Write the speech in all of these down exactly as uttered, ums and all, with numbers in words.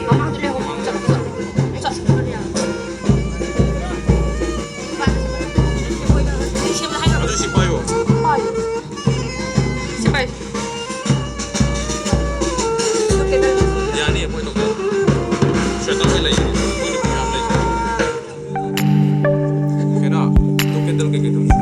ꯃꯃꯥꯡꯗ ꯂꯩꯍꯧꯕ ꯆꯠꯂꯣ, ꯆꯠꯂꯣ, ꯆꯠꯂꯣ꯫ ꯑꯗꯨ ꯁꯤ ꯄꯥꯏꯌꯣ꯫ ꯁꯤ ꯄꯥꯏꯌꯨ꯫ ꯌꯥꯅꯤ, ꯑꯩꯈꯣꯏ ꯇꯧꯖꯔꯣ꯫ ꯁ꯭ꯋꯦꯇꯔ ꯍꯣꯏ ꯂꯩ꯫ ꯃꯣꯏ ꯅꯨꯄꯤ ꯃꯌꯥꯝ ꯂꯩ꯫ ꯀꯩꯅꯣ, ꯇꯨ ꯀꯦꯟꯗꯜ ꯀꯩꯀꯩ ꯇꯧꯁꯤ꯫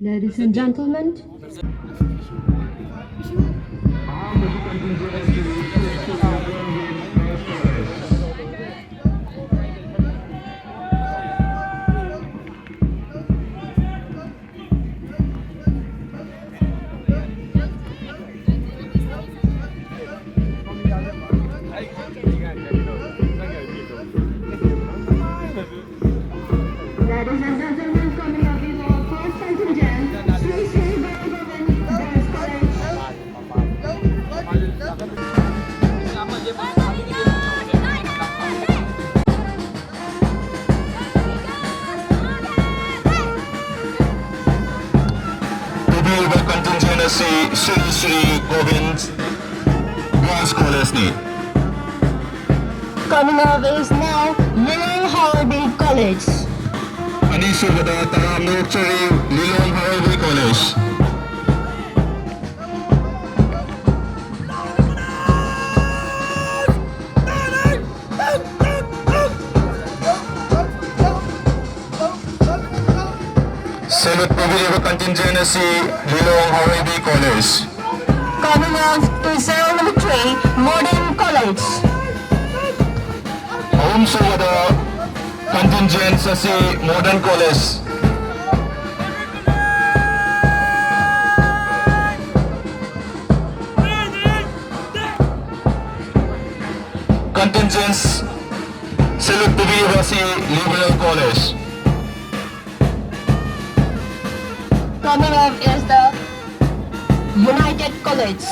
Ladies and gentlemen, ladies and gentlemen, coming up is our first contingent, Sri Sri Guru Gobind Girls College. ꯇꯧꯕꯤꯔꯤꯕ contingent ꯑꯁꯤ ꯁ꯭ꯔꯤ ꯁ꯭ꯔꯤ ꯒꯣꯕꯤꯟ Girls College ꯅꯤ꯫ Coming up is now Lilong Harabi College. ꯑꯅꯤꯁꯨꯕꯗ ꯇꯔꯥꯝꯅ ꯑꯣꯛꯆꯔꯤ, ꯂꯤꯂꯣꯡ ꯍꯔꯥꯎꯕꯤ College꯫ Salute ꯄꯤꯕꯤꯔꯤꯕ contingent ꯑꯁꯤ ꯂꯤꯂꯣꯡ ꯍꯔꯥꯎꯕꯤ College꯫ Coming up to ceremony three, Modern College. ꯑꯍꯨꯝꯁꯨꯕꯗ contingent ꯑꯁꯤ Modern College꯫ Contingent salute ꯄꯤꯕꯤꯔꯤꯕ ꯑꯁꯤ Liberal College꯫ Coming up is the United College.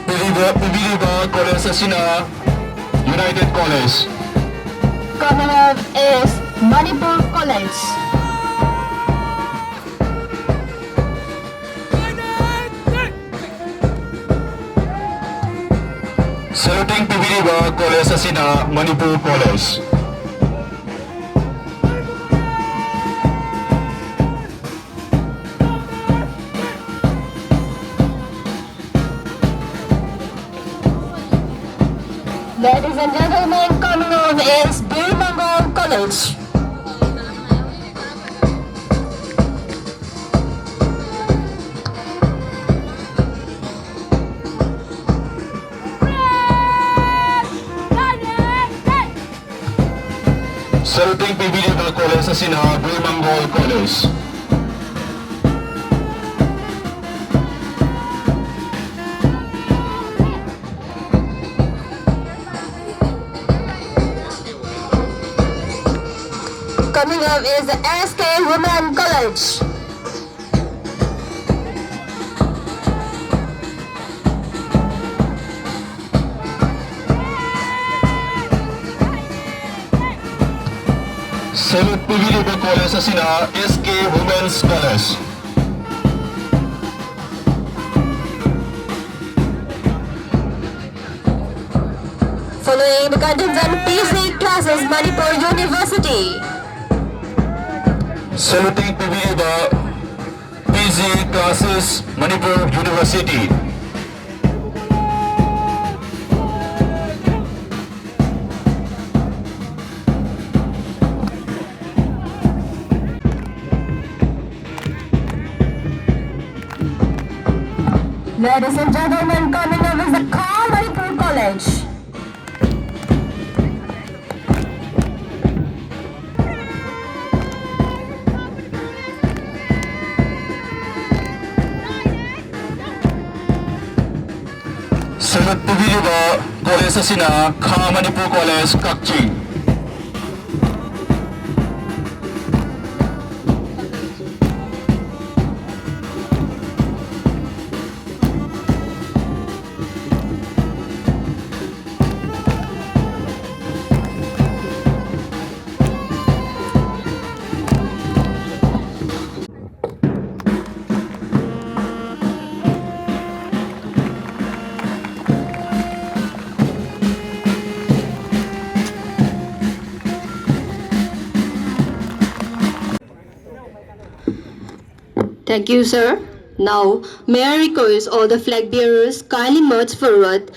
ꯄꯤꯕꯤꯔꯤꯕ, ꯄꯤꯕꯤꯔꯤꯕ college ꯑꯁꯤꯅ United College. Coming up is Manipur College. Saluting ꯄꯤꯕꯤꯔꯤꯕ college ꯑꯁꯤꯅ Manipur College. Ladies and gentlemen, coming up is Bir Mangal College. Saluting ꯄꯤꯕꯤꯔꯤꯕ college ꯑꯁꯤꯅ Bir Mangal College. Coming up is the S K Women College. Salute ꯄꯤꯕꯤꯔꯤꯕ college ꯑꯁꯤꯅ S K Women's College. Following the contingent P G classes, Manipur University. Saluting ꯄꯤꯕꯤꯔꯤꯕ P G classes, Manipur University. Ladies and gentlemen, coming up is the Kham Manipur College. ꯁꯔꯨꯛ ꯄꯨꯕꯤꯔꯤꯕ college ꯑꯁꯤꯅ ꯈꯥ Manipur college, Kakching. Thank you, sir. Now, may I request all the flag bearers kindly march forward.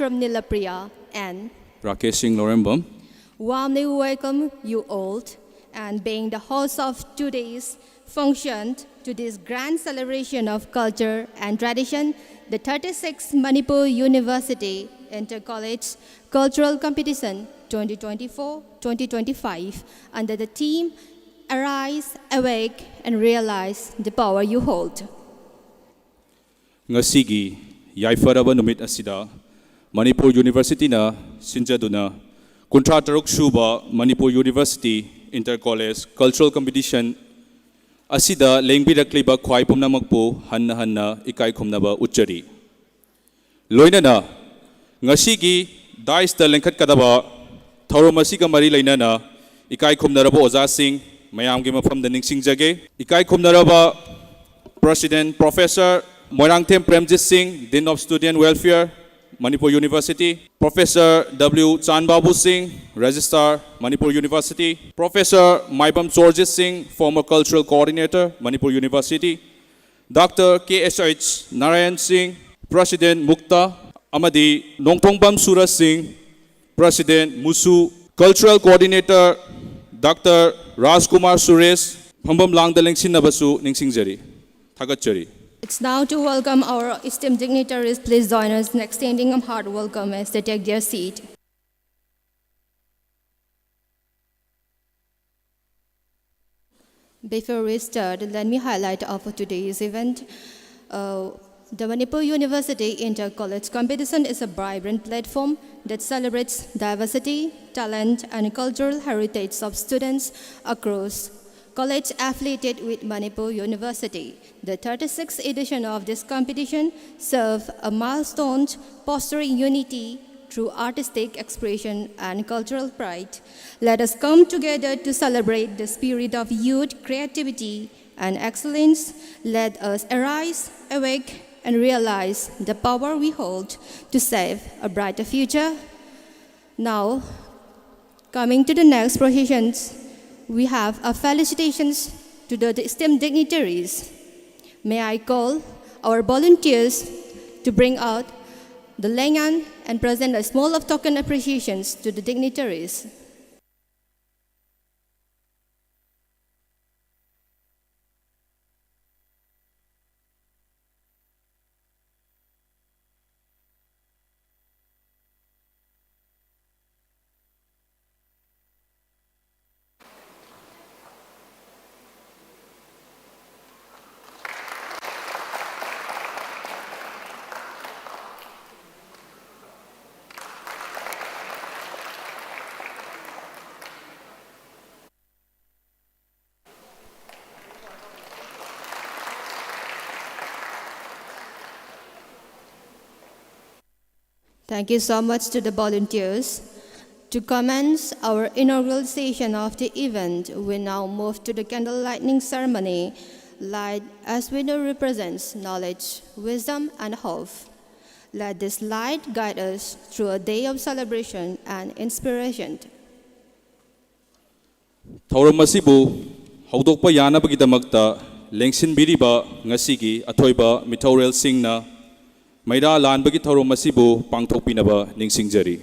from Nilapriya and Rakesh Singh Lorembam. Warmly welcome you all and being the host of today's function to this grand celebration of culture and tradition, the thirty-sixth Manipur University Inter-College Cultural Competition twenty twenty-four twenty twenty-five under the theme Arise, Awake and Realize the Power You Hold. ꯉꯁꯤꯒꯤ ꯌꯥꯏꯐꯔꯕ ꯅꯨꯃꯤꯠ ꯑꯁꯤꯗ ꯃꯅꯤꯄꯨꯔ ꯌꯨꯅꯤꯚꯔꯁꯤꯇꯤꯅ ꯁꯤꯟꯖꯗꯨꯅ ꯀꯨꯟꯊ꯭ꯔꯥ ꯇꯔꯨꯛ ꯁꯨꯕ Manipur university inter college cultural competition ꯑꯁꯤꯗ ꯂꯦꯡꯕꯤꯔꯛꯂꯤꯕ ꯈ꯭ꯋꯥꯏ ꯄꯨꯝꯅꯃꯛꯄꯨ ꯍꯟꯅ ꯍꯟꯅ ꯏꯀꯥꯏ ꯈꯨꯝꯅꯕ ꯎꯠꯆꯔꯤ꯫ ꯂꯣꯏꯅꯅ ꯉꯁꯤꯒꯤ ꯗꯥꯏꯁꯇ ꯂꯦꯡꯈꯠꯀꯗꯕ ꯊꯧꯔꯝ ꯑꯁꯤꯒ ꯃꯔꯤ ꯂꯩꯅꯅ ꯏꯀꯥꯏ ꯈꯨꯝꯅꯔꯕ ꯑꯣꯖꯥꯁꯤꯡ ꯃꯌꯥꯝꯒꯤ ꯃꯐꯝꯗ ꯅꯤꯡꯁꯤꯡꯖꯒꯦ꯫ ꯏꯀꯥꯏ ꯈꯨꯝꯅꯔꯕ President Professor Moirangthem Premjit Singh, Dean of Student Welfare, Manipur University, Professor W Chanbabu Singh, Registrar, Manipur University, Professor Maibam Chorjit Singh, former Cultural Coordinator, Manipur University, Doctor K S H Narayan Singh, President ꯃꯨꯛꯇꯥ, ꯑꯃꯗꯤ ꯅꯣꯡꯊꯣꯡꯕꯝ ꯁꯨꯔꯖ Singh, President ꯃꯨꯁꯨ, Cultural Coordinator Doctor ꯔꯥꯖꯀꯨꯃꯥꯔ ꯁꯨꯔꯦꯁ, ꯐꯝꯐꯝ ꯂꯥꯡꯗ ꯂꯦꯡꯁꯤꯟꯅꯕꯁꯨ ꯅꯤꯡꯁꯤꯡꯖꯔꯤ꯫ ꯊꯥꯒꯠꯆꯔꯤ꯫ It's now to welcome our esteemed dignitaries. Please join us in extending a heart welcome as they take their seat. Before we start, let me highlight of today's event. Uh, the Manipur University Inter-College Competition is a vibrant platform that celebrates diversity, talent, and cultural heritage of students across college affiliated with Manipur University. The thirty-sixth edition of this competition serves a milestone, fostering unity through artistic expression and cultural pride. Let us come together to celebrate the spirit of youth, creativity, and excellence. Let us arise, awake, and realize the power we hold to save a brighter future. Now, coming to the next processions, we have a felicitations to the esteemed dignitaries. May I call our volunteers to bring out the Leng An and present a small of token appreciations to the dignitaries. Thank you so much to the volunteers. To commence our inaugural session of the event, we now move to the candle lighting ceremony. Light, as we know, represents knowledge, wisdom, and hope. Let this light guide us through a day of celebration and inspiration. ꯊꯧꯔꯝ ꯑꯁꯤꯕꯨ ꯍꯧꯗꯣꯛꯄ ꯌꯥꯅꯕꯒꯤꯗꯃꯛꯇ ꯂꯦꯡꯁꯤꯟꯕꯤꯔꯤꯕ ꯉꯁꯤꯒꯤ ꯑꯊꯣꯏꯕ ꯃꯤꯊꯧꯔꯦꯜꯁꯤꯡꯅ ꯃꯩꯔꯥ ꯂꯥꯟꯕꯒꯤ ꯊꯧꯔꯝ ꯑꯁꯤꯕꯨ ꯄꯥꯡꯊꯣꯛꯄꯤꯅꯕ ꯅꯤꯡꯁꯤꯡꯖꯔꯤ꯫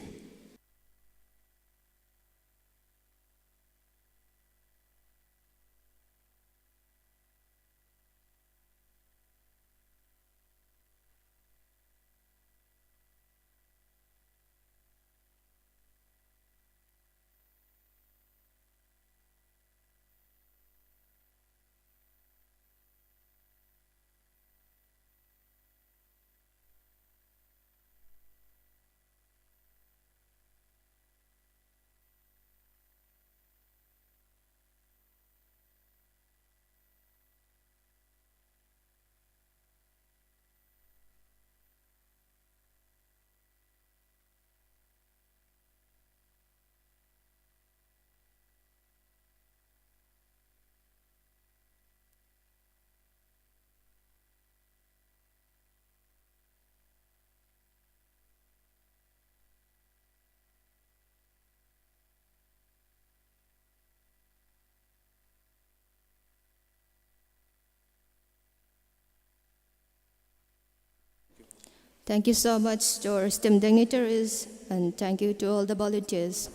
Thank you so much to our esteemed dignitaries, and thank you to all the volunteers.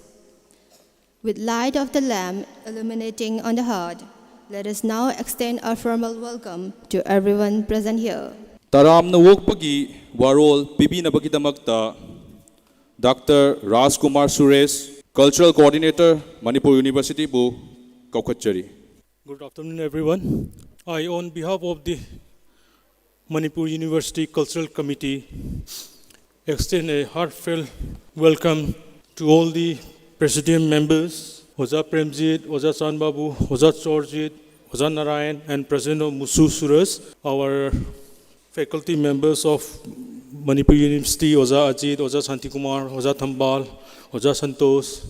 With light of the lamp illuminating on the heart, let us now extend our formal welcome to everyone present here. ꯇꯔꯥꯝꯅ ꯑꯣꯛꯄꯒꯤ ꯋꯥꯔꯣꯜ ꯄꯤꯕꯤꯅꯕꯒꯤꯗꯃꯛꯇ doctor Rajkumar Suresh, Cultural Coordinator, Manipur ꯌꯨꯅꯤꯚꯔꯁꯤꯇꯤꯕꯨ ꯀꯧꯈꯠꯆꯔꯤ꯫ Good afternoon, everyone. I, on behalf of the Manipur University Cultural Committee, extend a heartfelt welcome to all the presidium members, Oja Premjit, Oja Chanbabu, Oja Chorjit, Oja Narayan, and President of Musu Suras, our faculty members of Manipur University, Oja Ajit, Oja Shantikumar, Oja Thambal, Oja Santosh,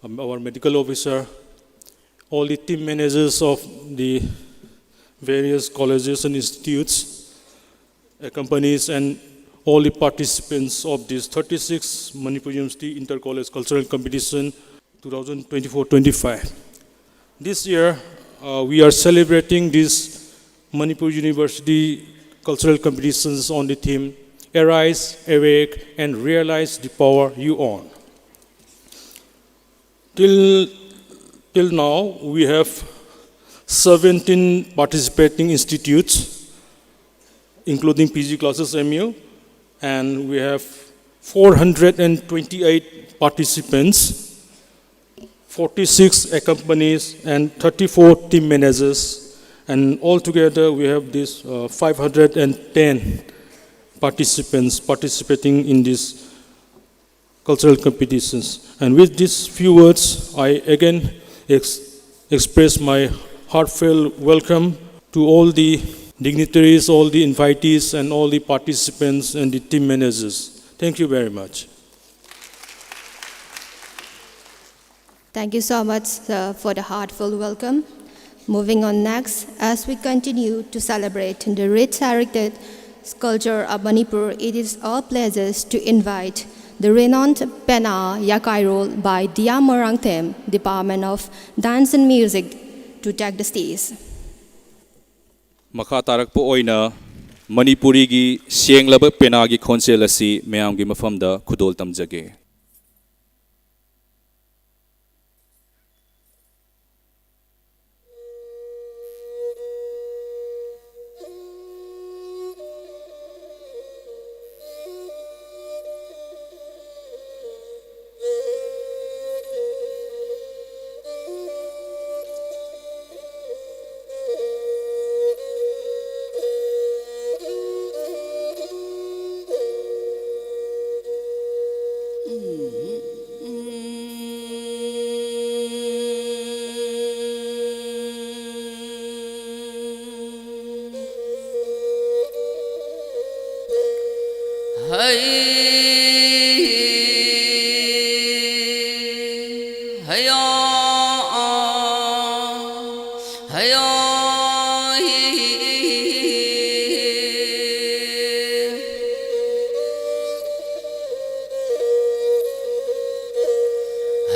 um, our medical officer, all the team managers of the various colleges and institutes, accompanies, and all the participants of this thirty-sixth Manipur University Inter-College Cultural Competition twenty twenty-four twenty-five. This year, uh, we are celebrating this Manipur University Cultural Competitions on the theme Arise, Awake, and Realize the Power You Own. Till, till now, we have seventeen participating institutes, including P G classes, M U, and we have four hundred twenty-eight participants, forty-six accompanies, and thirty-four team managers. And altogether, we have this uh, five hundred ten participants participating in this cultural competitions. And with these few words, I again ex- express my heartfelt welcome to all the dignitaries, all the invitees, and all the participants and the team managers. Thank you very much. Thank you so much, sir, for the heartfelt welcome. Moving on next, as we continue to celebrate the rich heritage culture of Manipur, it is our pleasure to invite the renowned Pena Yakairol by Dia Morangthem, Department of Dance and Music, to take the stage. ꯃꯈꯥ ꯇꯥꯔꯛꯄ ꯑꯣꯏꯅ ꯃꯅꯤꯄꯨꯔꯤꯒꯤ ꯁꯦꯡꯂꯕ ꯄꯦꯅꯥꯒꯤ ꯈꯣꯟꯖꯦꯜ ꯑꯁꯤ ꯃꯌꯥꯝꯒꯤ ꯃꯐꯝꯗ ꯈꯨꯗꯣꯜ ꯇꯝꯖꯒꯦ꯫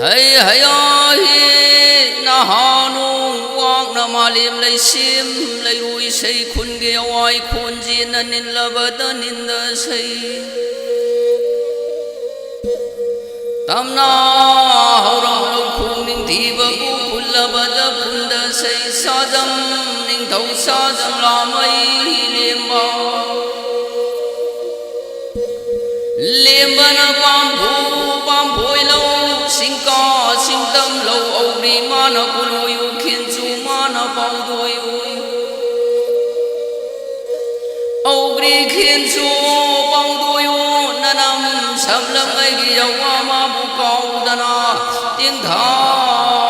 ꯍꯩ ꯍꯌꯥ ꯍꯤ ꯅꯍꯥꯅꯨ ꯋꯥꯡꯅ ꯃꯥꯂꯦꯝ ꯂꯩꯁꯦꯝ ꯂꯩꯔꯣꯏ ꯁꯩ ꯈꯨꯟꯒꯤ ꯑꯋꯥꯏ ꯈꯣꯟꯖꯦꯟꯅ ꯅꯤꯜꯂꯕꯗ ꯅꯤꯟꯗ ꯁꯩ꯫ ꯇꯝꯅ ꯍꯧꯔꯝ ꯂꯧꯈꯣꯡ ꯅꯤꯡꯊꯤꯕꯕꯨ ꯈꯨꯜꯂꯕꯗ ꯈꯨꯟꯗ ꯁꯩ ꯁꯥꯖꯝ ꯅꯤꯡꯊꯧ ꯁꯥꯖꯝ ꯂꯥꯃꯩ ꯂꯦꯝꯕ꯫ ꯂꯦꯝꯕꯅ ꯄꯥꯝꯐꯨ ꯄꯥꯝꯐꯣꯏ ꯂꯧ, ꯁꯤꯡꯀꯥ ꯁꯤꯡꯇꯝ ꯂꯧ, ꯑꯧꯒ꯭ꯔꯤ ꯃꯥꯅ ꯀꯨꯂꯣꯏ ꯎ, ꯈꯦꯟꯆꯨ ꯃꯥꯅ ꯄꯥꯎꯗꯣꯏ ꯎ꯫ ꯑꯧꯒ꯭ꯔꯤ ꯈꯦꯟꯆꯨ ꯄꯥꯎꯗꯣꯏ ꯎ, ꯅꯅꯝ ꯁꯝꯂꯝ ꯑꯩꯒꯤ ꯌꯥꯋꯥ ꯃꯥꯕꯨ ꯀꯥꯎꯗꯅ ꯇꯦꯡꯊꯥꯖꯔꯝꯃꯤ꯫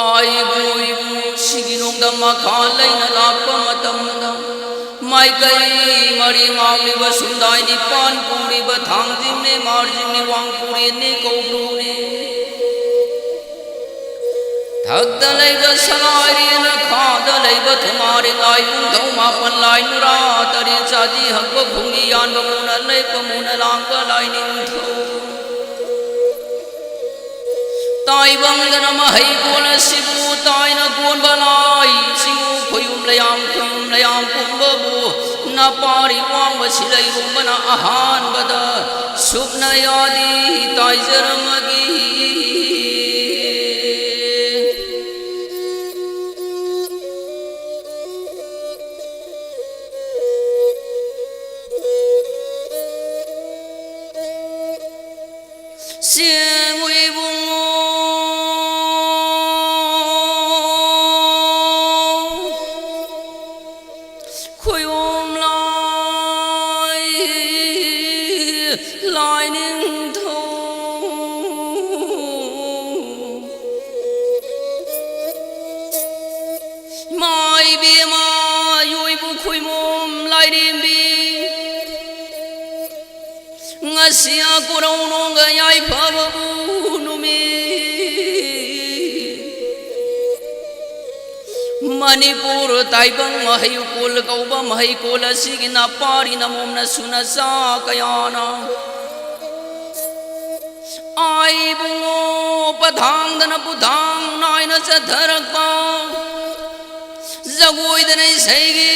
ꯑꯥꯏꯕꯨ ꯏꯕꯨ ꯁꯤꯒꯤ ꯅꯣꯡꯗꯝ ꯃꯈꯥ ꯂꯩꯅ ꯂꯥꯛꯄ ꯃꯇꯝꯗ, ꯃꯥꯏꯀꯩ ꯃꯔꯤ ꯃꯥꯡꯂꯤꯕ ꯁꯨꯝꯗꯥꯏ ꯅꯤꯄꯥꯟ ꯄꯨꯔꯤꯕ ꯊꯥꯡꯖꯤꯡꯅꯦ, ꯃꯥꯔꯖꯤꯡꯅꯦ, ꯋꯥꯡꯄꯨꯔꯦꯟꯅꯦ, ꯀꯧꯕ꯭ꯔꯨꯅꯦ꯫ ꯊꯛꯇ ꯂꯩꯕ ꯁꯂꯥꯏꯔꯦꯟ, ꯈꯥꯗ ꯂꯩꯕ ꯊꯨꯃꯥꯔꯦꯟ, ꯂꯥꯏꯕꯨꯡ ꯊꯧ ꯃꯥꯄꯟ, ꯂꯥꯏ ꯅꯨꯔꯥ ꯇꯔꯦꯠ, ꯌꯥꯗꯤ ꯍꯛꯄ ꯈꯣꯡꯒꯤ ꯌꯥꯟꯕ ꯃꯨꯅ ꯂꯩꯄ ꯃꯨꯅ ꯂꯥꯡꯕ ꯂꯥꯏꯅꯤꯡꯊꯧ꯫ ꯇꯥꯏꯕꯪꯗꯅ ꯃꯍꯩꯀꯣꯜ ꯑꯁꯤꯕꯨ ꯇꯥꯏꯅ ꯀꯣꯟꯕ ꯂꯥꯏ ꯁꯤꯡꯎ ꯈꯣꯌꯨꯝ ꯂꯌꯥꯝ ꯈꯣꯌꯨꯝ ꯂꯌꯥꯝ ꯀꯨꯝꯕꯕꯨ ꯅꯄꯥꯔꯤ ꯋꯥꯡꯕ ꯁꯤꯂꯩꯔꯣꯝꯕꯅ ꯑꯍꯥꯟꯕꯗ ꯁꯨꯞꯅ ꯌꯥꯗꯤ ꯇꯥꯏꯖꯔꯝꯃꯒꯤ꯫ ꯁꯦꯡꯉꯨ ꯏꯕꯨꯡꯉꯣ, ꯈꯣꯌꯣꯝ ꯂꯥꯏ, ꯂꯥꯏꯅꯤꯡꯊꯧ꯫ ꯏꯃꯥ ꯏꯕꯦꯝꯃ, ꯌꯣꯏꯕꯨ ꯈꯣꯏꯃꯣꯝ ꯂꯥꯏꯔꯦꯝꯕꯤ꯫ ꯉꯁꯤ ꯀꯣꯔꯧꯅꯣꯡꯒ ꯌꯥꯏꯐꯕꯕꯨ ꯅꯨꯃꯤꯠ꯫ ꯃꯅꯤꯄꯨꯔ ꯇꯥꯏꯕꯪ ꯃꯍꯩꯀꯣꯜ ꯀꯧꯕ ꯃꯍꯩꯀꯣꯜ ꯑꯁꯤꯒꯤ ꯅꯄꯥꯔꯤ ꯅꯃꯣꯝ ꯅꯁꯨ ꯅꯆꯥ ꯀꯌꯥꯅ ꯑꯥꯏ ꯏꯕꯨꯡꯉꯣ ꯄꯊꯥꯡꯗꯅ ꯄꯨꯊꯥꯡ ꯅꯥꯏꯅ ꯆꯠꯊꯔꯛꯄ ꯖꯒꯣꯏꯗꯅ ꯏꯁꯩꯒꯤ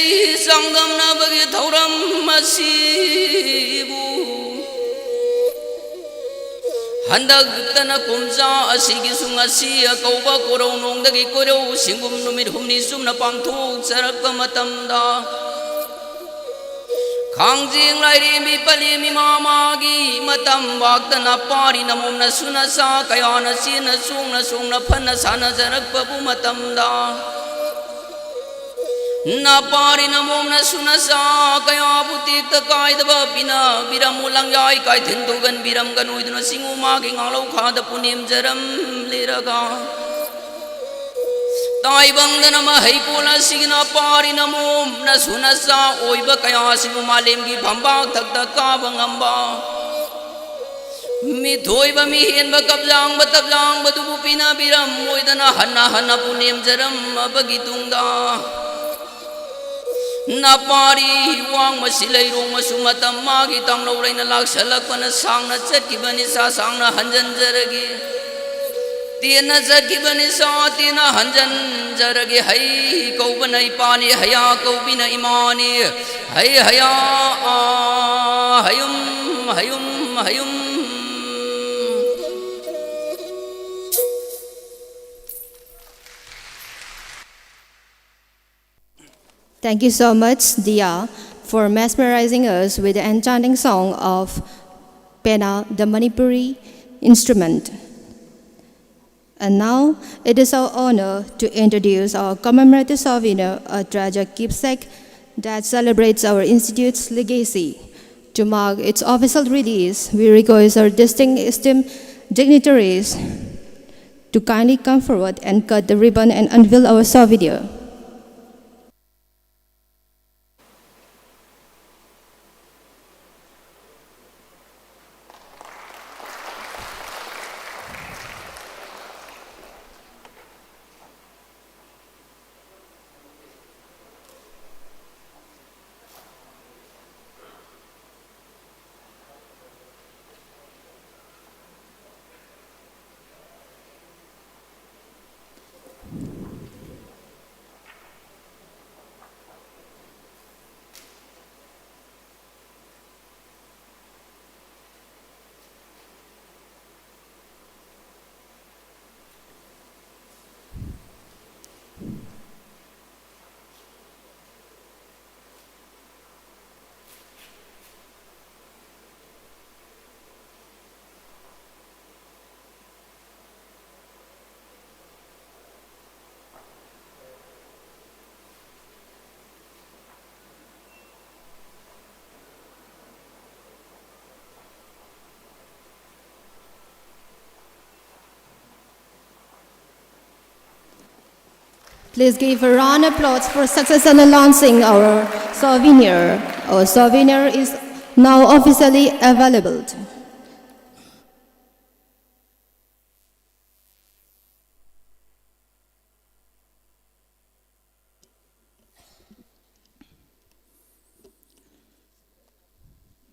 ꯆꯥꯡꯗꯝꯅꯕꯒꯤ ꯊꯧꯔꯝ ꯑꯁꯤꯕꯨ ꯍꯟꯗꯛꯇꯅ ꯀꯨꯝꯖꯥ ꯑꯁꯤꯒꯤꯁꯨ ꯉꯁꯤ ꯑꯀꯧꯕ ꯀꯣꯔꯧꯅꯣꯡꯗꯒꯤ ꯀꯣꯏꯔꯧ ꯁꯤꯡꯒꯨꯝ ꯅꯨꯃꯤꯠ ꯍꯨꯝꯅꯤ ꯆꯨꯝꯅ ꯄꯥꯡꯊꯣꯛꯆꯔꯛꯄ ꯃꯇꯝꯗ ꯈꯥꯡꯖꯦꯡ ꯂꯥꯏꯔꯦꯝꯕꯤ ꯄꯂꯦꯝ ꯏꯃꯥ ꯃꯥꯒꯤ ꯃꯇꯝ ꯋꯥꯛꯇꯅ ꯄꯥꯔꯤ ꯅꯃꯣꯝ ꯅꯁꯨ ꯅꯆꯥ ꯀꯌꯥꯅ ꯆꯦꯟꯅ ꯆꯣꯡꯅ ꯆꯣꯡꯅ ꯐꯅ ꯁꯥꯟꯅꯖꯔꯛꯄꯕꯨ ꯃꯇꯝꯗ ꯅꯄꯥꯔꯤ ꯅꯃꯣꯝ ꯅꯁꯨ ꯅꯆꯥ ꯀꯌꯥꯕꯨ ꯇꯦꯛꯇ ꯀꯥꯏꯗꯕ ꯄꯤꯅꯕꯤꯔꯝꯃꯨ꯫ ꯂꯪꯌꯥꯏ ꯀꯥꯏꯊꯤꯟ ꯇꯨꯒꯟꯕꯤꯔꯝꯒꯅꯨ ꯍꯥꯏꯗꯨꯅ ꯆꯤꯡꯉꯨ ꯃꯥꯒꯤ ꯉꯥꯡꯂꯧ ꯈꯥꯗ ꯄꯨꯅꯦꯝꯖꯔꯝꯂꯤꯔꯒ ꯇꯥꯏꯕꯪꯗꯅ ꯃꯍꯩꯀꯣꯜ ꯑꯁꯤꯒꯤ ꯅꯄꯥꯔꯤ ꯅꯃꯣꯝ ꯅꯁꯨ ꯅꯆꯥ ꯑꯣꯏꯕ ꯀꯌꯥꯁꯤꯕꯨ ꯃꯥꯂꯦꯝꯒꯤ ꯐꯝꯕꯥꯛ ꯊꯛꯇ ꯀꯥꯕ ꯉꯝꯕ ꯃꯤꯊꯣꯏꯕ ꯃꯤꯍꯦꯟꯕ ꯀꯞꯂꯥꯡꯕ ꯇꯞꯂꯥꯡꯕꯗꯨꯕꯨ ꯄꯤꯅꯕꯤꯔꯝꯃꯣꯏꯗꯅ ꯍꯟꯅ ꯍꯟꯅ ꯄꯨꯅꯦꯝꯖꯔꯝꯃꯕꯒꯤ ꯇꯨꯡꯗ ꯅꯄꯥꯔꯤ ꯋꯥꯡꯃꯁꯤ ꯂꯩꯔꯣꯡ ꯃꯆꯨ ꯃꯇꯝ ꯃꯥꯒꯤ ꯇꯥꯡꯂꯧ ꯂꯩꯅ ꯂꯥꯛꯁꯜꯂꯛꯄꯅ ꯁꯥꯡꯅ ꯆꯠꯈꯤꯕꯅꯤ, ꯁꯥ ꯁꯥꯡꯅ ꯍꯟꯖꯟꯖꯔꯒꯦ꯫ ꯇꯦꯟꯅ ꯆꯠꯈꯤꯕꯅꯤ, ꯁꯥ ꯇꯦꯟꯅ ꯍꯟꯖꯟꯖꯔꯒꯦ꯫ ꯍꯩ ꯀꯧꯕꯅ ꯏꯄꯥꯅꯤ, ꯍꯌꯥ ꯀꯧꯕꯤꯅ ꯏꯃꯥꯅꯤ꯫ ꯍꯩ ꯍꯌꯥ ꯑꯥ, ꯍꯌꯨꯝ, ꯍꯌꯨꯝ, ꯍꯌꯨꯝ꯫ Thank you so much, Dia, for mesmerizing us with the enchanting song of Pena, the Manipuri instrument. And now, it is our honor to introduce our commemorative souvenir, a treasured keepsake that celebrates our institute's legacy. To mark its official release, we request our distinguished esteemed dignitaries to kindly come forward and cut the ribbon and unveil our souvenir. Please give a round of applause for successfully launching our souvenir. Our souvenir is now officially available.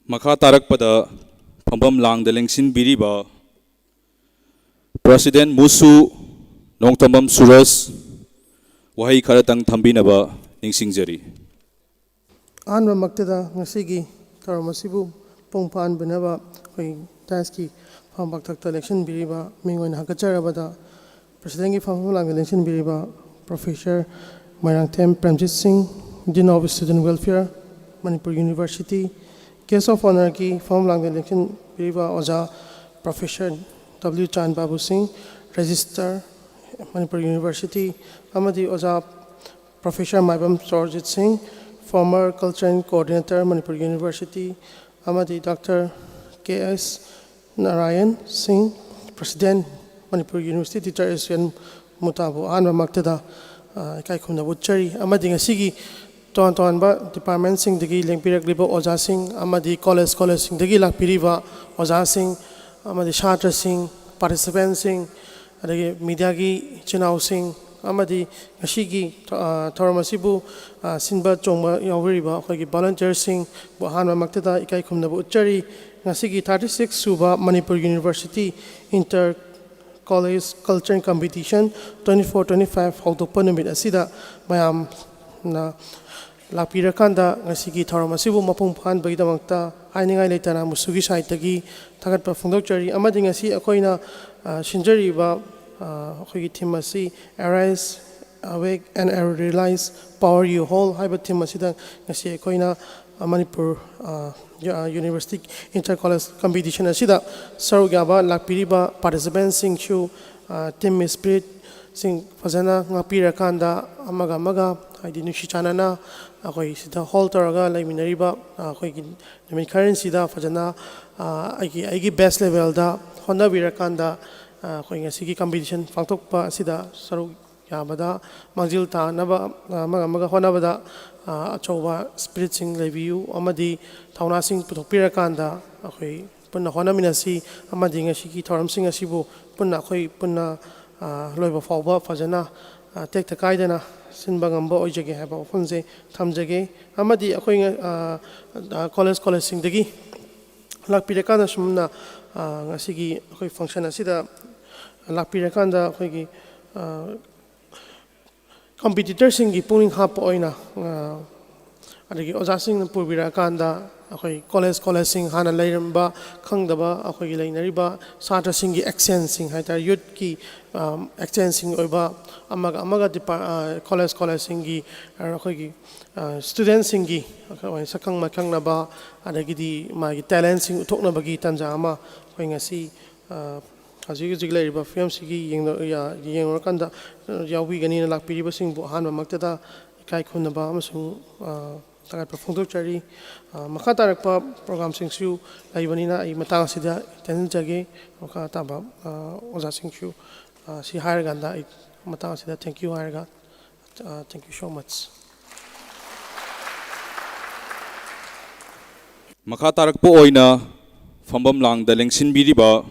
ꯃꯈꯥ ꯇꯥꯔꯛꯄꯗ ꯐꯝꯐꯝ ꯂꯥꯡꯗ ꯂꯦꯡꯁꯤꯟꯕꯤꯔꯤꯕ President ꯃꯨꯁꯨ Nongthombam ꯁꯨꯔꯖ ꯋꯥꯍꯩ ꯈꯔꯇꯪ ꯊꯝꯕꯤꯅꯕ ꯅꯤꯡꯁꯤꯡꯖꯔꯤ꯫ ꯑꯍꯥꯟꯕꯃꯛꯇꯗ ꯉꯁꯤꯒꯤ ꯊꯧꯔꯝ ꯑꯁꯤꯕꯨ ꯃꯄꯨꯡ ꯐꯥꯍꯟꯕꯤꯅꯕ ꯑꯩꯈꯣꯏ dais ꯀꯤ ꯐꯝ ꯄꯥꯛꯊꯛꯇ ꯂꯦꯡꯁꯤꯟꯕꯤꯔꯤꯕ ꯃꯤꯡ ꯑꯣꯏꯅ ꯍꯥꯞꯀꯠꯆꯔꯕꯗ President ꯀꯤ ꯐꯝꯐꯝ ꯂꯥꯡꯗ ꯂꯦꯡꯁꯤꯟꯕꯤꯔꯤꯕ Professor ꯃꯣꯏꯔꯥꯡꯊꯦꯝ ꯄ꯭ꯔꯦꯝꯖꯤꯠ ꯁꯤꯡ, Dean of Student Welfare, Manipur University, Guest of Honour ꯀꯤ ꯐꯝꯐꯝ ꯂꯥꯡꯗ ꯂꯦꯡꯁꯤꯟꯕꯤꯔꯤꯕ ꯑꯣꯖꯥ Professor W ꯆꯥꯟ ꯕꯥꯕꯨ ꯁꯤꯡ, Registrar, Manipur University, ꯑꯃꯗꯤ ꯑꯣꯖꯥ Professor ꯃꯥꯏꯕꯝ ꯆꯣꯔꯖꯤꯠ ꯁꯤꯡ, former Culture and Coordinator, Manipur University, ꯑꯃꯗꯤ Doctor K S ꯅꯥꯔꯥꯌꯟ ꯁꯤꯡ, President, Manipur University Teacher Association, ꯃꯨꯇꯥꯕꯨ ꯑꯍꯥꯟꯕꯃꯛꯇꯗ, ꯑ, ꯏꯀꯥꯏ ꯈꯨꯝꯅꯕ ꯎꯠꯆꯔꯤ꯫ ꯑꯃꯗꯤ ꯉꯁꯤꯒꯤ ꯇꯣꯉꯥꯟ ꯇꯣꯉꯥꯟꯕ department ꯁꯤꯡꯗꯒꯤ ꯂꯦꯡꯕꯤꯔꯛꯂꯤꯕ ꯑꯣꯖꯥꯁꯤꯡ ꯑꯃꯗꯤ college, college ꯁꯤꯡꯗꯒꯤ ꯂꯥꯛꯄꯤꯔꯤꯕ ꯑꯣꯖꯥꯁꯤꯡ ꯑꯃꯗꯤ ꯁꯥꯇ꯭ꯔꯁꯤꯡ, participant ꯁꯤꯡ, ꯑꯗꯒꯤ media ꯒꯤ ꯏꯆꯤꯟ ꯏꯅꯥꯎꯁꯤꯡ ꯑꯃꯗꯤ ꯉꯁꯤꯒꯤ, ꯑ, ꯊꯧꯔꯝ ꯑꯁꯤꯕꯨ, ꯑ, ꯁꯤꯟꯕ ꯆꯣꯡꯕ ꯌꯥꯎꯕꯤꯔꯤꯕ ꯑꯩꯈꯣꯏꯒꯤ volunteer ꯁꯤꯡꯕꯨ ꯑꯍꯥꯟꯕꯃꯛꯇꯗ ꯏꯀꯥꯏ ꯈꯨꯝꯅꯕ ꯎꯠꯆꯔꯤ꯫ ꯉꯁꯤꯒꯤ thirty six ꯁꯨꯕ Manipur University Inter College Culture and Competition twenty four twenty five ꯍꯧꯗꯣꯛꯄ ꯅꯨꯃꯤꯠ ꯑꯁꯤꯗ ꯃꯌꯥꯝꯅ ꯂꯥꯛꯄꯤꯔꯀꯥꯟꯗ ꯉꯁꯤꯒꯤ ꯊꯧꯔꯝ ꯑꯁꯤꯕꯨ ꯃꯄꯨꯡ ꯐꯥꯍꯟꯕꯒꯤꯗꯃꯛꯇ ꯍꯥꯏꯅꯤꯡꯉꯥꯏ ꯂꯩꯇꯅ ꯃꯨꯁꯨꯒꯤ side ꯇꯒꯤ ꯊꯥꯒꯠꯄ ꯐꯣꯡꯗꯣꯛꯆꯔꯤ꯫ ꯑꯃꯗꯤ ꯉꯁꯤ ꯑꯩꯈꯣꯏꯅ, ꯑ, ꯁꯤꯟꯖꯔꯤꯕ, ꯑ, ꯑꯩꯈꯣꯏꯒꯤ theme ꯑꯁꯤ Arise, Awake and Realize, Power You Whole ꯍꯥꯏꯕ theme ꯑꯁꯤꯗ ꯉꯁꯤ ꯑꯩꯈꯣꯏꯅ, ꯑ, ꯃꯅꯤꯄꯨꯔ, ꯑ, ꯌꯨ-, ꯑ, University Inter College Competition ꯑꯁꯤꯗ ꯁꯔꯨꯛ ꯌꯥꯕ ꯂꯥꯛꯄꯤꯔꯤꯕ participant ꯁꯤꯡꯁꯨ, ꯑ, team spirit ꯁꯤꯡ ꯐꯖꯅ ꯉꯥꯛꯄꯤꯔꯀꯥꯟꯗ ꯑꯃꯒ ꯑꯃꯒ ꯍꯥꯏꯗꯤ ꯅꯨꯡꯁꯤ ꯆꯥꯟꯅꯅ ꯑꯩꯈꯣꯏ ꯁꯤꯗ hold ꯇꯧꯔꯒ ꯂꯩꯃꯤꯟꯅꯔꯤꯕ, ꯑ, ꯑꯩꯈꯣꯏꯒꯤ ꯅꯨꯃꯤꯠ ꯈꯔꯅꯤꯁꯤꯗ ꯐꯖꯅ, ꯑ, ꯑꯩꯒꯤ, ꯑꯩꯒꯤ best level ꯗ ꯍꯣꯠꯅꯕꯤꯔꯀꯥꯟꯗ, ꯑ, ꯑꯩꯈꯣꯏ ꯉꯁꯤꯒꯤ competition ꯄꯥꯡꯊꯣꯛꯄ ꯑꯁꯤꯗ ꯁꯔꯨꯛ ꯌꯥꯕꯗ ꯃꯥꯡꯖꯤꯜ ꯇꯥꯅꯕ, ꯑ, ꯑꯃꯒ ꯑꯃꯒ ꯍꯣꯠꯅꯕꯗ, ꯑ, ꯑꯆꯧꯕ spirit ꯁꯤꯡ ꯂꯩꯕꯤꯌꯨ ꯑꯃꯗꯤ ꯊꯧꯅꯥꯁꯤꯡ ꯄꯨꯊꯣꯛꯄꯤꯔꯀꯥꯟꯗ ꯑꯩꯈꯣꯏ ꯄꯨꯟꯅ ꯍꯣꯠꯅꯃꯤꯟꯅꯁꯤ ꯑꯃꯗꯤ ꯉꯁꯤꯒꯤ ꯊꯧꯔꯝꯁꯤꯡ ꯑꯁꯤꯕꯨ ꯄꯨꯟꯅ ꯑꯩꯈꯣꯏ ꯄꯨꯟꯅ, ꯑ, ꯂꯣꯏꯕ ꯐꯥꯎꯕ ꯐꯖꯅ, ꯑ, ꯇꯦꯛꯇ ꯀꯥꯏꯗꯅ ꯁꯤꯟꯕ ꯉꯝꯕ ꯑꯣꯏꯖꯒꯦ ꯍꯥꯏꯕ ꯋꯥꯐꯝꯁꯦ ꯊꯝꯖꯒꯦ꯫ ꯑꯃꯗꯤ ꯑꯩꯈꯣꯏ, ꯑ, ꯑ, ꯀꯣꯂꯦꯖ, ꯀꯣꯂꯦꯖꯁꯤꯡꯗꯒꯤ ꯂꯥꯛꯄꯤꯔꯀꯥꯟꯗ ꯁꯨꯝꯅ, ꯑ, ꯉꯁꯤꯒꯤ ꯑꯩꯈꯣꯏ ꯐꯪꯁꯟ ꯑꯁꯤꯗ ꯂꯥꯛꯄꯤꯔꯀꯥꯟꯗ ꯑꯩꯈꯣꯏꯒꯤ, ꯑ, ꯀꯝꯄꯤꯇꯤꯇꯔꯁꯤꯡꯒꯤ ꯄꯨꯛꯅꯤꯡ ꯍꯥꯞꯄ ꯑꯣꯏꯅ, ꯑ, ꯑꯗꯒꯤ ꯑꯣꯖꯥꯁꯤꯡꯅ ꯄꯨꯕꯤꯔꯛꯑꯀꯥꯟꯗ ꯑꯩꯈꯣꯏ ꯀꯣꯂꯦꯖ, ꯀꯣꯂꯦꯖꯁꯤꯡ ꯍꯥꯟꯅ ꯂꯩꯔꯝꯕ ꯈꯪꯗꯕ ꯑꯩꯈꯣꯏꯒꯤ ꯂꯩꯅꯔꯤꯕ ꯁꯥꯇ꯭ꯔꯁꯤꯡꯒꯤ ꯑꯦꯛꯁꯆꯦꯟꯖꯁꯤꯡ ꯍꯥꯏ ꯇꯥꯔꯦ, ꯌꯨꯠꯀꯤ, ꯑ, ꯑꯦꯛꯁꯆꯦꯟꯖꯁꯤꯡ ꯑꯣꯏꯕ ꯑꯃꯒ ꯑꯃꯒ ꯗꯤꯄꯥ-, ꯑ, ꯀꯣꯂꯦꯖ, ꯀꯣꯂꯦꯖꯁꯤꯡꯒꯤ, ꯑ, ꯑꯩꯈꯣꯏꯒꯤ, ꯑ, ꯁ꯭ꯇꯨꯗꯦꯟꯁꯤꯡꯒꯤ ꯑꯩꯈꯣꯏ ꯁꯛꯈꯪ ꯃꯥꯏꯈꯪꯅꯕ ꯑꯗꯒꯤꯗꯤ ꯃꯥꯒꯤ ꯇꯦꯂꯦꯟꯁꯤꯡ ꯎꯠꯊꯣꯛꯅꯕꯒꯤ ꯇꯥꯟꯖꯥ ꯑꯃ ꯑꯩꯈꯣꯏ ꯉꯁꯤ, ꯑ, ꯍꯧꯖꯤꯛ ꯍꯧꯖꯤꯛ ꯂꯩꯔꯤꯕ ꯐꯤꯕꯝꯁꯤꯒꯤ ꯌꯦꯡꯅ-, ꯌꯥ-, ꯌꯦꯡꯂꯨꯔꯀꯥꯟꯗ, ꯑ, ꯌꯥꯎꯕꯤꯒꯅꯤꯅ ꯂꯥꯛꯄꯤꯔꯤꯕꯁꯤꯡꯕꯨ ꯑꯍꯥꯟꯕꯃꯛꯇꯗ ꯏꯀꯥꯏ ꯈꯨꯝꯅꯕ ꯑꯃꯁꯨꯡ, ꯑ, ꯊꯥꯒꯠꯄ ꯐꯣꯡꯗꯣꯛꯆꯔꯤ꯫ ꯑ, ꯃꯈꯥ ꯇꯥꯔꯛꯄ ꯄ꯭ꯔꯣꯒ꯭ꯔꯥꯝꯁꯤꯡꯁꯨ ꯂꯩꯕꯅꯤꯅ ꯑꯩ ꯃꯇꯥꯡ ꯑꯁꯤꯗ ꯇꯦꯟꯖꯒꯦ꯫ ꯃꯈꯥ ꯇꯥꯕ, ꯑ, ꯑꯣꯖꯥꯁꯤꯡꯁꯨ, ꯑ, ꯁꯤ ꯍꯥꯏꯔꯀꯥꯟꯗ ꯑꯩ ꯃꯇꯥꯡ ꯑꯁꯤꯗ thank you ꯍꯥꯏꯔꯒ, ꯑ, thank you so much꯫ ꯃꯈꯥ ꯇꯥꯔꯛꯄ ꯑꯣꯏꯅ ꯐꯝꯕꯝ ꯂꯥꯡꯗ ꯂꯦꯡꯁꯤꯟꯕꯤꯔꯤꯕ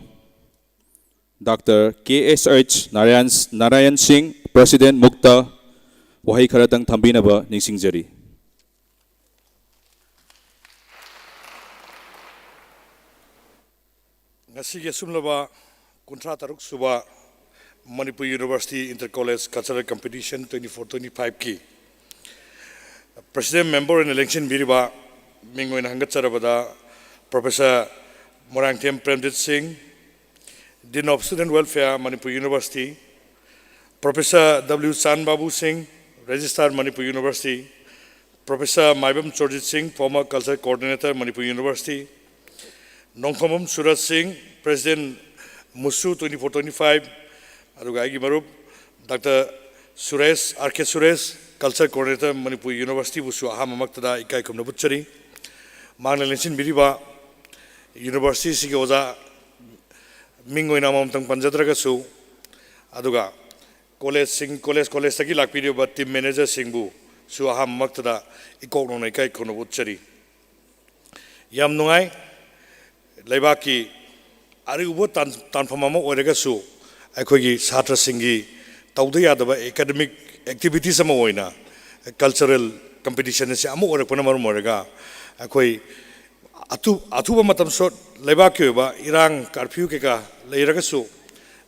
ꯗꯥꯛꯇꯔ ꯀꯦ ꯑꯦꯁ ꯑꯩꯆ ꯅꯥꯔꯥꯌꯟ, ꯅꯥꯔꯥꯌꯟ ꯁꯤꯡ, ꯄ꯭ꯔꯁꯤꯗꯦꯟ ꯃꯨꯛꯇ ꯋꯥꯍꯩ ꯈꯔꯇꯪ ꯊꯝꯕꯤꯅꯕ ꯅꯤꯡꯁꯤꯡꯖꯔꯤ꯫ ꯉꯁꯤꯒꯤ ꯑꯁꯨꯝꯂꯕ ꯀꯨꯟꯊ꯭ꯔꯥ ꯇꯔꯨꯛ ꯁꯨꯕ Manipur university inter college cultural competition twenty four twenty ꯐꯥꯏꯚꯀꯤ ꯄ꯭ꯔꯁꯤꯗꯦꯟ ꯃꯦꯝꯕꯔ ꯑꯣꯏꯅ ꯂꯦꯡꯁꯤꯟꯕꯤꯔꯤꯕ ꯃꯤꯡ ꯑꯣꯏꯅ ꯍꯪꯒꯠꯆꯔꯕꯗ ꯄ꯭ꯔꯣꯐꯦꯁꯔ ꯃꯣꯏꯔꯥꯡꯊꯦꯝ ꯄ꯭ꯔꯦꯝꯖꯤꯠ ꯁꯤꯡ, Dean of Student Welfare, Manipur University, Professor W ꯆꯥꯟ ꯕꯥꯕꯨ ꯁꯤꯡ, Registrar, Manipur University, Professor ꯃꯥꯏꯕꯝ ꯆꯣꯔꯖꯤꯠ ꯁꯤꯡ, former Culture Coordinator, Manipur University, Nongthombam Suraj Singh, President ꯃꯨꯁꯨ ꯇ꯭ꯋꯦꯟꯇꯤ ꯐꯣꯔ ꯇ꯭ꯋꯦꯟꯇꯤ ꯐꯥꯏꯚ, ꯑꯗꯨꯒ ꯑꯩꯒꯤ ꯃꯔꯨꯞ doctor Suresh, R K Suresh, Culture Coordinator, Manipur University ꯕꯨꯁꯨ ꯑꯍꯥꯟꯕꯃꯛꯇꯗ ꯏꯀꯥꯏ ꯈꯨꯝꯅꯕ ꯎꯠꯆꯔꯤ꯫ ꯃꯍꯥꯛꯅ ꯂꯦꯡꯁꯤꯟꯕꯤꯔꯤꯕ ꯌꯨꯅꯤꯚꯔꯁꯤꯇꯤꯁꯤꯒꯤ ꯑꯣꯖꯥ ꯃꯤꯡ ꯑꯣꯏꯅ ꯑꯃꯃꯝꯇꯪ ꯄꯟꯖꯗ꯭ꯔꯒꯁꯨ, ꯑꯗꯨꯒ ꯀꯣꯂꯦꯖꯁꯤꯡ, ꯀꯣꯂꯦꯖ, ꯀꯣꯂꯦꯖꯇꯒꯤ ꯂꯥꯛꯄꯤꯔꯤꯕ team manager ꯁꯤꯡꯕꯨꯁꯨ ꯑꯍꯥꯟꯕꯃꯛꯇꯗ ꯏꯀꯣꯛ ꯅꯧꯅ ꯏꯀꯥꯏ ꯈꯨꯝꯅꯕ ꯎꯠꯆꯔꯤ꯫ ꯌꯥꯝ ꯅꯨꯡꯉꯥꯏ, ꯂꯩꯕꯥꯛꯀꯤ ꯑꯔꯨꯕ ꯇꯥꯟ-, ꯇꯥꯟꯐꯝ ꯑꯃ ꯑꯣꯏꯔꯒꯁꯨ ꯑꯩꯈꯣꯏꯒꯤ ꯁꯥꯇ꯭ꯔꯁꯤꯡꯒꯤ ꯇꯧꯗ ꯌꯥꯗꯕ ꯑꯦꯀꯥꯗꯃꯤꯛ ꯑꯦꯛꯇꯤꯚꯤꯇꯤꯁ ꯑꯃ ꯑꯣꯏꯅ ꯀꯜꯆꯔꯦꯜ ꯀꯝꯄꯤꯇꯤꯁꯟ ꯑꯁꯤ ꯑꯃ ꯑꯣꯏꯔꯛꯄꯅ ꯃꯔꯝ ꯑꯣꯏꯔꯒ ꯑꯩꯈꯣꯏ ꯑꯊꯨ-, ꯑꯊꯨꯕ ꯃꯇꯝꯁꯨ ꯂꯩꯕꯥꯛꯀꯤ ꯑꯣꯏꯕ ꯏꯔꯥꯡ, ꯀꯥꯔꯐ꯭ꯌꯨ ꯀꯩꯀꯥ ꯂꯩꯔꯒꯁꯨ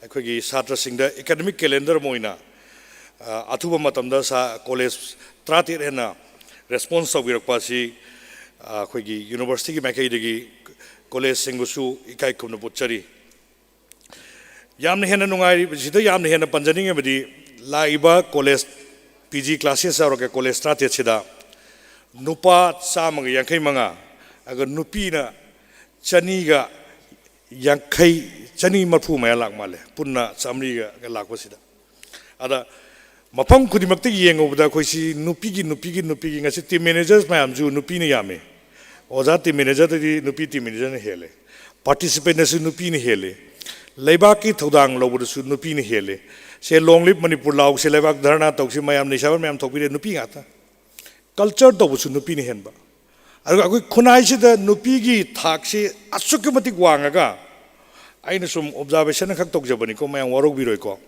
ꯑꯩꯈꯣꯏꯒꯤ ꯁꯥꯇ꯭ꯔꯁꯤꯡꯗ ꯑꯦꯀꯥꯗꯃꯤꯛ ꯀꯦꯂꯦꯟꯗꯔ ꯑꯃ ꯑꯣꯏꯅ, ꯑ, ꯑꯊꯨꯕ ꯃꯇꯝꯗ ꯁꯥ-, ꯀꯣꯂꯦꯖ ꯇꯔꯥꯇꯔꯦꯠ ꯍꯦꯟꯅ ꯔꯦꯁꯄꯣꯟꯁ ꯇꯧꯕꯤꯔꯛꯄ ꯑꯁꯤ, ꯑ, ꯑꯩꯈꯣꯏꯒꯤ ꯌꯨꯅꯤꯚꯔꯁꯤꯇꯤꯒꯤ ꯃꯥꯏꯀꯩꯗꯒꯤ ꯀꯣꯂꯦꯖꯁꯤꯡꯕꯨꯁꯨ ꯏꯀꯥꯏ ꯈꯨꯝꯅꯕ ꯎꯠꯆꯔꯤ꯫ ꯌꯥꯝꯅ ꯍꯦꯟꯅ ꯅꯨꯡꯉꯥꯏꯔꯤꯕꯁꯤꯗ ꯌꯥꯝꯅ ꯍꯦꯟꯅ ꯄꯟꯖꯅꯤꯡꯉꯕꯗꯤ, ꯂꯥꯛꯏꯕ ꯀꯣꯂꯦꯖ, ꯄꯤ ꯖꯤ ꯀ꯭ꯂꯥꯁꯦꯁ ꯌꯥꯎꯔꯒ ꯀꯣꯂꯦꯖ ꯇꯔꯥꯇꯔꯦꯠꯁꯤꯗ ꯅꯨꯄꯥ ꯆꯥꯝꯃꯒ ꯌꯥꯡꯈꯩ ꯃꯉꯥ, ꯑꯗꯨꯒ ꯅꯨꯄꯤꯅ ꯆꯅꯤꯒ ꯌꯥꯡꯈꯩ, ꯆꯅꯤ ꯃꯔꯐꯨ ꯃꯌꯥ ꯂꯥꯛ ꯃꯥꯜꯂꯦ, ꯄꯨꯟꯅ ꯆꯥꯝꯃꯔꯤꯒ ꯂꯥꯛꯄꯁꯤꯗ꯫ ꯑꯗ ꯃꯐꯝ ꯈꯨꯗꯤꯡꯃꯛꯇ ꯌꯦꯡꯉꯨꯕꯗ ꯑꯩꯈꯣꯏꯁꯤ ꯅꯨꯄꯤꯒꯤ, ꯅꯨꯄꯤꯒꯤ, ꯅꯨꯄꯤꯒꯤ, ꯉꯁꯤ ꯇꯤꯝ ꯃꯦꯅꯦꯖꯔꯁ ꯃꯌꯥꯝꯁꯨ ꯅꯨꯄꯤꯅ ꯌꯥꯝꯃꯤ꯫ ꯑꯣꯖꯥ ꯇꯤꯝ ꯃꯦꯅꯦꯖꯔꯗꯗꯤ ꯅꯨꯄꯤ ꯇꯤꯝ ꯃꯦꯅꯦꯖꯔꯅ ꯍꯦꯜꯂꯦ꯫ ꯄꯥꯔꯇꯤꯁꯤꯄꯦꯟꯅꯁꯨ ꯅꯨꯄꯤꯅ ꯍꯦꯜꯂꯦ꯫ ꯂꯩꯕꯥꯛꯀꯤ ꯊꯧꯗꯥꯡ ꯂꯧꯕꯗꯁꯨ ꯅꯨꯄꯤꯅ ꯍꯦꯜꯂꯦ꯫ ꯁꯦ ꯂꯣꯡ ꯂꯤꯞ ꯃꯅꯤꯄꯨꯔ ꯂꯥꯎꯁꯦ, ꯂꯩꯕꯥꯛ ꯙꯔꯅꯥ ꯇꯧꯁꯤ, ꯃꯌꯥꯝ ꯅꯤꯁꯥꯕꯟ ꯃꯌꯥꯝ ꯊꯣꯛꯄꯤꯔꯦ, ꯅꯨꯄꯤ ꯉꯥꯛꯇ꯫ ꯀꯜꯆꯔ ꯇꯧꯕꯁꯨ ꯅꯨꯄꯤꯅ ꯍꯦꯟꯕ꯫ ꯑꯗꯨꯒ ꯑꯩꯈꯣꯏ ꯈꯨꯟꯅꯥꯏꯁꯤꯗ ꯅꯨꯄꯤꯒꯤ ꯊꯥꯛꯁꯤ ꯑꯁꯨꯛꯀꯤ ꯃꯇꯤꯛ ꯋꯥꯡꯉꯒ, ꯑꯩꯅ ꯁꯨꯝ ꯑꯣꯕꯖꯥꯔꯕꯦꯁꯟ ꯈꯛ ꯇꯧꯖꯕꯅꯤꯀꯣ, ꯃꯌꯥꯝ ꯋꯥꯔꯧꯕꯤꯔꯣꯏꯀꯣ꯫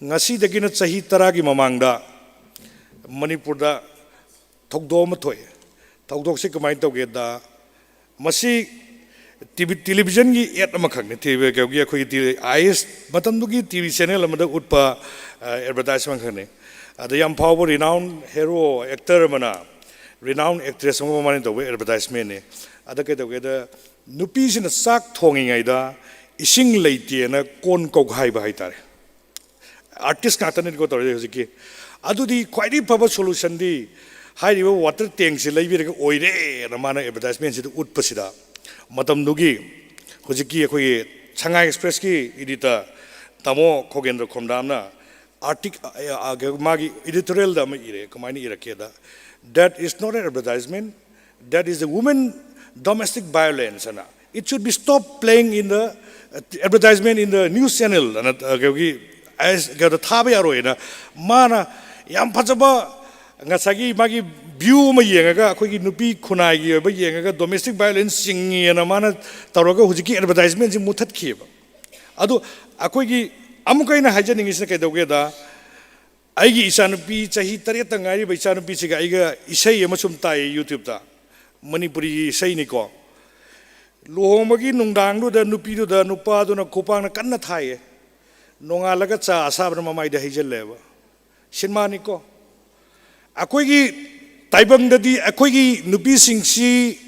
ꯉꯁꯤꯗꯒꯤꯅ ꯆꯍꯤ ꯇꯔꯥꯒꯤ ꯃꯃꯥꯡꯗ ꯃꯅꯤꯄꯨꯔꯗ ꯊꯧꯗꯣꯛ ꯑꯃ ꯊꯣꯛꯑꯦ꯫ ꯊꯧꯗꯣꯛꯁꯤ ꯀꯃꯥꯏꯅ ꯇꯧꯒꯦꯗ, ꯃꯁꯤ ꯇꯤꯚꯤ, ꯇꯦꯂꯤꯚꯤꯖꯟꯒꯤ ꯑꯦꯗ ꯑꯃꯈꯛꯅꯤ꯫ ꯇꯤꯚꯤ, ꯀꯩꯅꯣꯒꯤ ꯑꯩꯈꯣꯏꯒꯤ ꯇꯤ-, ꯑꯥꯏ ꯑꯦꯁ ꯃꯇꯝꯗꯨꯒꯤ ꯇꯤꯚꯤ ꯆꯦꯅꯦꯜ ꯑꯃꯗ ꯎꯠꯄ, ꯑ, ꯑꯦꯗꯚꯔꯇꯥꯏꯖ ꯑꯃꯈꯛꯅꯤ꯫ ꯑꯗ ꯌꯥꯝ ꯐꯥꯎꯕ ꯔꯤꯅꯥꯎꯟ ꯍꯦꯔꯣ ꯑꯦꯛꯇꯔ ꯑꯃꯅ ꯔꯤꯅꯥꯎꯟ ꯑꯦꯛꯇ꯭ꯔꯦꯁ ꯑꯃꯒ ꯃꯃꯥꯡꯗ ꯇꯧꯕ ꯑꯦꯗꯚꯔꯇꯥꯏꯖꯃꯦꯟꯅꯤ꯫ ꯑꯗ ꯀꯩꯗꯧꯒꯦꯗ, ꯅꯨꯄꯤꯁꯤꯅ ꯆꯥꯛ ꯊꯣꯡꯉꯤꯉꯩꯗ ꯏꯁꯤꯡ ꯂꯩꯇꯦꯅ ꯀꯣꯟ ꯀꯧꯈꯥꯏꯕ ꯍꯥꯏꯇꯥꯔꯦ꯫ ꯑꯥꯔꯇꯤꯁ ꯉꯥꯛꯇꯅꯤꯀꯣ ꯇꯧꯔꯤꯁꯦ ꯍꯧꯖꯤꯛꯀꯤ꯫ ꯑꯗꯨꯗꯤ ꯈ꯭ꯋꯥꯏꯗꯒꯤ ꯐꯕ ꯁꯣꯂꯨꯁꯟꯗꯤ ꯍꯥꯏꯔꯤꯕ ꯋꯥꯇꯔ ꯇꯦꯡꯁꯤ ꯂꯩꯕꯤꯔꯒ ꯑꯣꯏꯔꯦꯅ ꯃꯥꯅ ꯑꯦꯗꯚꯔꯇꯥꯏꯖꯃꯦꯟꯁꯤꯗ ꯎꯠꯄꯁꯤꯗ, ꯃꯇꯝꯗꯨꯒꯤ ꯍꯧꯖꯤꯛꯀꯤ ꯑꯩꯈꯣꯏꯒꯤ ꯁꯉꯥꯏ ꯑꯦꯛꯁꯄ꯭ꯔꯦꯁꯀꯤ ꯏꯗꯤꯇꯔ ꯇꯥꯃꯣ ꯈꯣꯒꯦꯟꯗ꯭ꯔ ꯈꯣꯝꯗꯥꯝꯅ ꯑꯥꯔꯇꯤꯛ-, ꯑ, ꯑ, ꯃꯥꯒꯤ ꯏꯗꯤꯇꯣꯔꯤꯌꯦꯜꯗ ꯑꯃ ꯏꯔꯦ꯫ ꯀꯃꯥꯏꯅ ꯏꯔꯛꯀꯦꯗ, "That is not an advertisement, that is a women domestic violence" ꯍꯥꯏꯅ꯫ "It should be stop playing in the, uh, advertisement in the news channel" ꯍꯥꯏꯅ, ꯑ, ꯀꯩꯅꯣꯒꯤ, ꯑꯥꯏ ꯑꯦꯁ, ꯀꯩꯅꯣꯗ ꯊꯥꯕ ꯌꯥꯔꯣꯏꯅ꯫ ꯃꯥꯅ ꯌꯥꯝ ꯐꯖꯕ ꯉꯁꯥꯏꯒꯤ ꯃꯥꯒꯤ ꯚ꯭ꯌꯨ ꯑꯃ ꯌꯦꯡꯉꯒ, ꯑꯩꯈꯣꯏꯒꯤ ꯅꯨꯄꯤ ꯈꯨꯟꯅꯥꯏꯒꯤ ꯑꯣꯏꯕ ꯌꯦꯡꯉꯒ, ꯗꯣꯃꯦꯁꯇꯤꯛ ꯚꯥꯏꯑꯣꯂꯦꯟꯁ ꯆꯤꯡꯉꯦꯅ ꯃꯥꯅ ꯇꯧꯔꯒ ꯍꯧꯖꯤꯛꯀꯤ ꯑꯦꯗꯚꯔꯇꯥꯏꯖꯃꯦꯟꯁꯤ ꯃꯨꯊꯠꯈꯤꯑꯕ꯫ ꯑꯗꯣ ꯑꯩꯈꯣꯏꯒꯤ ꯑꯃꯨꯛꯀ ꯑꯩꯅ ꯍꯥꯏꯖꯅꯤꯡꯉꯤꯁꯤꯅ ꯀꯩꯗꯧꯒꯦꯗ, ꯑꯩꯒꯤ ꯏꯆꯥꯅꯨꯄꯤ, ꯆꯍꯤ ꯇꯔꯦꯠꯇ ꯉꯥꯏꯔꯤꯕ ꯏꯆꯥꯅꯨꯄꯤꯁꯤꯒ ꯑꯩꯒ ꯏꯁꯩ ꯑꯃ ꯁꯨꯝ ꯇꯥꯏꯌꯦ YouTube-ꯇ, ꯃꯅꯤꯄꯨꯔꯤꯒꯤ ꯏꯁꯩꯅꯤꯀꯣ꯫ ꯂꯨꯍꯣꯡꯕꯒꯤ ꯅꯨꯡꯗꯥꯡꯗꯨꯗ ꯅꯨꯄꯤꯗꯨꯗ ꯅꯨꯄꯥꯗꯨꯅ ꯈꯨꯄꯥꯛꯅ ꯀꯟꯅ ꯊꯥꯏꯌꯦ꯫ ꯅꯣꯡꯉꯥꯜꯂꯒ ꯆꯥ ꯑꯁꯥꯕꯅ ꯃꯃꯥꯏꯗ ꯍꯩꯖꯤꯜꯂꯦꯕ꯫ ꯁꯤꯅꯦꯃꯥꯅꯤꯀꯣ꯫ ꯑꯩꯈꯣꯏꯒꯤ ꯇꯥꯏꯕꯪꯗꯗꯤ ꯑꯩꯈꯣꯏꯒꯤ ꯅꯨꯄꯤꯁꯤꯡꯁꯤ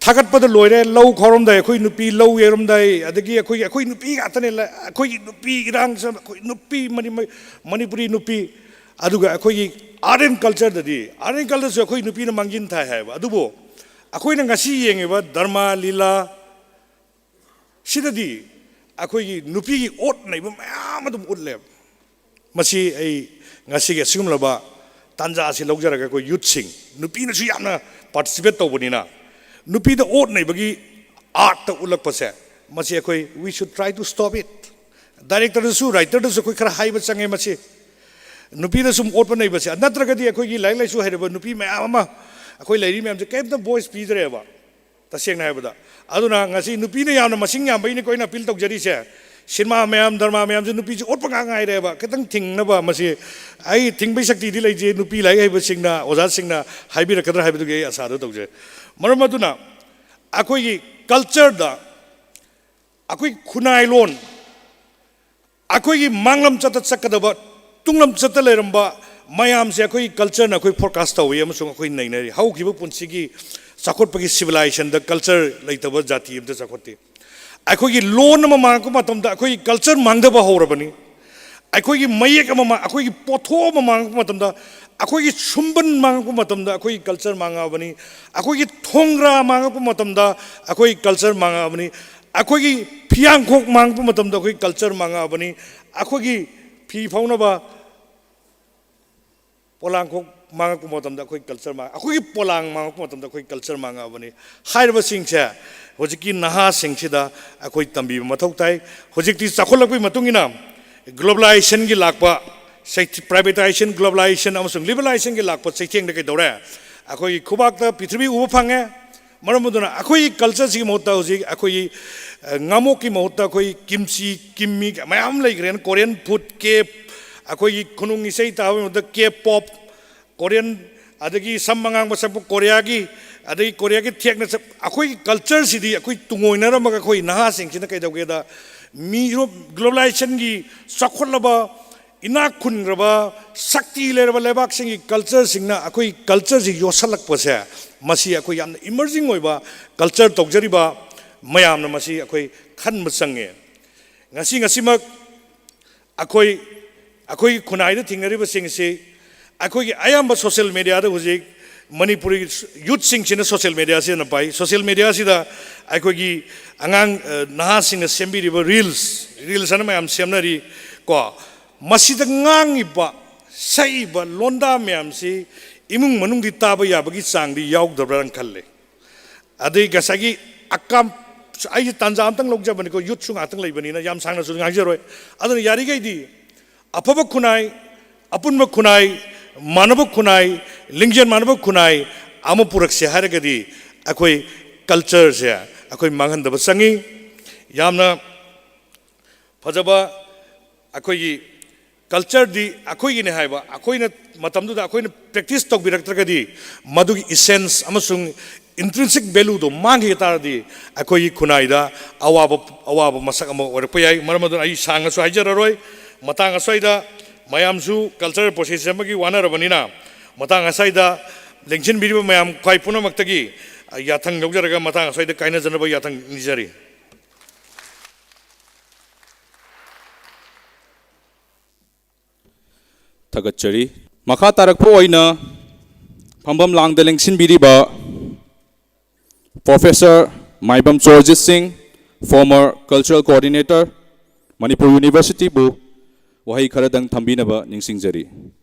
ꯊꯥꯒꯠꯄꯗ ꯂꯣꯏꯔꯦ꯫ ꯂꯧ ꯈꯥꯎꯔꯝꯗꯥꯏ ꯑꯩꯈꯣꯏ ꯅꯨꯄꯤ, ꯂꯧ ꯌꯩꯔꯝꯗꯥꯏ, ꯑꯗꯒꯤ ꯑꯩꯈꯣꯏꯒꯤ, ꯑꯩꯈꯣꯏ ꯅꯨꯄꯤ ꯉꯥꯛꯇꯅꯦ꯫ ꯂ-, ꯑꯩꯈꯣꯏꯒꯤ ꯅꯨꯄꯤ ꯏꯔꯥꯡꯁꯦ, ꯑꯩꯈꯣꯏ ꯅꯨꯄꯤ, ꯃꯅꯤ-, ꯃꯅꯤꯄꯨꯔꯤ ꯅꯨꯄꯤ꯫ ꯑꯗꯨꯒ ꯑꯩꯈꯣꯏꯒꯤ art and culture-ꯗꯗꯤ, art and culture-ꯁꯨ ꯑꯩꯈꯣꯏ ꯅꯨꯄꯤꯅ ꯃꯥꯡꯖꯤꯟ ꯊꯥꯏ ꯍꯥꯏꯕ꯫ ꯑꯗꯨꯕꯨ ꯑꯩꯈꯣꯏꯅ ꯉꯁꯤ ꯌꯦꯡꯉꯤꯕ ꯗ꯭ꯔꯃꯥ, ꯂꯤꯂꯥ, ꯁꯤꯗꯗꯤ ꯑꯩꯈꯣꯏꯒꯤ ꯅꯨꯄꯤꯒꯤ ꯑꯣꯠ ꯅꯩꯕ ꯃꯌꯥꯝ ꯑꯗꯨꯝ ꯎꯠꯂꯦꯕ꯫ ꯃꯁꯤ ꯑꯩ ꯉꯁꯤꯒꯤ ꯑꯁꯤꯒꯨꯝꯂꯕ ꯇꯥꯟꯖꯥ ꯑꯁꯤ ꯂꯧꯖꯔꯒ, ꯑꯩꯈꯣꯏ youth-ꯁꯤꯡ, ꯅꯨꯄꯤꯅꯁꯨ ꯌꯥꯝꯅ participate ꯇꯧꯕꯅꯤꯅ, ꯅꯨꯄꯤꯗ ꯑꯣꯠ ꯅꯩꯕꯒꯤ art-ꯇ ꯎꯠꯂꯛꯄꯁꯦ, ꯃꯁꯤ ꯑꯩꯈꯣꯏ, we should try to stop it꯫ Director-ꯗꯁꯨ, writer-ꯗꯁꯨ ꯑꯩꯈꯣꯏ ꯈꯔ ꯍꯥꯏꯕ ꯆꯪꯉꯦ꯫ ꯃꯁꯤ ꯅꯨꯄꯤꯗ ꯁꯨꯝ ꯑꯣꯠꯄ ꯅꯩꯕꯁꯦ, ꯅꯠꯇ꯭ꯔꯒꯗꯤ ꯑꯩꯈꯣꯏꯒꯤ ꯂꯥꯏꯔꯤꯛ ꯂꯥꯏꯁꯨ ꯍꯩꯔꯕ ꯅꯨꯄꯤ ꯃꯌꯥꯝ ꯑꯃ ꯑꯩꯈꯣꯏ ꯂꯩꯔꯤ ꯃꯌꯥꯝꯁꯦ ꯀꯔꯤꯝꯇ voice ꯄꯤꯗ꯭ꯔꯦꯕ꯫ ꯇꯁꯦꯡꯅ ꯍꯥꯏꯕꯗ꯫ ꯑꯗꯨꯅ ꯉꯁꯤ ꯅꯨꯄꯤꯅ ꯌꯥꯝꯅ ꯃꯁꯤꯡ ꯌꯥꯝꯕꯩꯅꯤꯀꯣ ꯑꯩꯅ appeal ꯇꯧꯖꯔꯤꯁꯦ꯫ ꯁꯤꯅꯦꯃꯥ ꯃꯌꯥꯝ, ꯗ꯭ꯔꯃꯥ ꯃꯌꯥꯝꯁꯦ ꯅꯨꯄꯤꯁꯦ ꯑꯣꯠꯄ ꯉꯥꯛ ꯉꯥꯏꯔꯦꯕ꯫ ꯈꯤꯇꯪ ꯊꯤꯡꯅꯕ, ꯃꯁꯤ ꯑꯩ ꯊꯤꯡꯕꯩ ꯁꯛꯇꯤꯗꯤ ꯂꯩꯖꯩ, ꯅꯨꯄꯤ ꯂꯥꯏꯔꯤꯛ ꯍꯩꯕꯁꯤꯡꯅ, ꯑꯣꯖꯥꯁꯤꯡꯅ ꯍꯥꯏꯕꯤꯔꯛꯀꯗ꯭ꯔꯥ ꯍꯥꯏꯕꯗꯨꯒꯤ ꯑꯩ ꯑꯁꯥꯗꯨ ꯇꯧꯖꯩ꯫ ꯃꯔꯝ ꯑꯗꯨꯅ ꯑꯩꯈꯣꯏꯒꯤ culture-ꯗ, ꯑꯩꯈꯣꯏ ꯈꯨꯟꯅꯥꯏꯂꯣꯟ, ꯑꯩꯈꯣꯏꯒꯤ ꯃꯥꯡꯂꯝ ꯆꯠꯇ ꯆꯠꯀꯗꯕ, ꯇꯨꯡꯂꯝ ꯆꯠꯇ ꯂꯩꯔꯝꯕ ꯃꯌꯥꯝꯁꯦ ꯑꯩꯈꯣꯏꯒꯤ culture-ꯅ ꯑꯩꯈꯣꯏ forecast ꯇꯧꯏ ꯑꯃꯁꯨꯡ ꯑꯩꯈꯣꯏ ꯅꯩꯅꯔꯤ꯫ ꯍꯧꯈꯤꯕ ꯄꯨꯟꯁꯤꯒꯤ ꯆꯥꯎꯈꯠꯄꯒꯤ civilization-ꯗ culture ꯂꯩꯇꯕ ꯖꯥꯇꯤ ꯑꯝꯇ ꯆꯥꯎꯈꯠꯇꯦ꯫ ꯑꯩꯈꯣꯏꯒꯤ ꯂꯣꯟ ꯑꯃ ꯃꯥꯡꯉꯛꯄ ꯃꯇꯝꯗ ꯑꯩꯈꯣꯏꯒꯤ culture ꯃꯥꯡꯊꯕ ꯍꯧꯔꯕꯅꯤ꯫ ꯑꯩꯈꯣꯏꯒꯤ ꯃꯌꯦꯛ ꯑꯃ ꯃꯥꯡ-, ꯑꯩꯈꯣꯏꯒꯤ ꯄꯣꯠꯊꯣꯛ ꯑꯃ ꯃꯥꯡꯉꯛꯄ ꯃꯇꯝꯗ, ꯑꯩꯈꯣꯏꯒꯤ ꯁꯨꯝꯕꯟ ꯃꯥꯡꯉꯛꯄ ꯃꯇꯝꯗ ꯑꯩꯈꯣꯏꯒꯤ culture ꯃꯥꯡꯉꯛꯑꯕꯅꯤ꯫ ꯑꯩꯈꯣꯏꯒꯤ ꯊꯣꯡꯒ꯭ꯔꯥ ꯃꯥꯡꯉꯛꯄ ꯃꯇꯝꯗ ꯑꯩꯈꯣꯏꯒꯤ culture ꯃꯥꯡꯉꯛꯑꯕꯅꯤ꯫ ꯑꯩꯈꯣꯏꯒꯤ ꯐꯤꯌꯥꯡꯈꯣꯛ ꯃꯥꯡꯉꯛꯄ ꯃꯇꯝꯗ ꯑꯩꯈꯣꯏꯒꯤ culture ꯃꯥꯡꯉꯛꯑꯕꯅꯤ꯫ ꯑꯩꯈꯣꯏꯒꯤ ꯐꯤ ꯐꯧꯅꯕ ꯄꯣꯂꯥꯡꯈꯣꯛ ꯃꯥꯡꯉꯛꯄ ꯃꯇꯝꯗ ꯑꯩꯈꯣꯏ culture ꯃꯥꯡ-, ꯑꯩꯈꯣꯏꯒꯤ ꯄꯣꯂꯥꯡ ꯃꯥꯡꯉꯛꯄ ꯃꯇꯝꯗ ꯑꯩꯈꯣꯏ culture ꯃꯥꯡꯉꯛꯑꯕꯅꯤ꯫ ꯍꯥꯏꯔꯤꯕꯁꯤꯡꯁꯦ ꯍꯧꯖꯤꯛꯀꯤ ꯅꯍꯥꯁꯤꯡꯁꯤꯗ ꯑꯩꯈꯣꯏ ꯇꯝꯕꯤꯕ ꯃꯊꯧ ꯇꯥꯏ꯫ ꯍꯧꯖꯤꯛꯇꯤ ꯆꯥꯎꯈꯠꯂꯛꯄꯒꯤ ꯃꯇꯨꯡ ꯏꯟꯅ globalization-ꯒꯤ ꯂꯥꯛꯄ, ꯆꯩꯊꯤ-, privatization, globalization ꯑꯃꯁꯨꯡ liberalization-ꯒꯤ ꯂꯥꯛꯄ ꯆꯩꯊꯦꯡꯗ ꯀꯩꯗꯧꯔꯦ? ꯑꯩꯈꯣꯏꯒꯤ ꯈꯨꯕꯥꯛꯇ ꯄ꯭ꯔꯤꯊꯤꯕꯤ ꯎꯕ ꯐꯪꯉꯦ꯫ ꯃꯔꯝ ꯑꯗꯨꯅ ꯑꯩꯈꯣꯏꯒꯤ culture-ꯁꯤꯒꯤ ꯃꯍꯨꯠꯇ ꯍꯧꯖꯤꯛ ꯑꯩꯈꯣꯏꯒꯤ ꯉꯥꯃꯣꯛꯀꯤ ꯃꯍꯨꯠꯇ ꯑꯩꯈꯣꯏ ꯀꯤꯝꯆꯤ, ꯀꯤꯝꯃꯤ ꯃꯌꯥꯝ ꯂꯩꯈ꯭ꯔꯦꯅ, ꯀꯣꯔꯤꯌꯟ ꯐꯨꯗ, ꯀꯦꯞ, ꯑꯩꯈꯣꯏꯒꯤ ꯈꯨꯅꯨꯡ ꯏꯁꯩ ꯇꯥꯕꯒꯤ ꯃꯍꯨꯠꯇ ꯀꯦ ꯄꯣꯞ, ꯀꯣꯔꯤꯌꯟ, ꯑꯗꯒꯤ ꯁꯝ ꯑꯉꯥꯡꯕ ꯁꯛꯄ ꯀꯣꯔꯤꯌꯥꯒꯤ, ꯑꯗꯒꯤ ꯀꯣꯔꯤꯌꯥꯒꯤ ꯊꯦꯛꯅ ꯁꯛ-, ꯑꯩꯈꯣꯏꯒꯤ ꯀꯜꯆꯔꯁꯤꯗꯤ ꯑꯩꯈꯣꯏ ꯇꯨꯡꯑꯣꯏꯅꯔꯝꯃꯒ ꯑꯩꯈꯣꯏ ꯅꯍꯥꯁꯤꯡꯁꯤꯅ ꯀꯩꯗꯧꯒꯦꯗ, ꯃꯤ ꯒ꯭ꯂꯣꯕꯂꯥꯏꯖꯦꯁꯟꯒꯤ ꯆꯥꯎꯈꯠꯂꯕ ꯏꯅꯥꯛ ꯈꯨꯟꯈ꯭ꯔꯕ, ꯁꯛꯇꯤ ꯂꯩꯔꯕ ꯂꯩꯕꯥꯛꯁꯤꯡꯒꯤ ꯀꯜꯆꯔꯁꯤꯡꯅ ꯑꯩꯈꯣꯏ ꯀꯜꯆꯔꯁꯤ ꯌꯣꯠꯁꯜꯂꯛꯄꯁꯦ, ꯃꯁꯤ ꯑꯩꯈꯣꯏ ꯌꯥꯝꯅ ꯏꯃꯔꯖꯤꯡ ꯑꯣꯏꯕ ꯀꯜꯆꯔ ꯇꯧꯖꯔꯤꯕ ꯃꯌꯥꯝꯅ ꯃꯁꯤ ꯑꯩꯈꯣꯏ ꯈꯟꯕ ꯆꯪꯉꯦ꯫ ꯉꯁꯤ ꯉꯁꯤꯃꯛ ꯑꯩꯈꯣꯏ, ꯑꯩꯈꯣꯏꯒꯤ ꯈꯨꯟꯅꯥꯏꯗ ꯊꯦꯡꯅꯔꯤꯕꯁꯤꯡꯁꯤ ꯑꯩꯈꯣꯏꯒꯤ ꯑꯌꯥꯝꯕ ꯁꯣꯁꯤꯌꯦꯜ ꯃꯦꯗꯤꯌꯥꯗ ꯍꯧꯖꯤꯛ ꯃꯅꯤꯄꯨꯔꯤ ꯌꯨꯠꯁꯤꯡꯁꯤꯅ ꯁꯣꯁꯤꯌꯦꯜ ꯃꯦꯗꯤꯌꯥꯁꯤ ꯍꯦꯟꯅ ꯄꯥꯏ꯫ ꯁꯣꯁꯤꯌꯦꯜ ꯃꯦꯗꯤꯌꯥꯁꯤꯗ ꯑꯩꯈꯣꯏꯒꯤ ꯑꯉꯥꯡ, ꯑ, ꯅꯍꯥꯁꯤꯡꯅ ꯁꯦꯝꯕꯤꯔꯤꯕ ꯔꯤꯜꯁ, ꯔꯤꯜꯁ ꯍꯥꯏꯅ ꯃꯌꯥꯝ ꯁꯦꯝꯅꯔꯤ ꯀꯣ, ꯃꯁꯤꯗ ꯉꯥꯡꯉꯤꯕ, ꯁꯛꯏꯕ ꯂꯣꯟꯗꯥ ꯃꯌꯥꯝꯁꯤ ꯏꯃꯨꯡ ꯃꯅꯨꯡꯗꯤ ꯇꯥꯕ ꯌꯥꯕꯒꯤ ꯆꯥꯡꯗꯤ ꯌꯥꯎꯗꯕ꯭ꯔꯥꯅ ꯈꯜꯂꯦ꯫ ꯑꯗꯩ ꯉꯁꯥꯏꯒꯤ ꯑꯀꯥꯝ-, ꯑꯩꯁꯦ ꯇꯥꯟꯖꯥ ꯑꯝꯇꯪ ꯂꯧꯖꯕꯅꯤꯀꯣ, ꯌꯨꯠꯁꯨ ꯉꯥꯛꯇꯪ ꯂꯩꯕꯅꯤꯅ ꯌꯥꯝ ꯁꯥꯡꯅꯁꯨ ꯉꯥꯡꯖꯔꯣꯏ꯫ ꯑꯗꯨꯅ ꯌꯥꯔꯤꯈꯩꯗꯤ ꯑꯐꯕ ꯈꯨꯟꯅꯥꯏ, ꯑꯄꯨꯟꯕ ꯈꯨꯟꯅꯥꯏ, ꯃꯥꯟꯅꯕ ꯈꯨꯟꯅꯥꯏ, ꯂꯤꯡꯖꯦꯜ ꯃꯥꯟꯅꯕ ꯈꯨꯟꯅꯥꯏ ꯑꯃ ꯄꯨꯔꯛꯁꯦ ꯍꯥꯏꯔꯒꯗꯤ ꯑꯩꯈꯣꯏ ꯀꯜꯆꯔꯁꯦ ꯑꯩꯈꯣꯏ ꯃꯥꯡꯍꯟꯗꯕ ꯆꯪꯉꯤ꯫ ꯌꯥꯝꯅ ꯐꯖꯕ ꯑꯩꯈꯣꯏꯒꯤ ꯀꯜꯆꯔꯗꯤ ꯑꯩꯈꯣꯏꯒꯤꯅꯦ ꯍꯥꯏꯕ, ꯑꯩꯈꯣꯏꯅ ꯃꯇꯝꯗꯨꯗ ꯑꯩꯈꯣꯏꯅ ꯄ꯭ꯔꯦꯛꯇꯤꯁ ꯇꯧꯕꯤꯔꯛꯇ꯭ꯔꯒꯗꯤ ꯃꯗꯨꯒꯤ ꯏꯁꯦꯟꯁ ꯑꯃꯁꯨꯡ ꯏꯟꯇ꯭ꯔꯤꯟꯁꯤꯛ ꯚꯦꯂꯨꯗꯣ ꯃꯥꯡꯈꯤꯕ ꯇꯥꯔꯗꯤ ꯑꯩꯈꯣꯏꯒꯤ ꯈꯨꯟꯅꯥꯏꯗ ꯑꯋꯥꯕ, ꯑꯋꯥꯕ ꯃꯁꯛ ꯑꯃ ꯑꯣꯏꯔꯛꯄ ꯌꯥꯏ꯫ ꯃꯔꯝ ꯑꯗꯨꯅ ꯑꯩ ꯁꯥꯡꯅꯁꯨ ꯍꯥꯏꯖꯔꯔꯣꯏ꯫ ꯃꯇꯥꯡ ꯑꯁ꯭ꯋꯥꯏꯗ ꯃꯌꯥꯝꯁꯨ ꯀꯜꯆꯔꯦꯜ ꯄ꯭ꯔꯣꯁꯦꯁ ꯑꯃꯒꯤ ꯋꯥꯅꯔꯕꯅꯤꯅ ꯃꯇꯥꯡ ꯑꯁ꯭ꯋꯥꯏꯗ ꯂꯦꯡꯁꯤꯟꯕꯤꯔꯤꯕ ꯃꯌꯥꯝ ꯈ꯭ꯋꯥꯏ ꯄꯨꯝꯅꯃꯛꯇꯒꯤ ꯌꯥꯊꯪ ꯂꯧꯖꯔꯒ ꯃꯇꯥꯡ ꯑꯁ꯭ꯋꯥꯏꯗ ꯀꯥꯏꯅꯖꯅꯕ ꯌꯥꯊꯪ ꯅꯤꯖꯔꯤ꯫ ꯊꯥꯒꯠꯆꯔꯤ꯫ ꯃꯈꯥ ꯇꯥꯔꯛꯄ ꯑꯣꯏꯅ ꯐꯝꯐꯝ ꯂꯥꯡꯗ ꯂꯦꯡꯁꯤꯟꯕꯤꯔꯤꯕ Professor ꯃꯥꯏꯕꯝ ꯆꯣꯔꯖꯤꯠ ꯁꯤꯡ, former cultural coordinator, ꯃꯅꯤꯄꯨꯔ ꯌꯨꯅꯤꯚꯔꯁꯤꯇꯤꯕꯨ ꯋꯥꯍꯩ ꯈꯔꯗꯪ ꯊꯝꯕꯤꯅꯕ ꯅꯤꯡꯁꯤꯡꯖꯔꯤ꯫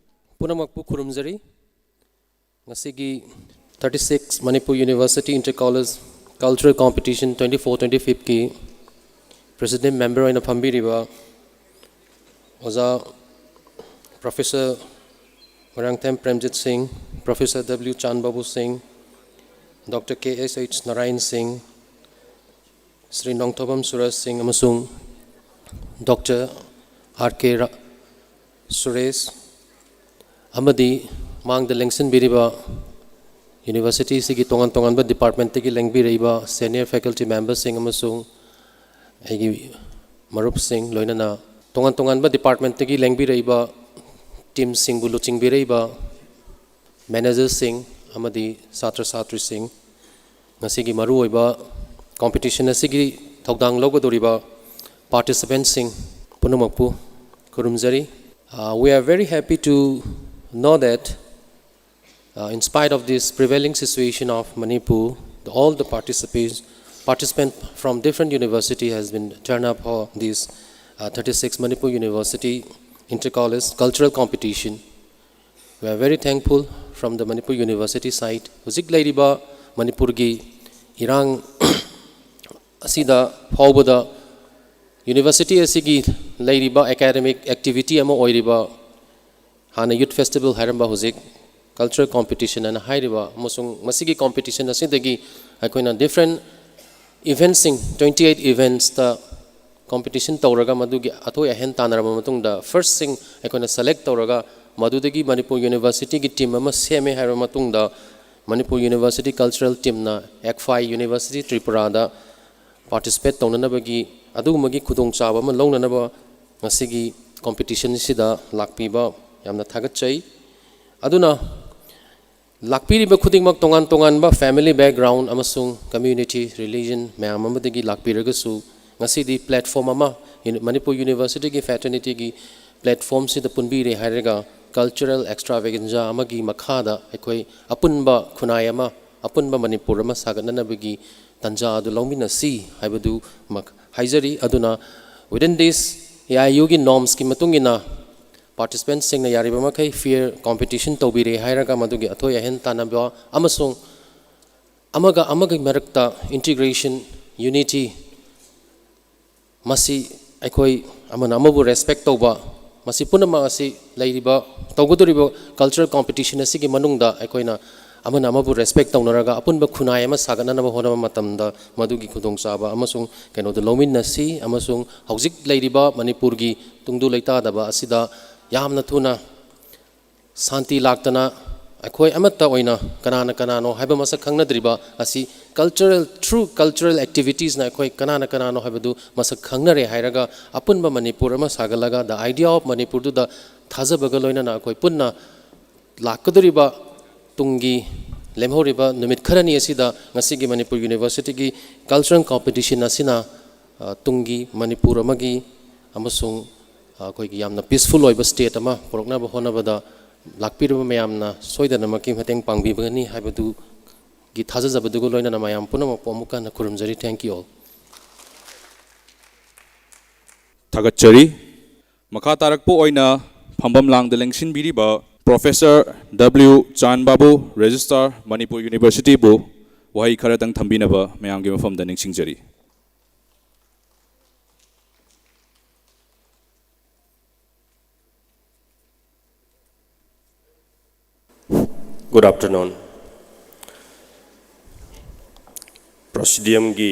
ꯄꯨꯝꯅꯃꯛꯄꯨ ꯈꯨꯔꯨꯝꯖꯔꯤ꯫ ꯉꯁꯤꯒꯤ thirty six Manipur University Inter College Cultural Competition twenty four twenty five ꯀꯤ president member ꯑꯣꯏꯅ ꯐꯝꯕꯤꯔꯤꯕ ꯑꯣꯖꯥ Professor ꯃꯣꯏꯔꯥꯡꯊꯦꯝ ꯄ꯭ꯔꯦꯝꯖꯤꯠ ꯁꯤꯡ, Professor W ꯆꯥꯟꯕꯥꯕꯨ ꯁꯤꯡ, Doctor K S H Narayan ꯁꯤꯡ, ꯁ꯭ꯔꯤ ꯅꯣꯡꯊꯣꯝꯕꯝ ꯁꯨꯔꯦꯁ ꯁꯤꯡ ꯑꯃꯁꯨꯡ ꯗꯣꯛꯇꯔ ꯑꯥꯔ ꯀꯦ ꯔ-, ꯁꯨꯔꯦꯁ ꯑꯃꯗꯤ ꯃꯥꯡꯗ ꯂꯦꯡꯁꯤꯟꯕꯤꯔꯤꯕ ꯌꯨꯅꯤꯚꯔꯁꯤꯇꯤꯁꯤꯒꯤ ꯇꯣꯉꯥꯟ ꯇꯣꯉꯥꯟꯕ ꯗꯤꯄꯥꯔꯠꯃꯦꯟꯠꯇꯒꯤ ꯂꯦꯡꯕꯤꯔꯛꯏꯕ ꯁꯦꯅꯤꯌꯔ ꯐꯦꯀꯜꯇꯤ ꯃꯦꯝꯕꯔꯁꯤꯡ ꯑꯃꯁꯨꯡ ꯑꯩꯒꯤ ꯃꯔꯨꯞꯁꯤꯡ, ꯂꯣꯏꯅꯅ ꯇꯣꯉꯥꯟ ꯇꯣꯉꯥꯟꯕ ꯗꯤꯄꯥꯔꯠꯃꯦꯟꯠꯇꯒꯤ ꯂꯦꯡꯕꯤꯔꯛꯏꯕ ꯇꯤꯝꯁꯤꯡꯕꯨ ꯂꯨꯆꯤꯡꯕꯤꯔꯛꯏꯕ ꯃꯦꯅꯦꯖꯔꯁꯤꯡ ꯑꯃꯗꯤ ꯁꯥꯇ꯭ꯔ ꯁꯥꯇ꯭ꯔꯤꯁꯤꯡ, ꯉꯁꯤꯒꯤ ꯃꯔꯨꯑꯣꯏꯕ ꯀꯣꯝꯄꯤꯇꯤꯁꯟ ꯑꯁꯤꯒꯤ ꯊꯧꯗꯥꯡ ꯂꯧꯒꯗꯧꯔꯤꯕ ꯄꯥꯔꯇꯤꯁꯤꯄꯦꯟꯠꯁꯤꯡ ꯄꯨꯝꯅꯃꯛꯄꯨ ꯈꯨꯔꯨꯝꯖꯔꯤ꯫ Uh, we are very happy to know that, uh, in spite of this prevailing situation of Manipur, the, all the participants, participants from different university has been turned up for this, uh, thirty-six Manipur University Inter-College Cultural Competition. We are very thankful from the Manipur University side. ꯍꯧꯖꯤꯛ ꯂꯩꯔꯤꯕ ꯃꯅꯤꯄꯨꯔꯒꯤ ꯏꯔꯥꯡ ꯑꯁꯤꯗ ꯐꯥꯎꯕꯗ university ꯑꯁꯤꯒꯤ ꯂꯩꯔꯤꯕ academic activity ꯑꯃ ꯑꯣꯏꯔꯤꯕ, ꯍꯥꯟꯅ ꯌꯨꯠ ꯐꯦꯁꯇꯤꯚꯦꯜ ꯍꯥꯏꯔꯝꯕ, ꯍꯧꯖꯤꯛ ꯀꯜꯆꯔꯦꯜ ꯀꯣꯝꯄꯤꯇꯤꯁꯟ ꯍꯥꯏꯅ ꯍꯥꯏꯔꯤꯕ, ꯑꯃꯁꯨꯡ ꯃꯁꯤꯒꯤ ꯀꯣꯝꯄꯤꯇꯤꯁꯟ ꯑꯁꯤꯗꯒꯤ ꯑꯩꯈꯣꯏꯅ ꯗꯤꯐ꯭ꯔꯦꯟ ꯏꯚꯦꯟꯠꯁꯤꯡ, twenty eight ꯏꯚꯦꯟꯠꯁꯇ ꯀꯣꯝꯄꯤꯇꯤꯁꯟ ꯇꯧꯔꯒ ꯃꯗꯨꯒꯤ ꯑꯊꯣꯏ ꯑꯍꯦꯟ ꯇꯥꯟꯅꯔꯕ ꯃꯇꯨꯡꯗ, ꯐꯥꯔꯁꯁꯤꯡ ꯑꯩꯈꯣꯏꯅ ꯁꯦꯂꯦꯛ ꯇꯧꯔꯒ, ꯃꯗꯨꯗꯒꯤ ꯃꯅꯤꯄꯨꯔ ꯌꯨꯅꯤꯚꯔꯁꯤꯇꯤꯒꯤ ꯇꯤꯝ ꯑꯃ ꯁꯦꯝꯃꯦ ꯍꯥꯏꯔꯕ ꯃꯇꯨꯡꯗ, ꯃꯅꯤꯄꯨꯔ ꯌꯨꯅꯤꯚꯔꯁꯤꯇꯤ ꯀꯜꯆꯔꯦꯜ ꯇꯤꯝꯅ ꯑꯦꯛꯐꯥꯏ ꯌꯨꯅꯤꯚꯔꯁꯤꯇꯤ ꯇ꯭ꯔꯤꯄꯨꯔꯥꯗ ꯄꯥꯔꯇꯤꯁꯤꯄꯦꯠ ꯇꯧꯅꯅꯕꯒꯤ, ꯑꯗꯨꯒꯨꯝꯕꯒꯤ ꯈꯨꯗꯣꯡꯆꯥꯕ ꯑꯃ ꯂꯧꯅꯅꯕ ꯉꯁꯤꯒꯤ ꯀꯣꯝꯄꯤꯇꯤꯁꯟꯁꯤꯗ ꯂꯥꯛꯄꯤꯕ ꯌꯥꯝꯅ ꯊꯥꯒꯠꯆꯩ꯫ ꯑꯗꯨꯅ ꯂꯥꯛꯄꯤꯔꯤꯕ ꯈꯨꯗꯤꯡꯃꯛ ꯇꯣꯉꯥꯟ ꯇꯣꯉꯥꯟꯕ ꯐꯦꯃꯤꯂꯤ ꯕꯦꯛꯒ꯭ꯔꯥꯎꯟ ꯑꯃꯁꯨꯡ ꯀꯝꯃ꯭ꯌꯨꯅꯤꯇꯤ, ꯔꯤꯂꯤꯖꯟ ꯃꯌꯥꯝ ꯑꯃꯗꯒꯤ ꯂꯥꯛꯄꯤꯔꯒꯁꯨ, ꯉꯁꯤꯗꯤ ꯄ꯭ꯂꯦꯠꯐꯣꯝ ꯑꯃ, ꯌꯨꯅꯤ-, ꯃꯅꯤꯄꯨꯔ ꯌꯨꯅꯤꯚꯔꯁꯤꯇꯤꯒꯤ ꯐ꯭ꯔꯦꯇꯔꯅꯤꯇꯤꯒꯤ ꯄ꯭ꯂꯦꯠꯐꯣꯝꯁꯤꯗ ꯄꯨꯟꯕꯤꯔꯦ ꯍꯥꯏꯔꯒ, ꯀꯜꯆꯔꯦꯜ ꯑꯦꯛꯁꯇ꯭ꯔꯥꯚꯦꯒꯦꯟꯖꯥ ꯑꯃꯒꯤ ꯃꯈꯥꯗ ꯑꯩꯈꯣꯏ ꯑꯄꯨꯟꯕ ꯈꯨꯟꯅꯥꯏ ꯑꯃ, ꯑꯄꯨꯟꯕ ꯃꯅꯤꯄꯨꯔ ꯑꯃ ꯁꯥꯒꯠꯅꯅꯕꯒꯤ ꯇꯥꯟꯖꯥ ꯑꯗꯨ ꯂꯧꯃꯤꯟꯅꯁꯤ ꯍꯥꯏꯕꯗꯨꯃꯛ ꯍꯥꯏꯖꯔꯤ꯫ ꯑꯗꯨꯅ, within this A I Uꯒꯤ ꯅꯣꯔꯝꯁꯀꯤ ꯃꯇꯨꯡ ꯏꯟꯅ, ꯄꯥꯔꯇꯤꯁꯤꯄꯦꯟꯠꯁꯤꯡꯅ ꯌꯥꯔꯤꯕ ꯃꯈꯩ ꯐꯤꯌꯔ ꯀꯣꯝꯄꯤꯇꯤꯁꯟ ꯇꯧꯕꯤꯔꯦ ꯍꯥꯏꯔꯒ, ꯃꯗꯨꯒꯤ ꯑꯊꯣꯏ ꯑꯍꯦꯟ ꯇꯥꯟꯅꯕ ꯑꯃꯁꯨꯡ ꯑꯃꯒ ꯑꯃꯒꯤ ꯃꯔꯛꯇ ꯏꯟꯇꯤꯒ꯭ꯔꯦꯁꯟ, ꯌꯨꯅꯤꯇꯤ, ꯃꯁꯤ ꯑꯩꯈꯣꯏ ꯑꯃꯅ ꯑꯃꯕꯨ ꯔꯦꯁꯄꯦꯛ ꯇꯧꯕ, ꯃꯁꯤ ꯄꯨꯝꯅꯃꯛ ꯑꯁꯤ ꯂꯩꯔꯤꯕ, ꯇꯧꯒꯗꯧꯔꯤꯕ ꯀꯜꯆꯔꯦꯜ ꯀꯣꯝꯄꯤꯇꯤꯁꯟ ꯑꯁꯤꯒꯤ ꯃꯅꯨꯡꯗ ꯑꯩꯈꯣꯏꯅ ꯑꯃꯅ ꯑꯃꯕꯨ respect ꯇꯧꯅꯔꯒ ꯑꯄꯨꯟꯕ ꯈꯨꯟꯅꯥꯏ ꯑꯃ ꯁꯥꯒꯠꯅꯅꯕ ꯍꯣꯠꯅꯕ ꯃꯇꯝꯗ ꯃꯗꯨꯒꯤ ꯈꯨꯗꯣꯡꯆꯥꯕ ꯑꯃꯁꯨꯡ ꯀꯩꯅꯣꯗꯨ ꯂꯧꯃꯤꯟꯅꯁꯤ, ꯑꯃꯁꯨꯡ ꯍꯧꯖꯤꯛ ꯂꯩꯔꯤꯕ ꯃꯅꯤꯄꯨꯔꯒꯤ ꯇꯨꯡꯗꯨ ꯂꯩꯇꯥꯗꯕ ꯑꯁꯤꯗ ꯌꯥꯝꯅ ꯊꯨꯅ ꯁꯥꯟꯇꯤ ꯂꯥꯛꯇꯅ ꯑꯩꯈꯣꯏ ꯑꯃꯠꯇ ꯑꯣꯏꯅ ꯀꯅꯥꯅ ꯀꯅꯥꯅꯣ ꯍꯥꯏꯕ ꯃꯁꯛ ꯈꯪꯅꯗ꯭ꯔꯤꯕ ꯑꯁꯤ cultural, through cultural activitiesꯅ ꯑꯩꯈꯣꯏ ꯀꯅꯥꯅ ꯀꯅꯥꯅꯣ ꯍꯥꯏꯕꯗꯨ ꯃꯁꯛ ꯈꯪꯅꯔꯦ ꯍꯥꯏꯔꯒ ꯑꯄꯨꯟꯕ ꯃꯅꯤꯄꯨꯔ ꯑꯃ ꯁꯥꯒꯠꯂꯒ the idea of ꯃꯅꯤꯄꯨꯔꯗꯨꯗ ꯊꯥꯖꯕꯒ ꯂꯣꯏꯅꯅ ꯑꯩꯈꯣꯏ ꯄꯨꯟꯅ ꯂꯥꯛꯀꯗꯧꯔꯤꯕ ꯇꯨꯡꯒꯤ ꯂꯦꯝꯍꯧꯔꯤꯕ ꯅꯨꯃꯤꯠ ꯈꯔꯅꯤ ꯑꯁꯤꯗ ꯉꯁꯤꯒꯤ ꯃꯅꯤꯄꯨꯔ ꯌꯨꯅꯤꯚꯔꯁꯤꯇꯤꯒꯤ cultural competition ꯑꯁꯤꯅ, ꯑ, ꯇꯨꯡꯒꯤ ꯃꯅꯤꯄꯨꯔ ꯑꯃꯒꯤ ꯑꯃꯁꯨꯡ, ꯑ, ꯑꯩꯈꯣꯏꯒꯤ ꯌꯥꯝꯅ peaceful ꯑꯣꯏꯕ state ꯑꯃ ꯄꯨꯔꯛꯅꯕ ꯍꯣꯠꯅꯕꯗ ꯂꯥꯛꯄꯤꯔꯤꯕ ꯃꯌꯥꯝꯅ ꯁꯣꯏꯗꯅꯃꯛꯀꯤ ꯃꯇꯦꯡ ꯄꯥꯡꯕꯤꯒꯅꯤ ꯍꯥꯏꯕꯗꯨꯒꯤ ꯊꯥꯖꯖꯕꯗꯨꯒ ꯂꯣꯏꯅꯅ ꯃꯌꯥꯝ ꯄꯨꯝꯅꯃꯛꯄꯨ ꯑꯃꯨꯛꯀ ꯍꯟꯅ ꯈꯨꯔꯨꯝꯖꯔꯤ꯫ Thank you all. ꯊꯥꯒꯠꯆꯔꯤ꯫ ꯃꯈꯥ ꯇꯥꯔꯛꯄ ꯑꯣꯏꯅ ꯐꯝꯐꯝ ꯂꯥꯡꯗ ꯂꯦꯡꯁꯤꯟꯕꯤꯔꯤꯕ Professor W ꯆꯥꯟ ꯕꯥꯕꯨ, Registrar, ꯃꯅꯤꯄꯨꯔ ꯌꯨꯅꯤꯚꯔꯁꯤꯇꯤꯕꯨ ꯋꯥꯍꯩ ꯈꯔꯇꯪ ꯊꯝꯕꯤꯅꯕ ꯃꯌꯥꯝꯒꯤ ꯃꯐꯝꯗ ꯅꯤꯡꯁꯤꯡꯖꯔꯤ꯫ Good afternoon. Presidiumꯒꯤ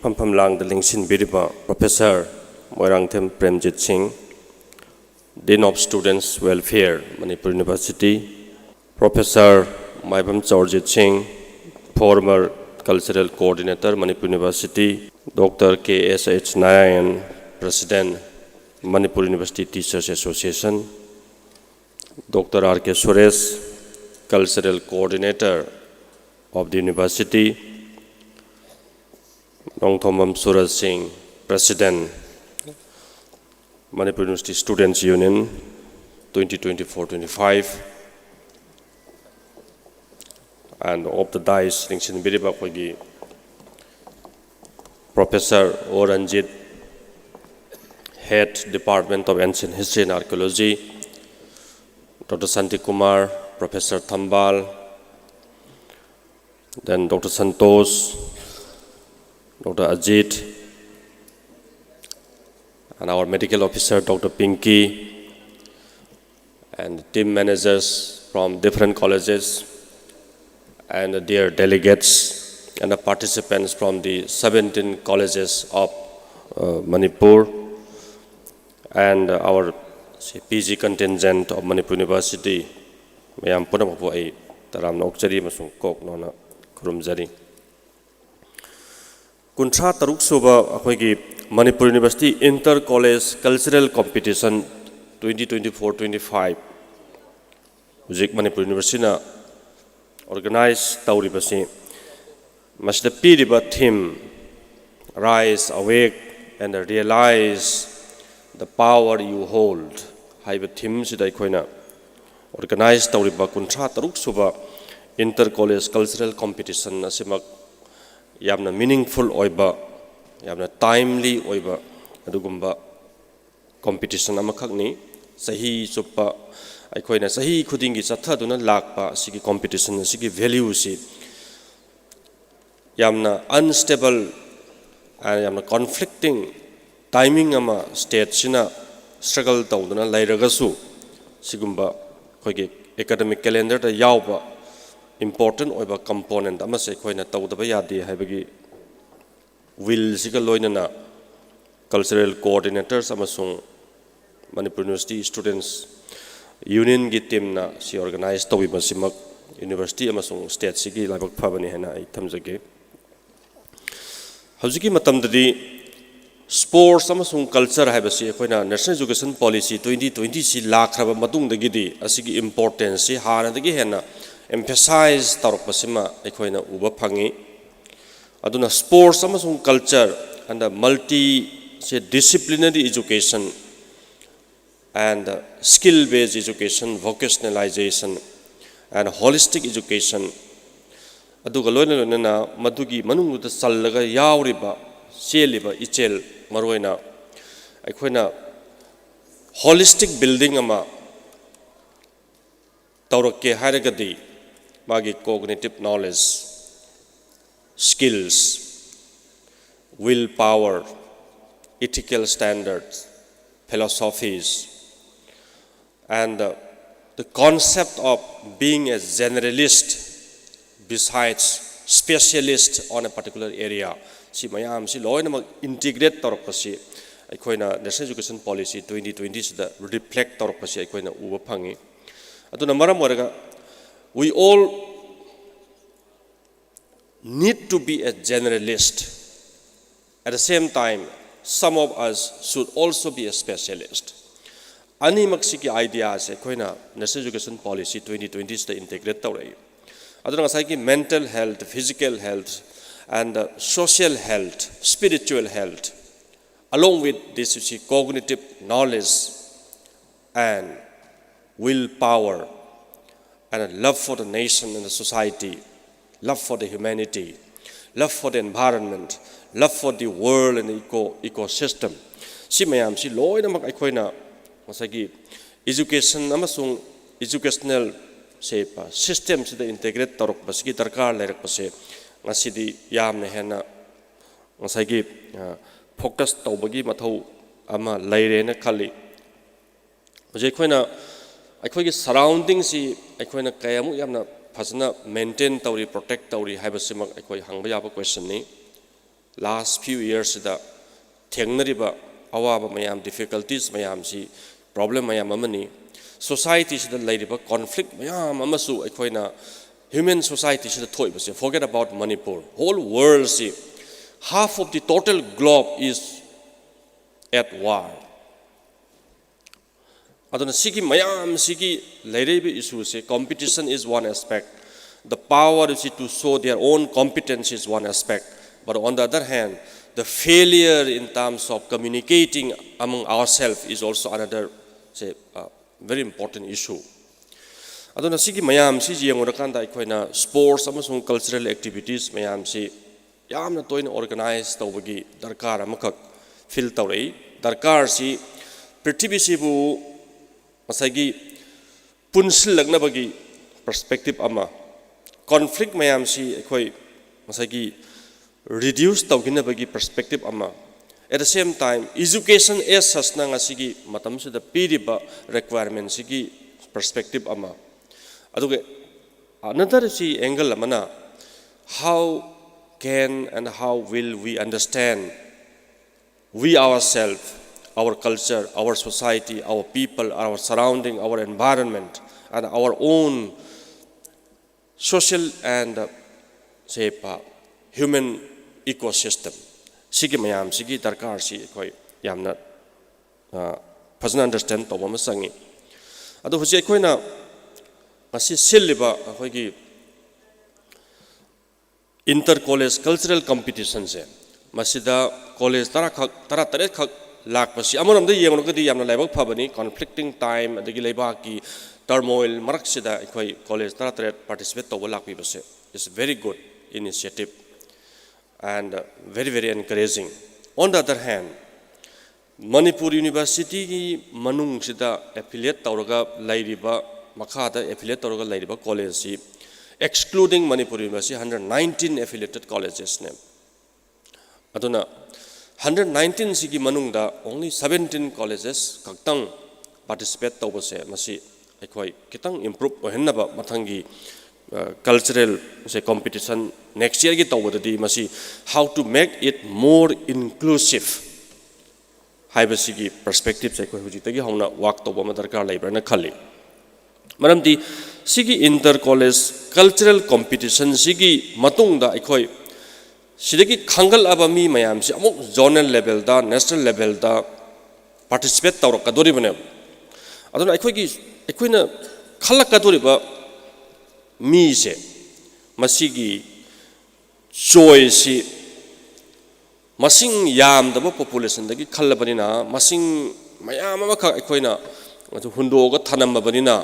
ꯐꯝꯐꯝ ꯂꯥꯡꯗ ꯂꯦꯡꯁꯤꯟꯕꯤꯔꯤꯕ Professor ꯃꯣꯏꯔꯥꯡꯊꯦꯝ ꯄ꯭ꯔꯦꯝꯖꯤꯠ ꯁꯤꯡ, Dean of Students Welfare, Manipur University, Professor ꯃꯥꯏꯕꯝ ꯆꯧꯔꯖꯤꯠ ꯁꯤꯡ, former Cultural Coordinator, Manipur University, Doctor K S H Narayan, President, Manipur University Teachers Association, Doctor R K Suresh, Cultural Coordinator of the University, Nongthombam Suraj Singh, President, Manipur University Students Union, twenty twenty-four twenty-five, and of the dais ꯂꯦꯡꯁꯤꯟꯕꯤꯔꯤꯕ ꯑꯩꯈꯣꯏꯒꯤ Professor O Ranjit, Head, Department of Ancient History and Archaeology, Doctor Santi Kumar, Professor Thambal, then Doctor Santosh, Doctor Ajit, and our medical officer, Doctor Pinky, and team managers from different colleges, and dear delegates and the participants from the seventeen colleges of uh, Manipur and our P G contingent of Manipur University, ꯃꯌꯥꯝ ꯄꯨꯝꯅꯃꯛꯄꯨ ꯑꯩ ꯇꯔꯥꯝꯅ ꯑꯣꯛꯆꯔꯤ ꯑꯃꯁꯨꯡ ꯀꯣꯛ ꯅꯧꯅ ꯈꯨꯔꯨꯝꯖꯔꯤ꯫ ꯀꯨꯟꯊ꯭ꯔꯥ ꯇꯔꯨꯛ ꯁꯨꯕ ꯑꯩꯈꯣꯏꯒꯤ Manipur University Inter College Cultural Competition twenty twenty-four twenty-five ꯍꯧꯖꯤꯛ ꯃꯅꯤꯄꯨꯔ ꯌꯨꯅꯤꯚꯔꯁꯤꯇꯤꯅ organize ꯇꯧꯔꯤꯕꯁꯤ, ꯃꯁꯤꯗ ꯄꯤꯔꯤꯕ theme, "Rise, awake and realize the power you hold" ꯍꯥꯏꯕ theme ꯁꯤꯗ ꯑꯩꯈꯣꯏꯅ organize ꯇꯧꯔꯤꯕ ꯀꯨꯟꯊ꯭ꯔꯥ ꯇꯔꯨꯛ ꯁꯨꯕ Inter College Cultural Competition ꯑꯁꯤꯃꯛ ꯌꯥꯝꯅ meaningful ꯑꯣꯏꯕ, ꯌꯥꯝꯅ timely ꯑꯣꯏꯕ ꯑꯗꯨꯒꯨꯝꯕ competition ꯑꯃꯈꯛꯅꯤ꯫ ꯆꯍꯤ ꯆꯨꯞꯄ ꯑꯩꯈꯣꯏꯅ ꯆꯍꯤ ꯈꯨꯗꯤꯡꯒꯤ ꯆꯠꯊꯗꯨꯅ ꯂꯥꯛꯄ ꯑꯁꯤꯒꯤ competition ꯑꯁꯤꯒꯤ value ꯁꯤ ꯌꯥꯝꯅ unstable, ꯑ, ꯌꯥꯝꯅ conflicting timing ꯑꯃ state ꯁꯤꯅ struggle ꯇꯧꯗꯨꯅ ꯂꯩꯔꯒꯁꯨ, ꯁꯤꯒꯨꯝꯕ ꯑꯩꯈꯣꯏꯒꯤ academic calendar ꯗ ꯌꯥꯎꯕ important ꯑꯣꯏꯕ component ꯑꯃꯁꯦ ꯑꯩꯈꯣꯏꯅ ꯇꯧꯗꯕ ꯌꯥꯗꯦ ꯍꯥꯏꯕꯒꯤ will ꯁꯤꯒ ꯂꯣꯏꯅꯅ cultural coordinators ꯑꯃꯁꯨꯡ Manipur University Students Union ꯒꯤ team ꯅ ꯁꯤ organize ꯇꯧꯕꯤꯕꯁꯤꯃꯛ university ꯑꯃꯁꯨꯡ state ꯁꯤꯒꯤ ꯂꯥꯏꯕꯛ ꯐꯕꯅꯤ ꯍꯥꯏꯅ ꯑꯩ ꯊꯝꯖꯒꯦ꯫ ꯍꯧꯖꯤꯛꯀꯤ ꯃꯇꯝꯗꯗꯤ sports ꯑꯃꯁꯨꯡ culture ꯍꯥꯏꯕꯁꯤ ꯑꯩꯈꯣꯏꯅ National Education Policy twenty twenty ꯁꯤ ꯂꯥꯛꯈ꯭ꯔꯕ ꯃꯇꯨꯡꯗꯒꯤꯗꯤ ꯑꯁꯤꯒꯤ importance ꯁꯤ ꯍꯥꯟꯅꯗꯒꯤ ꯍꯦꯟꯅ emphasize ꯇꯧꯔꯛꯄꯁꯤꯃ ꯑꯩꯈꯣꯏꯅ ꯎꯕ ꯐꯪꯉꯤ꯫ ꯑꯗꯨꯅ sports ꯑꯃꯁꯨꯡ culture and multi, say, disciplinary education and skill based education, vocationalization and holistic education, ꯑꯗꯨꯒ ꯂꯣꯏꯅ ꯂꯣꯏꯅꯅ ꯃꯗꯨꯒꯤ ꯃꯅꯨꯡꯗꯨꯗ ꯆꯜꯂꯒ ꯌꯥꯎꯔꯤꯕ, ꯆꯦꯜꯂꯤꯕ ꯏꯆꯦꯜ, ꯃꯔꯨꯑꯣꯏꯅ ꯑꯩꯈꯣꯏꯅ holistic building ꯑꯃ ꯇꯧꯔꯛꯀꯦ ꯍꯥꯏꯔꯒꯗꯤ, ꯃꯥꯒꯤ cognitive knowledge, skills, will power, ethical standards, philosophies, and uh, the concept of being a generalist, besides specialist on a particular area, ꯁꯤ ꯃꯌꯥꯝꯁꯤ ꯂꯣꯏꯅꯃꯛ integrate ꯇꯧꯔꯛꯄꯁꯤ ꯑꯩꯈꯣꯏꯅ National Education Policy twenty twenty ꯁꯤꯗ reflect ꯇꯧꯔꯛꯄꯁꯤ ꯑꯩꯈꯣꯏꯅ ꯎꯕ ꯐꯪꯉꯤ꯫ ꯑꯗꯨꯅ ꯃꯔꯝ ꯑꯣꯏꯔꯒ we all need to be a generalist. At the same time, some of us should also be a specialist. ꯑꯅꯤꯃꯛꯁꯤꯒꯤ ideaꯁꯦ ꯑꯩꯈꯣꯏꯅ National Education Policy twenty twenty ꯁꯤꯗ integrate ꯇꯧꯔꯛꯏ꯫ ꯑꯗꯨꯅ ꯉꯁꯥꯏꯒꯤ mental health, physical health, and social health, spiritual health, along with this, you see, cognitive knowledge and will power and a love for the nation and the society, love for the humanity, love for the environment, love for the world and eco ecosystem, ꯁꯤ ꯃꯌꯥꯝꯁꯤ ꯂꯣꯏꯅꯃꯛ ꯑꯩꯈꯣꯏꯅ ꯉꯁꯥꯏꯒꯤ education ꯑꯃꯁꯨꯡ educational ꯁꯦ system ꯁꯤꯗ integrate ꯇꯧꯔꯛꯄꯁꯤꯒꯤ ꯗꯔꯀꯥꯔ ꯂꯩꯔꯛꯄꯁꯦ ꯉꯁꯤꯗꯤ ꯌꯥꯝꯅ ꯍꯦꯟꯅ ꯉꯁꯥꯏꯒꯤ focus ꯇꯧꯕꯒꯤ ꯃꯊꯧ ꯑꯃ ꯂꯩꯔꯦꯅ ꯈꯜꯂꯤ꯫ ꯍꯧꯖꯤꯛ ꯑꯩꯈꯣꯏꯅ ꯑꯩꯈꯣꯏꯒꯤ surrounding ꯁꯤ ꯑꯩꯈꯣꯏꯅ ꯀꯌꯥꯃꯨꯛ ꯌꯥꯝꯅ ꯐꯖꯅ maintain ꯇꯧꯔꯤ, protect ꯇꯧꯔꯤ ꯍꯥꯏꯕꯁꯤꯃꯛ ꯑꯩꯈꯣꯏ ꯍꯪꯕ ꯌꯥꯕ question ꯅꯤ꯫ Last few years ꯁꯤꯗ ꯊꯦꯡꯅꯔꯤꯕ ꯑꯋꯥꯕ ꯃꯌꯥꯝ, difficulties ꯃꯌꯥꯝꯁꯤ problem ꯃꯌꯥꯝ ꯑꯃꯅꯤ꯫ Society ꯁꯤꯗ ꯂꯩꯔꯤꯕ conflict ꯃꯌꯥꯝ ꯑꯃꯁꯨ ꯑꯩꯈꯣꯏꯅ human society ꯁꯤꯗ ꯊꯣꯛꯏꯕꯁꯦ, forget about Manipur, whole world ꯁꯤ, half of the total globe is at war. ꯑꯗꯨꯅ ꯁꯤꯒꯤ ꯃꯌꯥꯝꯁꯤꯒꯤ ꯂꯩꯔꯛꯏꯕ issue say, competition is one aspect, the power is to show their own competence is one aspect, but on the other hand, the failure in terms of communicating among ourselves is also another, say, uh, very important issue. ꯑꯗꯨꯅ ꯁꯤꯒꯤ ꯃꯌꯥꯝꯁꯤ ꯌꯦꯡꯉꯨꯔꯀꯥꯟꯗ ꯑꯩꯈꯣꯏꯅ sports ꯑꯃꯁꯨꯡ cultural activities ꯃꯌꯥꯝꯁꯤ ꯌꯥꯝꯅ ꯇꯣꯏꯅ organize ꯇꯧꯕꯒꯤ ꯗꯔꯀꯥꯔ ꯑꯃꯈꯛ feel ꯇꯧꯔꯛꯏ꯫ ꯗꯔꯀꯥꯔꯁꯤ ꯄ꯭ꯔꯤꯊꯤꯕꯤꯁꯤꯕꯨ ꯉꯁꯥꯏꯒꯤ ꯄꯨꯟꯁꯤꯜꯂꯛꯅꯕꯒꯤ perspective ꯑꯃ, conflict ꯃꯌꯥꯝꯁꯤ ꯑꯩꯈꯣꯏ ꯉꯁꯥꯏꯒꯤ reduce ꯇꯧꯈꯤꯅꯕꯒꯤ perspective ꯑꯃ, at the same time education as such ꯅ ꯉꯁꯤꯒꯤ ꯃꯇꯝꯁꯤꯗ ꯄꯤꯔꯤꯕ requirement ꯁꯤꯒꯤ perspective ꯑꯃ, ꯑꯗꯨꯒ Another ꯁꯤ angle ꯑꯃꯅ, how can and how will we understand we ourselves, our culture, our society, our people, our surrounding, our environment, and our own social and, uh, say, uh, human ecosystem? ꯁꯤꯒꯤ ꯃꯌꯥꯝꯁꯤꯒꯤ ꯗꯔꯀꯥꯔꯁꯤ ꯑꯩꯈꯣꯏ ꯌꯥꯝꯅ, ꯑ, ꯐꯖꯅ understand ꯇꯧꯕ ꯑꯃ ꯆꯪꯉꯤ꯫ ꯑꯗꯣ ꯍꯧꯖꯤꯛ ꯑꯩꯈꯣꯏꯅ ꯉꯁꯤ ꯁꯤꯜꯂꯤꯕ ꯑꯩꯈꯣꯏꯒꯤ inter college cultural competition ꯁꯦ, ꯃꯁꯤꯗ ꯀꯣꯂꯦꯖ ꯇꯔꯥꯈꯛ, ꯇꯔꯥꯇꯔꯦꯠꯈꯛ ꯂꯥꯛꯄꯁꯤ ꯑꯃꯔꯣꯝꯗ ꯌꯦꯡꯂꯨꯔꯒꯗꯤ ꯌꯥꯝꯅ ꯂꯥꯏꯕꯛ ꯐꯕꯅꯤ꯫ Conflicting time, ꯑꯗꯒꯤ ꯂꯩꯕꯥꯛꯀꯤ turmoil ꯃꯔꯛꯁꯤꯗ ꯑꯩꯈꯣꯏ ꯀꯣꯂꯦꯖ ꯇꯔꯥꯇꯔꯦꯠ participate ꯇꯧꯕ ꯂꯥꯛꯄꯤꯕꯁꯦ is very good initiative and very, very encouraging. On the other hand, Manipur ꯌꯨꯅꯤꯚꯔꯁꯤꯇꯤꯒꯤ ꯃꯅꯨꯡꯁꯤꯗ affiliate ꯇꯧꯔꯒ ꯂꯩꯔꯤꯕ, ꯃꯈꯥꯗ affiliate ꯇꯧꯔꯒ ꯂꯩꯔꯤꯕ ꯀꯣꯂꯦꯖꯁꯤ, excluding Manipur university, hundred nineteen affiliated colleges ꯅꯦ꯫ ꯑꯗꯨꯅ hundred nineteen ꯁꯤꯒꯤ ꯃꯅꯨꯡꯗ only seventeen colleges ꯈꯛꯇꯪ participate ꯇꯧꯕꯁꯦ, ꯃꯁꯤ ꯑꯩꯈꯣꯏ ꯈꯤꯇꯪ improve ꯑꯣꯏꯍꯟꯅꯕ, ꯃꯊꯪꯒꯤ, ꯑ, cultural ꯁꯦ competition next year ꯒꯤ ꯇꯧꯕꯗꯗꯤ ꯃꯁꯤ how to make it more inclusive ꯍꯥꯏꯕꯁꯤꯒꯤ perspective ꯁꯦ ꯑꯩꯈꯣꯏ ꯍꯧꯖꯤꯛꯇꯒꯤ ꯍꯧꯅ work ꯇꯧꯕ ꯑꯃ ꯗꯔꯀꯥꯔ ꯂꯩꯕ꯭ꯔꯅ ꯈꯜꯂꯤ꯫ ꯃꯔꯝꯗꯤ ꯁꯤꯒꯤ inter college cultural competition ꯁꯤꯒꯤ ꯃꯇꯨꯡꯗ ꯑꯩꯈꯣꯏ ꯁꯤꯗꯒꯤ ꯈꯟꯒꯠꯂꯛꯂꯕ ꯃꯤ ꯃꯌꯥꯝꯁꯤ ꯑꯃꯨꯛ zonal level ꯗ, national level ꯗ participate ꯇꯧꯔꯛꯀꯗꯣꯔꯤꯕꯅꯦꯕ꯫ ꯑꯗꯨꯅ ꯑꯩꯈꯣꯏꯒꯤ, ꯑꯩꯈꯣꯏꯅ ꯈꯜꯂꯛꯀꯗꯣꯔꯤꯕ ꯃꯤꯁꯦ, ꯃꯁꯤꯒꯤ choice ꯁꯤ ꯃꯁꯤꯡ ꯌꯥꯝꯗꯕ population ꯗꯒꯤ ꯈꯜꯂꯕꯅꯤꯅ, ꯃꯁꯤꯡ ꯃꯌꯥꯝ ꯑꯃꯈꯛ ꯑꯩꯈꯣꯏꯅ ꯑꯗꯨ ꯍꯨꯟꯗꯣꯛꯑꯒ ꯊꯅꯝꯃꯕꯅꯤꯅ,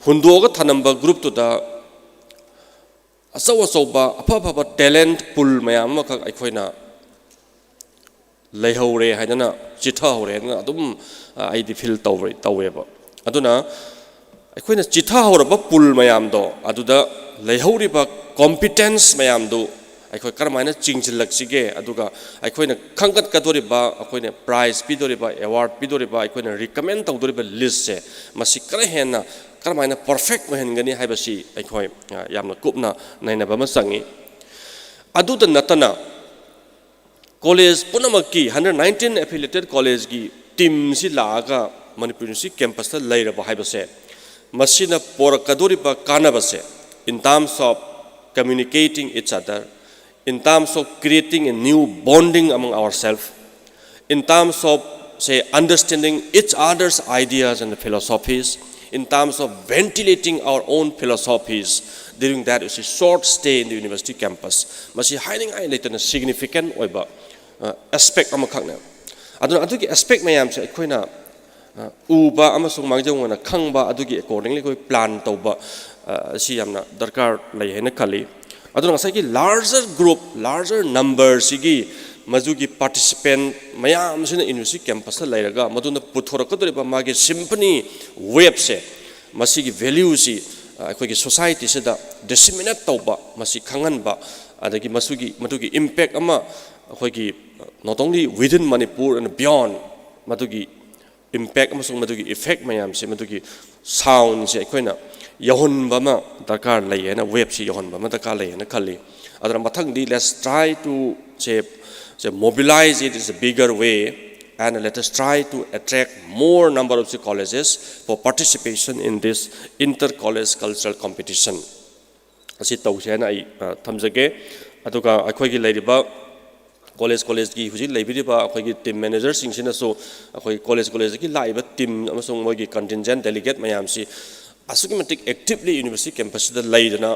ꯍꯨꯟꯗꯣꯛꯑꯒ ꯊꯅꯝꯕ group ꯇꯨꯗ ꯑꯆꯧ ꯑꯆꯧꯕ ꯑꯐ ꯑꯐꯕ talent pool ꯃꯌꯥꯝ ꯑꯃꯈꯛ ꯑꯩꯈꯣꯏꯅ ꯂꯩꯍꯧꯔꯦ ꯍꯥꯏꯗꯅ, ꯆꯤꯊꯍꯧꯔꯦ ꯍꯥꯏꯗꯅ ꯑꯗꯨꯝ, ꯑ, ꯑꯩꯗꯤ feel ꯇꯧꯔꯦ, ꯇꯧꯋꯦꯕ꯫ ꯑꯗꯨꯅ ꯑꯩꯈꯣꯏꯅ ꯆꯤꯊꯍꯧꯔꯕ pool ꯃꯌꯥꯝꯗꯣ, ꯑꯗꯨꯗ ꯂꯩꯍꯧꯔꯤꯕ competence ꯃꯌꯥꯝꯗꯨ ꯑꯩꯈꯣꯏ ꯀꯔꯝꯍꯥꯏꯅ ꯆꯤꯡꯁꯤꯜꯂꯛꯁꯤꯒꯦ, ꯑꯗꯨꯒ ꯑꯩꯈꯣꯏꯅ ꯈꯟꯒꯠꯀꯗꯧꯔꯤꯕ, ꯑꯩꯈꯣꯏꯅ prize ꯄꯤꯗꯧꯔꯤꯕ, award ꯄꯤꯗꯧꯔꯤꯕ, ꯑꯩꯈꯣꯏꯅ recommend ꯇꯧꯗꯧꯔꯤꯕ list ꯁꯦ, ꯃꯁꯤ ꯈꯔ ꯍꯦꯟꯅ ꯀꯔꯝꯍꯥꯏꯅ ꯄꯔꯐꯦꯛ ꯑꯣꯏꯍꯟꯒꯅꯤ ꯍꯥꯏꯕꯁꯤ ꯑꯩꯈꯣꯏ ꯌꯥꯝꯅ ꯀꯨꯞꯅ ꯅꯩꯅꯕ ꯑꯃ ꯆꯪꯏ꯫ ꯑꯗꯨꯗ ꯅꯠꯇꯅ ꯀꯣꯂꯦꯖ ꯄꯨꯝꯅꯃꯛꯀꯤ hundred nineteen affiliated collegeꯀꯤ ꯇꯤꯝꯁꯤ ꯂꯥꯛꯑꯒ ꯃꯅꯤꯄꯨꯔ ꯌꯨꯅꯤꯚꯔꯁꯤꯇꯤ ꯀꯦꯝꯄꯁꯇ ꯂꯩꯔꯕ ꯍꯥꯏꯕꯁꯦ, ꯃꯁꯤꯅ ꯄꯣꯔꯛꯀꯗꯧꯔꯤꯕ ꯀꯥꯟꯅꯕꯁꯦ, in terms of communicating each other, in terms of creating a new bonding among ourselves, in terms of, say, understanding each other's ideas and philosophies, in terms of ventilating our own philosophies during that, you see, short stay in the university campus. ꯃꯁꯤ ꯍꯥꯏꯅꯤꯡꯉꯥꯏ ꯂꯩꯇꯅ significant ꯑꯣꯏꯕ aspect ꯑꯃꯈꯛꯅꯦ꯫ ꯑꯗꯨꯅ ꯑꯗꯨꯒꯤ aspect ꯃꯌꯥꯝꯁꯦ ꯑꯩꯈꯣꯏꯅ ꯎꯕ ꯑꯃꯁꯨꯡ ꯃꯥꯡꯖꯧꯅꯅ ꯈꯪꯕ, ꯑꯗꯨꯒꯤ accordingly ꯑꯩꯈꯣꯏ ꯄ꯭ꯂꯥꯟ ꯇꯧꯕ ꯑꯁꯤ ꯌꯥꯝꯅ ꯗꯔꯀꯥꯔ ꯂꯩ ꯍꯥꯏꯅ ꯈꯜꯂꯤ꯫ ꯑꯗꯨꯅ ꯉꯁꯥꯏꯒꯤ larger group, larger numberꯁꯤꯒꯤ ꯃꯗꯨꯒꯤ participant ꯃꯌꯥꯝꯁꯤꯅ ꯌꯨꯅꯤꯚꯔꯁꯤꯇꯤ ꯀꯦꯝꯄꯁꯇ ꯂꯩꯔꯒ ꯃꯗꯨꯅ ꯄꯨꯊꯣꯔꯛꯀꯗꯧꯔꯤꯕ ꯃꯥꯒꯤ symphony waveꯁꯦ, ꯃꯁꯤꯒꯤ valueꯁꯤ ꯑꯩꯈꯣꯏꯒꯤ societyꯁꯤꯗ disseminate ꯇꯧꯕ, ꯃꯁꯤ ꯈꯪꯍꯟꯕ, ꯑꯗꯒꯤ ꯃꯁꯤꯒꯤ, ꯃꯗꯨꯒꯤ impact ꯑꯃ ꯑꯩꯈꯣꯏꯒꯤ not only within Manipur and beyond, ꯃꯗꯨꯒꯤ impact ꯑꯃꯁꯨꯡ ꯃꯗꯨꯒꯤ effect ꯃꯌꯥꯝꯁꯦ, ꯃꯗꯨꯒꯤ soundꯁꯦ ꯑꯩꯈꯣꯏꯅ ꯌꯧꯍꯟꯕ ꯑꯃ ꯗꯔꯀꯥꯔ ꯂꯩ ꯍꯥꯏꯅ, waveꯁꯤ ꯌꯧꯍꯟꯕ ꯑꯃ ꯗꯔꯀꯥꯔ ꯂꯩ ꯍꯥꯏꯅ ꯈꯜꯂꯤ꯫ ꯑꯗꯨꯅ ꯃꯊꯪꯗꯤ let's try to, say, say, mobilize it is a bigger way and let us try to attract more number of the colleges for participation in this inter-college cultural competition ꯑꯁꯤ ꯇꯧꯁꯦ ꯍꯥꯏꯅ ꯑꯩ ꯊꯝꯖꯒꯦ꯫ ꯑꯗꯨꯒ ꯑꯩꯈꯣꯏꯒꯤ ꯂꯩꯔꯤꯕ ꯀꯣꯂꯦꯖ ꯀꯣꯂꯦꯖꯀꯤ ꯍꯧꯖꯤꯛ ꯂꯩꯕꯤꯔꯤꯕ ꯑꯩꯈꯣꯏꯒꯤ ꯇꯤꯝ ꯃꯦꯅꯦꯖꯔꯁꯤꯡꯁꯤꯅꯁꯨ ꯑꯩꯈꯣꯏ ꯀꯣꯂꯦꯖ ꯀꯣꯂꯦꯖꯇꯒꯤ ꯂꯥꯛꯏꯕ ꯇꯤꯝ ꯑꯃꯁꯨꯡ ꯃꯣꯏꯒꯤ contingent delegate ꯃꯌꯥꯝꯁꯤ ꯑꯁꯨꯛꯀꯤ ꯃꯇꯤꯛ actively ꯌꯨꯅꯤꯚꯔꯁꯤꯇꯤ ꯀꯦꯝꯄꯁꯁꯤꯗ ꯂꯩꯗꯅ,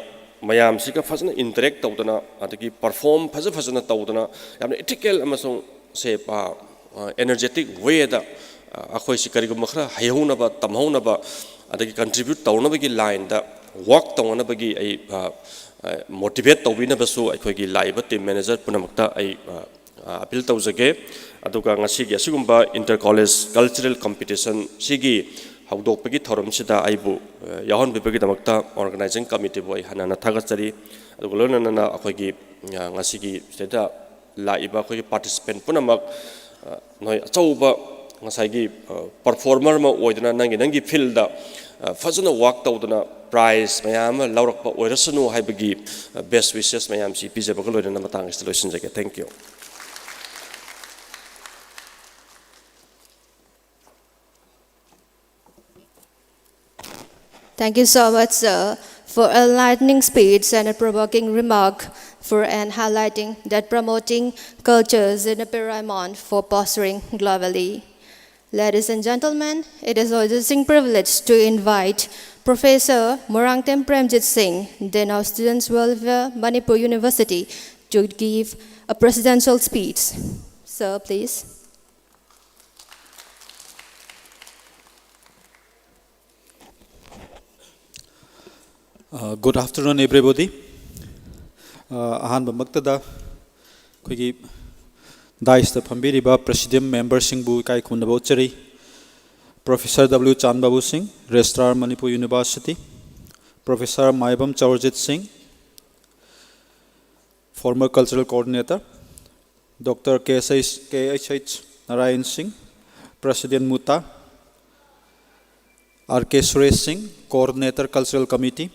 ꯃꯌꯥꯝꯁꯤꯒ ꯐꯖꯅ interact ꯇꯧꯗꯅ, ꯑꯗꯒꯤ perform ꯐꯖ ꯐꯖꯅ ꯇꯧꯗꯅ, ꯌꯥꯝꯅ ethical ꯑꯃꯁꯨꯡ, ꯁꯦ, energetic wayꯗ ꯑꯩꯈꯣꯏꯁꯤ ꯀꯔꯤꯒꯨꯝꯕ ꯈꯔ ꯍꯩꯍꯧꯅꯕ, ꯇꯝꯍꯧꯅꯕ, ꯑꯗꯒꯤ contribute ꯇꯧꯅꯕꯒꯤ lineꯗ work ꯇꯧꯅꯕꯒꯤ ꯑꯩ motivate ꯇꯧꯕꯤꯅꯕꯁꯨ ꯑꯩꯈꯣꯏꯒꯤ ꯂꯥꯛꯏꯕ ꯇꯤꯝ ꯃꯦꯅꯦꯖꯔ ꯄꯨꯝꯅꯃꯛꯇ ꯑꯩ appeal ꯇꯧꯖꯒꯦ꯫ ꯑꯗꯨꯒ ꯉꯁꯤꯒꯤ ꯑꯁꯤꯒꯨꯝꯕ inter college cultural competition ꯁꯤꯒꯤ ꯍꯧꯗꯣꯛꯄꯒꯤ ꯊꯧꯔꯝꯁꯤꯗ ꯑꯩꯕꯨ ꯌꯥꯎꯍꯟꯕꯤꯕꯒꯤꯗꯃꯛꯇ organizing committeeꯕꯨ ꯑꯩ ꯍꯟꯅ ꯍꯟꯅ ꯊꯥꯒꯠꯆꯔꯤ꯫ ꯑꯗꯨꯒ ꯂꯣꯏꯅꯅ ꯑꯩꯈꯣꯏꯒꯤ ꯉꯁꯤꯒꯤ ꯁꯤꯗꯩꯗ ꯂꯥꯛꯏꯕ ꯑꯩꯈꯣꯏꯒꯤ participant ꯄꯨꯝꯅꯃꯛ, ꯅꯣꯏ ꯑꯆꯧꯕ ꯉꯁꯥꯏꯒꯤ performer ꯑꯃ ꯑꯣꯏꯗꯅ ꯅꯪꯒꯤ, ꯅꯪꯒꯤ fieldꯗ ꯐꯖꯅ ꯋꯥꯛ ꯇꯧꯗꯅ ꯄ꯭ꯔꯥꯏꯖ ꯃꯌꯥꯝ ꯑꯃ ꯂꯧꯔꯛꯄ ꯑꯣꯏꯔꯁꯅꯨ ꯍꯥꯏꯕꯒꯤ ꯕꯦꯁ ꯋꯤꯁꯦꯁ ꯃꯌꯥꯝꯁꯤ ꯄꯤꯖꯕꯒ ꯂꯣꯏꯅꯅ ꯃꯇꯥꯡ ꯑꯁꯤꯗ ꯂꯣꯏꯁꯤꯟꯖꯒꯦ꯫ Thank you. Thank you so much, sir, for enlightening speech and a provoking remark for and highlighting that promoting cultures in a pyramid for posturing globally. Ladies and gentlemen, it is our distinct privilege to invite Professor Morangtem Premjit Singh, Dean of Students Welfare, Manipur University, to give a presidential speech. Sir, please. Uh, good afternoon, everybody. Uh, ꯑꯍꯥꯟꯕꯃꯛꯇꯗ ꯑꯩꯈꯣꯏꯒꯤ ꯗꯥꯏꯁꯇ ꯐꯝꯕꯤꯔꯤꯕ ꯄ꯭ꯔꯦꯁꯤꯗꯤꯌꯝ ꯃꯦꯝꯕꯔꯁꯤꯡꯕꯨ ꯏꯀꯥꯏ ꯈꯨꯝꯅꯕ ꯎꯠꯆꯔꯤ꯫ Professor W ꯆꯥꯟꯕꯥꯕꯨ ꯁꯤꯡ, Registrar Manipur University, Professor ꯃꯥꯏꯕꯝ ꯆꯧꯔꯖꯤꯠ ꯁꯤꯡ, former cultural coordinator, Doctor K S H, K H H Narayan Singh, President MUTA, R K Suresh Singh, Coordinator Cultural Committee,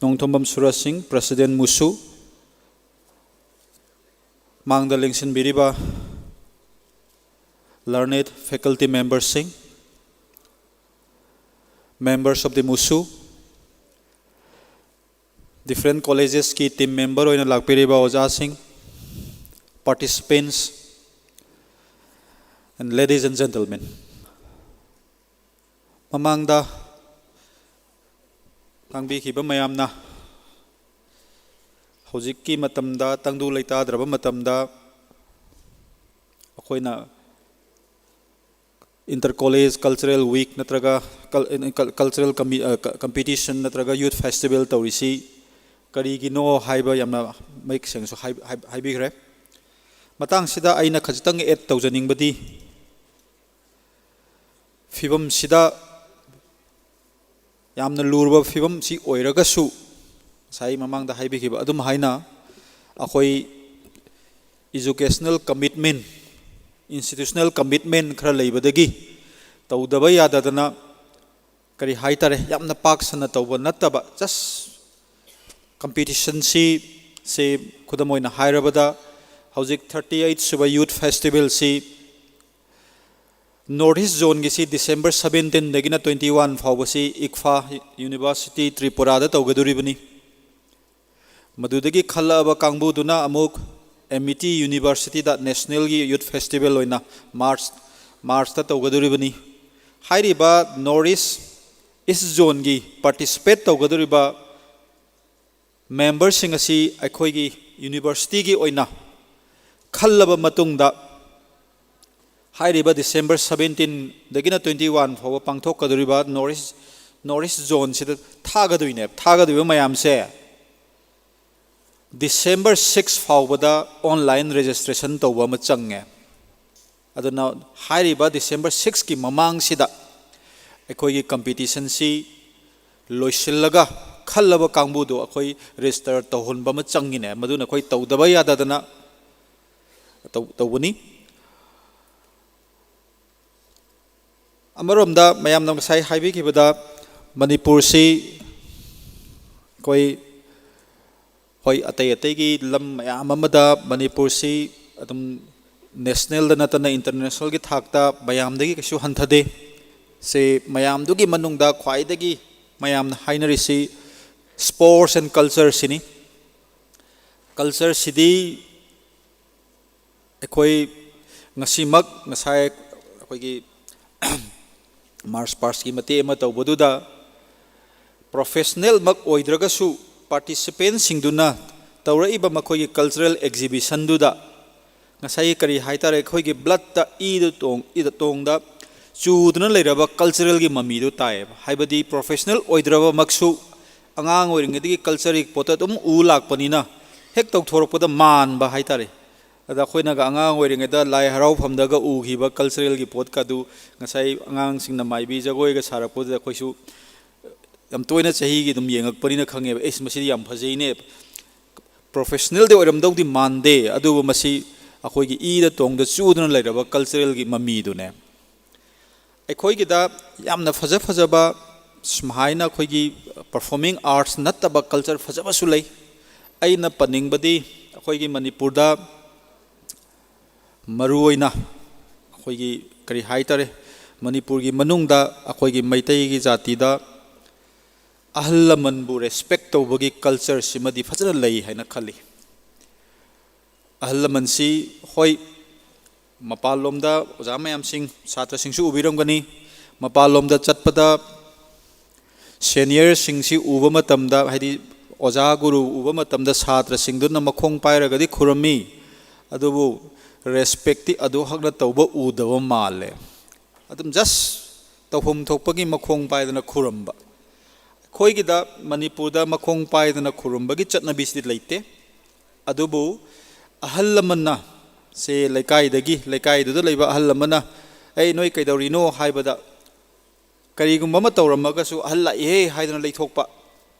Nongthombam Suraj Singh, President MUSU, ꯃꯥꯡꯗ ꯂꯦꯡꯁꯤꯟꯕꯤꯔꯤꯕ learned faculty memberꯁꯤꯡ, members of the MUSU, different collegesꯀꯤ team member ꯑꯣꯏꯅ ꯂꯥꯛꯄꯤꯔꯤꯕ ꯑꯣꯖꯥꯁꯤꯡ, participants, and ladies and gentlemen. ꯃꯃꯥꯡꯗ ꯉꯥꯡꯕꯤꯈꯤꯕ ꯃꯌꯥꯝꯅ ꯍꯧꯖꯤꯛꯀꯤ ꯃꯇꯝꯗ ꯇꯪꯗꯨ ꯂꯩꯇꯥꯗ꯭ꯔꯕ ꯃꯇꯝꯗ ꯑꯩꯈꯣꯏꯅ inter college cultural week ꯅꯠꯇ꯭ꯔꯒ cultural competition ꯅꯠꯇ꯭ꯔꯒ youth festival ꯇꯧꯔꯤꯁꯤ ꯀꯔꯤꯒꯤꯅꯣ ꯍꯥꯏꯕ ꯌꯥꯝꯅ ꯃꯌꯦꯛ ꯁꯦꯡꯅꯁꯨ ꯍꯥꯏꯕꯤꯈ꯭ꯔꯦ꯫ ꯃꯇꯥꯡꯁꯤꯗ ꯑꯩꯅ ꯈꯖꯤꯛꯇꯪ add ꯇꯧꯖꯅꯤꯡꯕꯗꯤ, ꯐꯤꯕꯝꯁꯤꯗ ꯌꯥꯝꯅ ꯂꯨꯔꯕ ꯐꯤꯕꯝꯁꯤ ꯑꯣꯏꯔꯒꯁꯨ, ꯉꯁꯥꯏ ꯃꯃꯥꯡꯗ ꯍꯥꯏꯕꯤꯈꯤꯕ ꯑꯗꯨꯝ ꯍꯥꯏꯅ, ꯑꯩꯈꯣꯏ educational commitment, institutional commitment ꯈꯔ ꯂꯩꯕꯗꯒꯤ ꯇꯧꯗꯕ ꯌꯥꯗꯗꯅ ꯀꯔꯤ ꯍꯥꯏꯇꯥꯔꯦ, ꯌꯥꯝꯅ ꯄꯥꯛ ꯁꯟꯅ ꯇꯧꯕ ꯅꯠꯇꯕ, ꯖꯁ ꯀꯝꯄꯤꯇꯤꯁꯟꯁꯤ, ꯁꯤ ꯈꯨꯗꯝ ꯑꯣꯏꯅ ꯍꯥꯏꯔꯕꯗ, ꯍꯧꯖꯤꯛ ꯊꯥꯔꯇꯤ ꯑꯩꯠ ꯁꯨꯕ ꯌꯨꯠ ꯐꯦꯁꯇꯤꯚꯦꯜꯁꯤ ꯅꯣꯔꯠ ꯏꯁ ꯖꯣꯟꯒꯤꯁꯤ ꯗꯤꯁꯦꯝꯕꯔ ꯁꯕꯦꯟꯇꯤꯟꯗꯒꯤꯅ ꯇ꯭ꯋꯦꯟꯇꯤ ꯋꯥꯟ ꯐꯥꯎꯕꯁꯤ ꯏꯛꯐꯥ ꯌꯨꯅꯤꯚꯔꯁꯤꯇꯤ ꯇ꯭ꯔꯤꯄꯨꯔꯥꯗ ꯇꯧꯒꯗꯣꯔꯤꯕꯅꯤ꯫ ꯃꯗꯨꯗꯒꯤ ꯈꯜꯂꯛꯑꯕ ꯀꯥꯡꯕꯨꯗꯨꯅ ꯑꯃꯨꯛ ꯑꯦꯃꯤꯇꯤ ꯌꯨꯅꯤꯚꯔꯁꯤꯇꯤꯗ ꯅꯦꯁꯅꯦꯜꯒꯤ ꯌꯨꯠ ꯐꯦꯁꯇꯤꯚꯦꯜ ꯑꯣꯏꯅ ꯃꯥꯔꯆ, ꯃꯥꯔꯆꯇ ꯇꯧꯒꯗꯣꯔꯤꯕꯅꯤ꯫ ꯍꯥꯏꯔꯤꯕ ꯅꯣꯔꯠ ꯏꯁ, ꯏꯁ ꯖꯣꯟꯒꯤ ꯄꯥꯔꯇꯤꯁꯤꯄꯦꯠ ꯇꯧꯒꯗꯧꯔꯤꯕ ꯃꯦꯝꯕꯔꯁꯤꯡ ꯑꯁꯤ ꯑꯩꯈꯣꯏꯒꯤ ꯌꯨꯅꯤꯚꯔꯁꯤꯇꯤꯒꯤ ꯑꯣꯏꯅ ꯈꯜꯂꯕ ꯃꯇꯨꯡꯗ, ꯍꯥꯏꯔꯤꯕ ꯗꯤꯁꯦꯝꯕꯔ ꯁꯕꯦꯟꯇꯤꯟꯗꯒꯤꯅ ꯇ꯭ꯋꯦꯟꯇꯤ ꯋꯥꯟ ꯐꯥꯎꯕ ꯄꯥꯡꯊꯣꯛꯀꯗꯧꯔꯤꯕ ꯅꯣꯔꯠ ꯏꯁ, ꯅꯣꯔꯠ ꯏꯁ ꯖꯣꯟꯁꯤꯗ ꯊꯥꯒꯗꯣꯏꯅꯦ꯫ ꯊꯥꯒꯗꯧꯔꯤꯕ ꯃꯌꯥꯝꯁꯦ ꯗꯤꯁꯦꯝꯕꯔ ꯁꯤꯛꯁ ꯐꯥꯎꯕꯗ ꯑꯣꯟꯂꯥꯏꯟ ꯔꯦꯖꯤꯁꯇ꯭ꯔꯦꯁꯟ ꯇꯧꯕ ꯑꯃ ꯆꯪꯉꯦ꯫ ꯑꯗꯨꯅ ꯍꯥꯏꯔꯤꯕ ꯗꯤꯁꯦꯝꯕꯔ ꯁꯤꯛꯁꯀꯤ ꯃꯃꯥꯡꯁꯤꯗ ꯑꯩꯈꯣꯏꯒꯤ ꯀꯝꯄꯤꯇꯤꯁꯟꯁꯤ ꯂꯣꯏꯁꯤꯜꯂꯒ ꯈꯜꯂꯕ ꯀꯥꯡꯕꯨꯗꯣ ꯑꯩꯈꯣꯏ ꯔꯦꯖꯤꯁꯇꯔ ꯇꯧꯍꯟꯕ ꯑꯃ ꯆꯪꯉꯤꯅꯦ꯫ ꯃꯗꯨꯅ ꯑꯩꯈꯣꯏ ꯇꯧꯗꯕ ꯌꯥꯗꯗꯅ ꯇꯧ-, ꯇꯧꯕꯅꯤ꯫ ꯑꯃꯔꯣꯝꯗ ꯃꯌꯥꯝꯅ ꯉꯁꯥꯏ ꯍꯥꯏꯕꯤꯈꯤꯕꯗ, ꯃꯅꯤꯄꯨꯔꯁꯤ ꯑꯩꯈꯣꯏ, ꯍꯣꯏ, ꯑꯇꯩ ꯑꯇꯩꯒꯤ ꯂꯝ ꯃꯌꯥꯝ ꯑꯃꯗ ꯃꯅꯤꯄꯨꯔꯁꯤ ꯑꯗꯨꯝ ꯅꯦꯁꯅꯦꯜꯗ ꯅꯠꯇꯅ ꯏꯟꯇꯔꯅꯦꯁꯅꯦꯜꯒꯤ ꯊꯥꯛꯇ ꯃꯌꯥꯝꯗꯒꯤ ꯀꯩꯁꯨ ꯍꯟꯊꯗꯦ꯫ ꯁꯤ ꯃꯌꯥꯝꯗꯨꯒꯤ ꯃꯅꯨꯡꯗ ꯈ꯭ꯋꯥꯏꯗꯒꯤ ꯃꯌꯥꯝꯅ ꯍꯥꯏꯅꯔꯤꯁꯤ sports and culture ꯁꯤꯅꯤ꯫ Culture ꯁꯤꯗꯤ ꯑꯩꯈꯣꯏ ꯉꯁꯤꯃꯛ, ꯉꯁꯥꯏ ꯑꯩꯈꯣꯏꯒꯤ ꯃꯥꯔꯆ ꯄꯥꯁꯀꯤ ꯃꯇꯦꯛ ꯑꯃ ꯇꯧꯕꯗꯨꯗ, ꯄ꯭ꯔꯣꯐꯦꯁꯅꯦꯜꯃꯛ ꯑꯣꯏꯗ꯭ꯔꯒꯁꯨ ꯄꯥꯔꯇꯤꯁꯤꯄꯦꯟꯁꯤꯡꯗꯨꯅ ꯇꯧꯔꯛꯏꯕ ꯃꯈꯣꯏꯒꯤ ꯀꯜꯆꯔꯦꯜ ꯑꯦꯛꯖꯤꯕꯤꯁꯟꯗꯨꯗ ꯉꯁꯥꯏꯒꯤ ꯀꯔꯤ ꯍꯥꯏꯇꯥꯔꯦ, ꯑꯩꯈꯣꯏꯒꯤ ꯕ꯭ꯂꯠꯇ, ꯏꯗ ꯇꯣꯡ-, ꯏꯗ ꯇꯣꯡꯗ ꯆꯨꯗꯨꯅ ꯂꯩꯔꯕ ꯀꯜꯆꯔꯦꯜꯒꯤ ꯃꯃꯤꯗꯨ ꯇꯥꯏꯌꯦꯕ꯫ ꯍꯥꯏꯕꯗꯤ ꯄ꯭ꯔꯣꯐꯦꯁꯅꯦꯜ ꯑꯣꯏꯗ꯭ꯔꯕꯃꯛꯁꯨ ꯑꯉꯥꯡ ꯑꯣꯏꯔꯤꯉꯩꯗꯒꯤ ꯀꯜꯆꯔꯒꯤ ꯄꯣꯠꯇ ꯑꯗꯨꯝ ꯎ ꯂꯥꯛꯄꯅꯤꯅ ꯍꯦꯛ ꯇꯧꯊꯣꯔꯛꯄꯗ ꯃꯥꯟꯕ ꯍꯥꯏꯇꯥꯔꯦ꯫ ꯑꯗ ꯑꯩꯈꯣꯏꯅꯒ ꯑꯉꯥꯡ ꯑꯣꯏꯔꯤꯉꯩꯗ ꯂꯥꯏ ꯍꯔꯥꯎꯐꯝꯗꯒ ꯎꯈꯤꯕ ꯀꯜꯆꯔꯦꯜꯒꯤ ꯄꯣꯠꯀ ꯑꯗꯨ ꯉꯁꯥꯏ ꯑꯉꯥꯡꯁꯤꯡꯅ ꯃꯥꯏꯕꯤ ꯖꯒꯣꯏꯒ ꯁꯥꯔꯛꯄꯗꯨꯗ ꯑꯩꯈꯣꯏꯁꯨ ꯌꯥꯝ ꯇꯣꯏꯅ ꯆꯍꯤꯒꯤ ꯑꯗꯨꯝ ꯌꯦꯡꯉꯛꯄꯅꯤꯅ ꯈꯪꯉꯦꯕ, "ꯑꯦꯁ, ꯃꯁꯤꯗꯤ ꯌꯥꯝ ꯐꯖꯩꯅꯦ"꯫ ꯄ꯭ꯔꯣꯐꯦꯁꯅꯦꯜꯗꯤ ꯑꯣꯏꯔꯝꯗꯧꯗꯤ ꯃꯥꯟꯗꯦ, ꯑꯗꯨꯕꯨ ꯃꯁꯤ ꯑꯩꯈꯣꯏꯒꯤ ꯏꯗ ꯇꯣꯡꯗ ꯆꯨꯗꯨꯅ ꯂꯩꯔꯕ ꯀꯜꯆꯔꯦꯜꯒꯤ ꯃꯃꯤꯗꯨꯅꯦ꯫ ꯑꯩꯈꯣꯏꯒꯤꯗ ꯌꯥꯝꯅ ꯐꯖ ꯐꯖꯕ ꯁꯨꯃꯥꯏꯅ ꯑꯩꯈꯣꯏꯒꯤ performing arts ꯅꯠꯇꯕ culture ꯐꯖꯕꯁꯨ ꯂꯩ꯫ ꯑꯩꯅ ꯄꯟꯅꯤꯡꯕꯗꯤ ꯑꯩꯈꯣꯏꯒꯤ ꯃꯅꯤꯄꯨꯔꯗ ꯃꯔꯨꯑꯣꯏꯅ ꯑꯩꯈꯣꯏꯒꯤ ꯀꯔꯤ ꯍꯥꯏꯇꯥꯔꯦ, ꯃꯅꯤꯄꯨꯔꯒꯤ ꯃꯅꯨꯡꯗ ꯑꯩꯈꯣꯏꯒꯤ ꯃꯩꯇꯩꯒꯤ ꯖꯥꯇꯤꯗ ꯑꯍꯜ ꯂꯃꯟꯕꯨ respect ꯇꯧꯕꯒꯤ culture ꯁꯤꯃꯗꯤ ꯐꯖꯅ ꯂꯩ ꯍꯥꯏꯅ ꯈꯜꯂꯤ꯫ ꯑꯍꯜ ꯂꯃꯟꯁꯤ, ꯍꯣꯏ, ꯃꯄꯥꯟꯂꯣꯝꯗ ꯑꯣꯖꯥ ꯃꯌꯥꯝꯁꯤꯡ, ꯁꯥꯇ꯭ꯔꯁꯤꯡꯁꯨ ꯎꯕꯤꯔꯝꯒꯅꯤ, ꯃꯄꯥꯟꯂꯣꯝꯗ ꯆꯠꯄꯗ seniorꯁꯤꯡꯁꯤ ꯎꯕ ꯃꯇꯝꯗ, ꯍꯥꯏꯗꯤ ꯑꯣꯖꯥ ꯒꯨꯔꯨ ꯎꯕ ꯃꯇꯝꯗ ꯁꯥꯇ꯭ꯔꯁꯤꯡꯗꯨꯅ ꯃꯈꯣꯡ ꯄꯥꯏꯔꯒꯗꯤ ꯈꯨꯔꯨꯝꯃꯤ, ꯑꯗꯨꯕꯨ respectꯇꯤ ꯑꯗꯨꯍꯛꯅ ꯇꯧꯕ ꯎꯗꯕ ꯃꯥꯜꯂꯦ꯫ ꯑꯗꯨꯝ just ꯇꯧꯐꯝ ꯊꯣꯛꯄꯒꯤ ꯃꯈꯣꯡ ꯄꯥꯏꯗꯅ ꯈꯨꯔꯨꯝꯕ꯫ ꯑꯩꯈꯣꯏꯒꯤꯗ ꯃꯅꯤꯄꯨꯔꯗ ꯃꯈꯣꯡ ꯄꯥꯏꯗꯅ ꯈꯨꯔꯨꯝꯕꯒꯤ ꯆꯠꯅꯕꯤꯁꯤꯗꯤ ꯂꯩꯇꯦ꯫ ꯑꯗꯨꯕꯨ ꯑꯍꯜ ꯂꯃꯟꯅ, ꯁꯦ ꯂꯩꯀꯥꯏꯗꯒꯤ, ꯂꯩꯀꯥꯏꯗꯨꯗ ꯂꯩꯕ ꯑꯍꯜ ꯑꯃꯅ, "ꯑꯩ, ꯅꯣꯏ ꯀꯩꯗꯧꯔꯤꯅꯣ?" ꯍꯥꯏꯕꯗ, ꯀꯔꯤꯒꯨꯝꯕ ꯑꯃ ꯇꯧꯔꯝꯃꯒꯁꯨ, "ꯑꯍꯜ ꯂꯥꯛꯏꯍꯦ" ꯍꯥꯏꯗꯅ ꯂꯩꯊꯣꯛꯄ,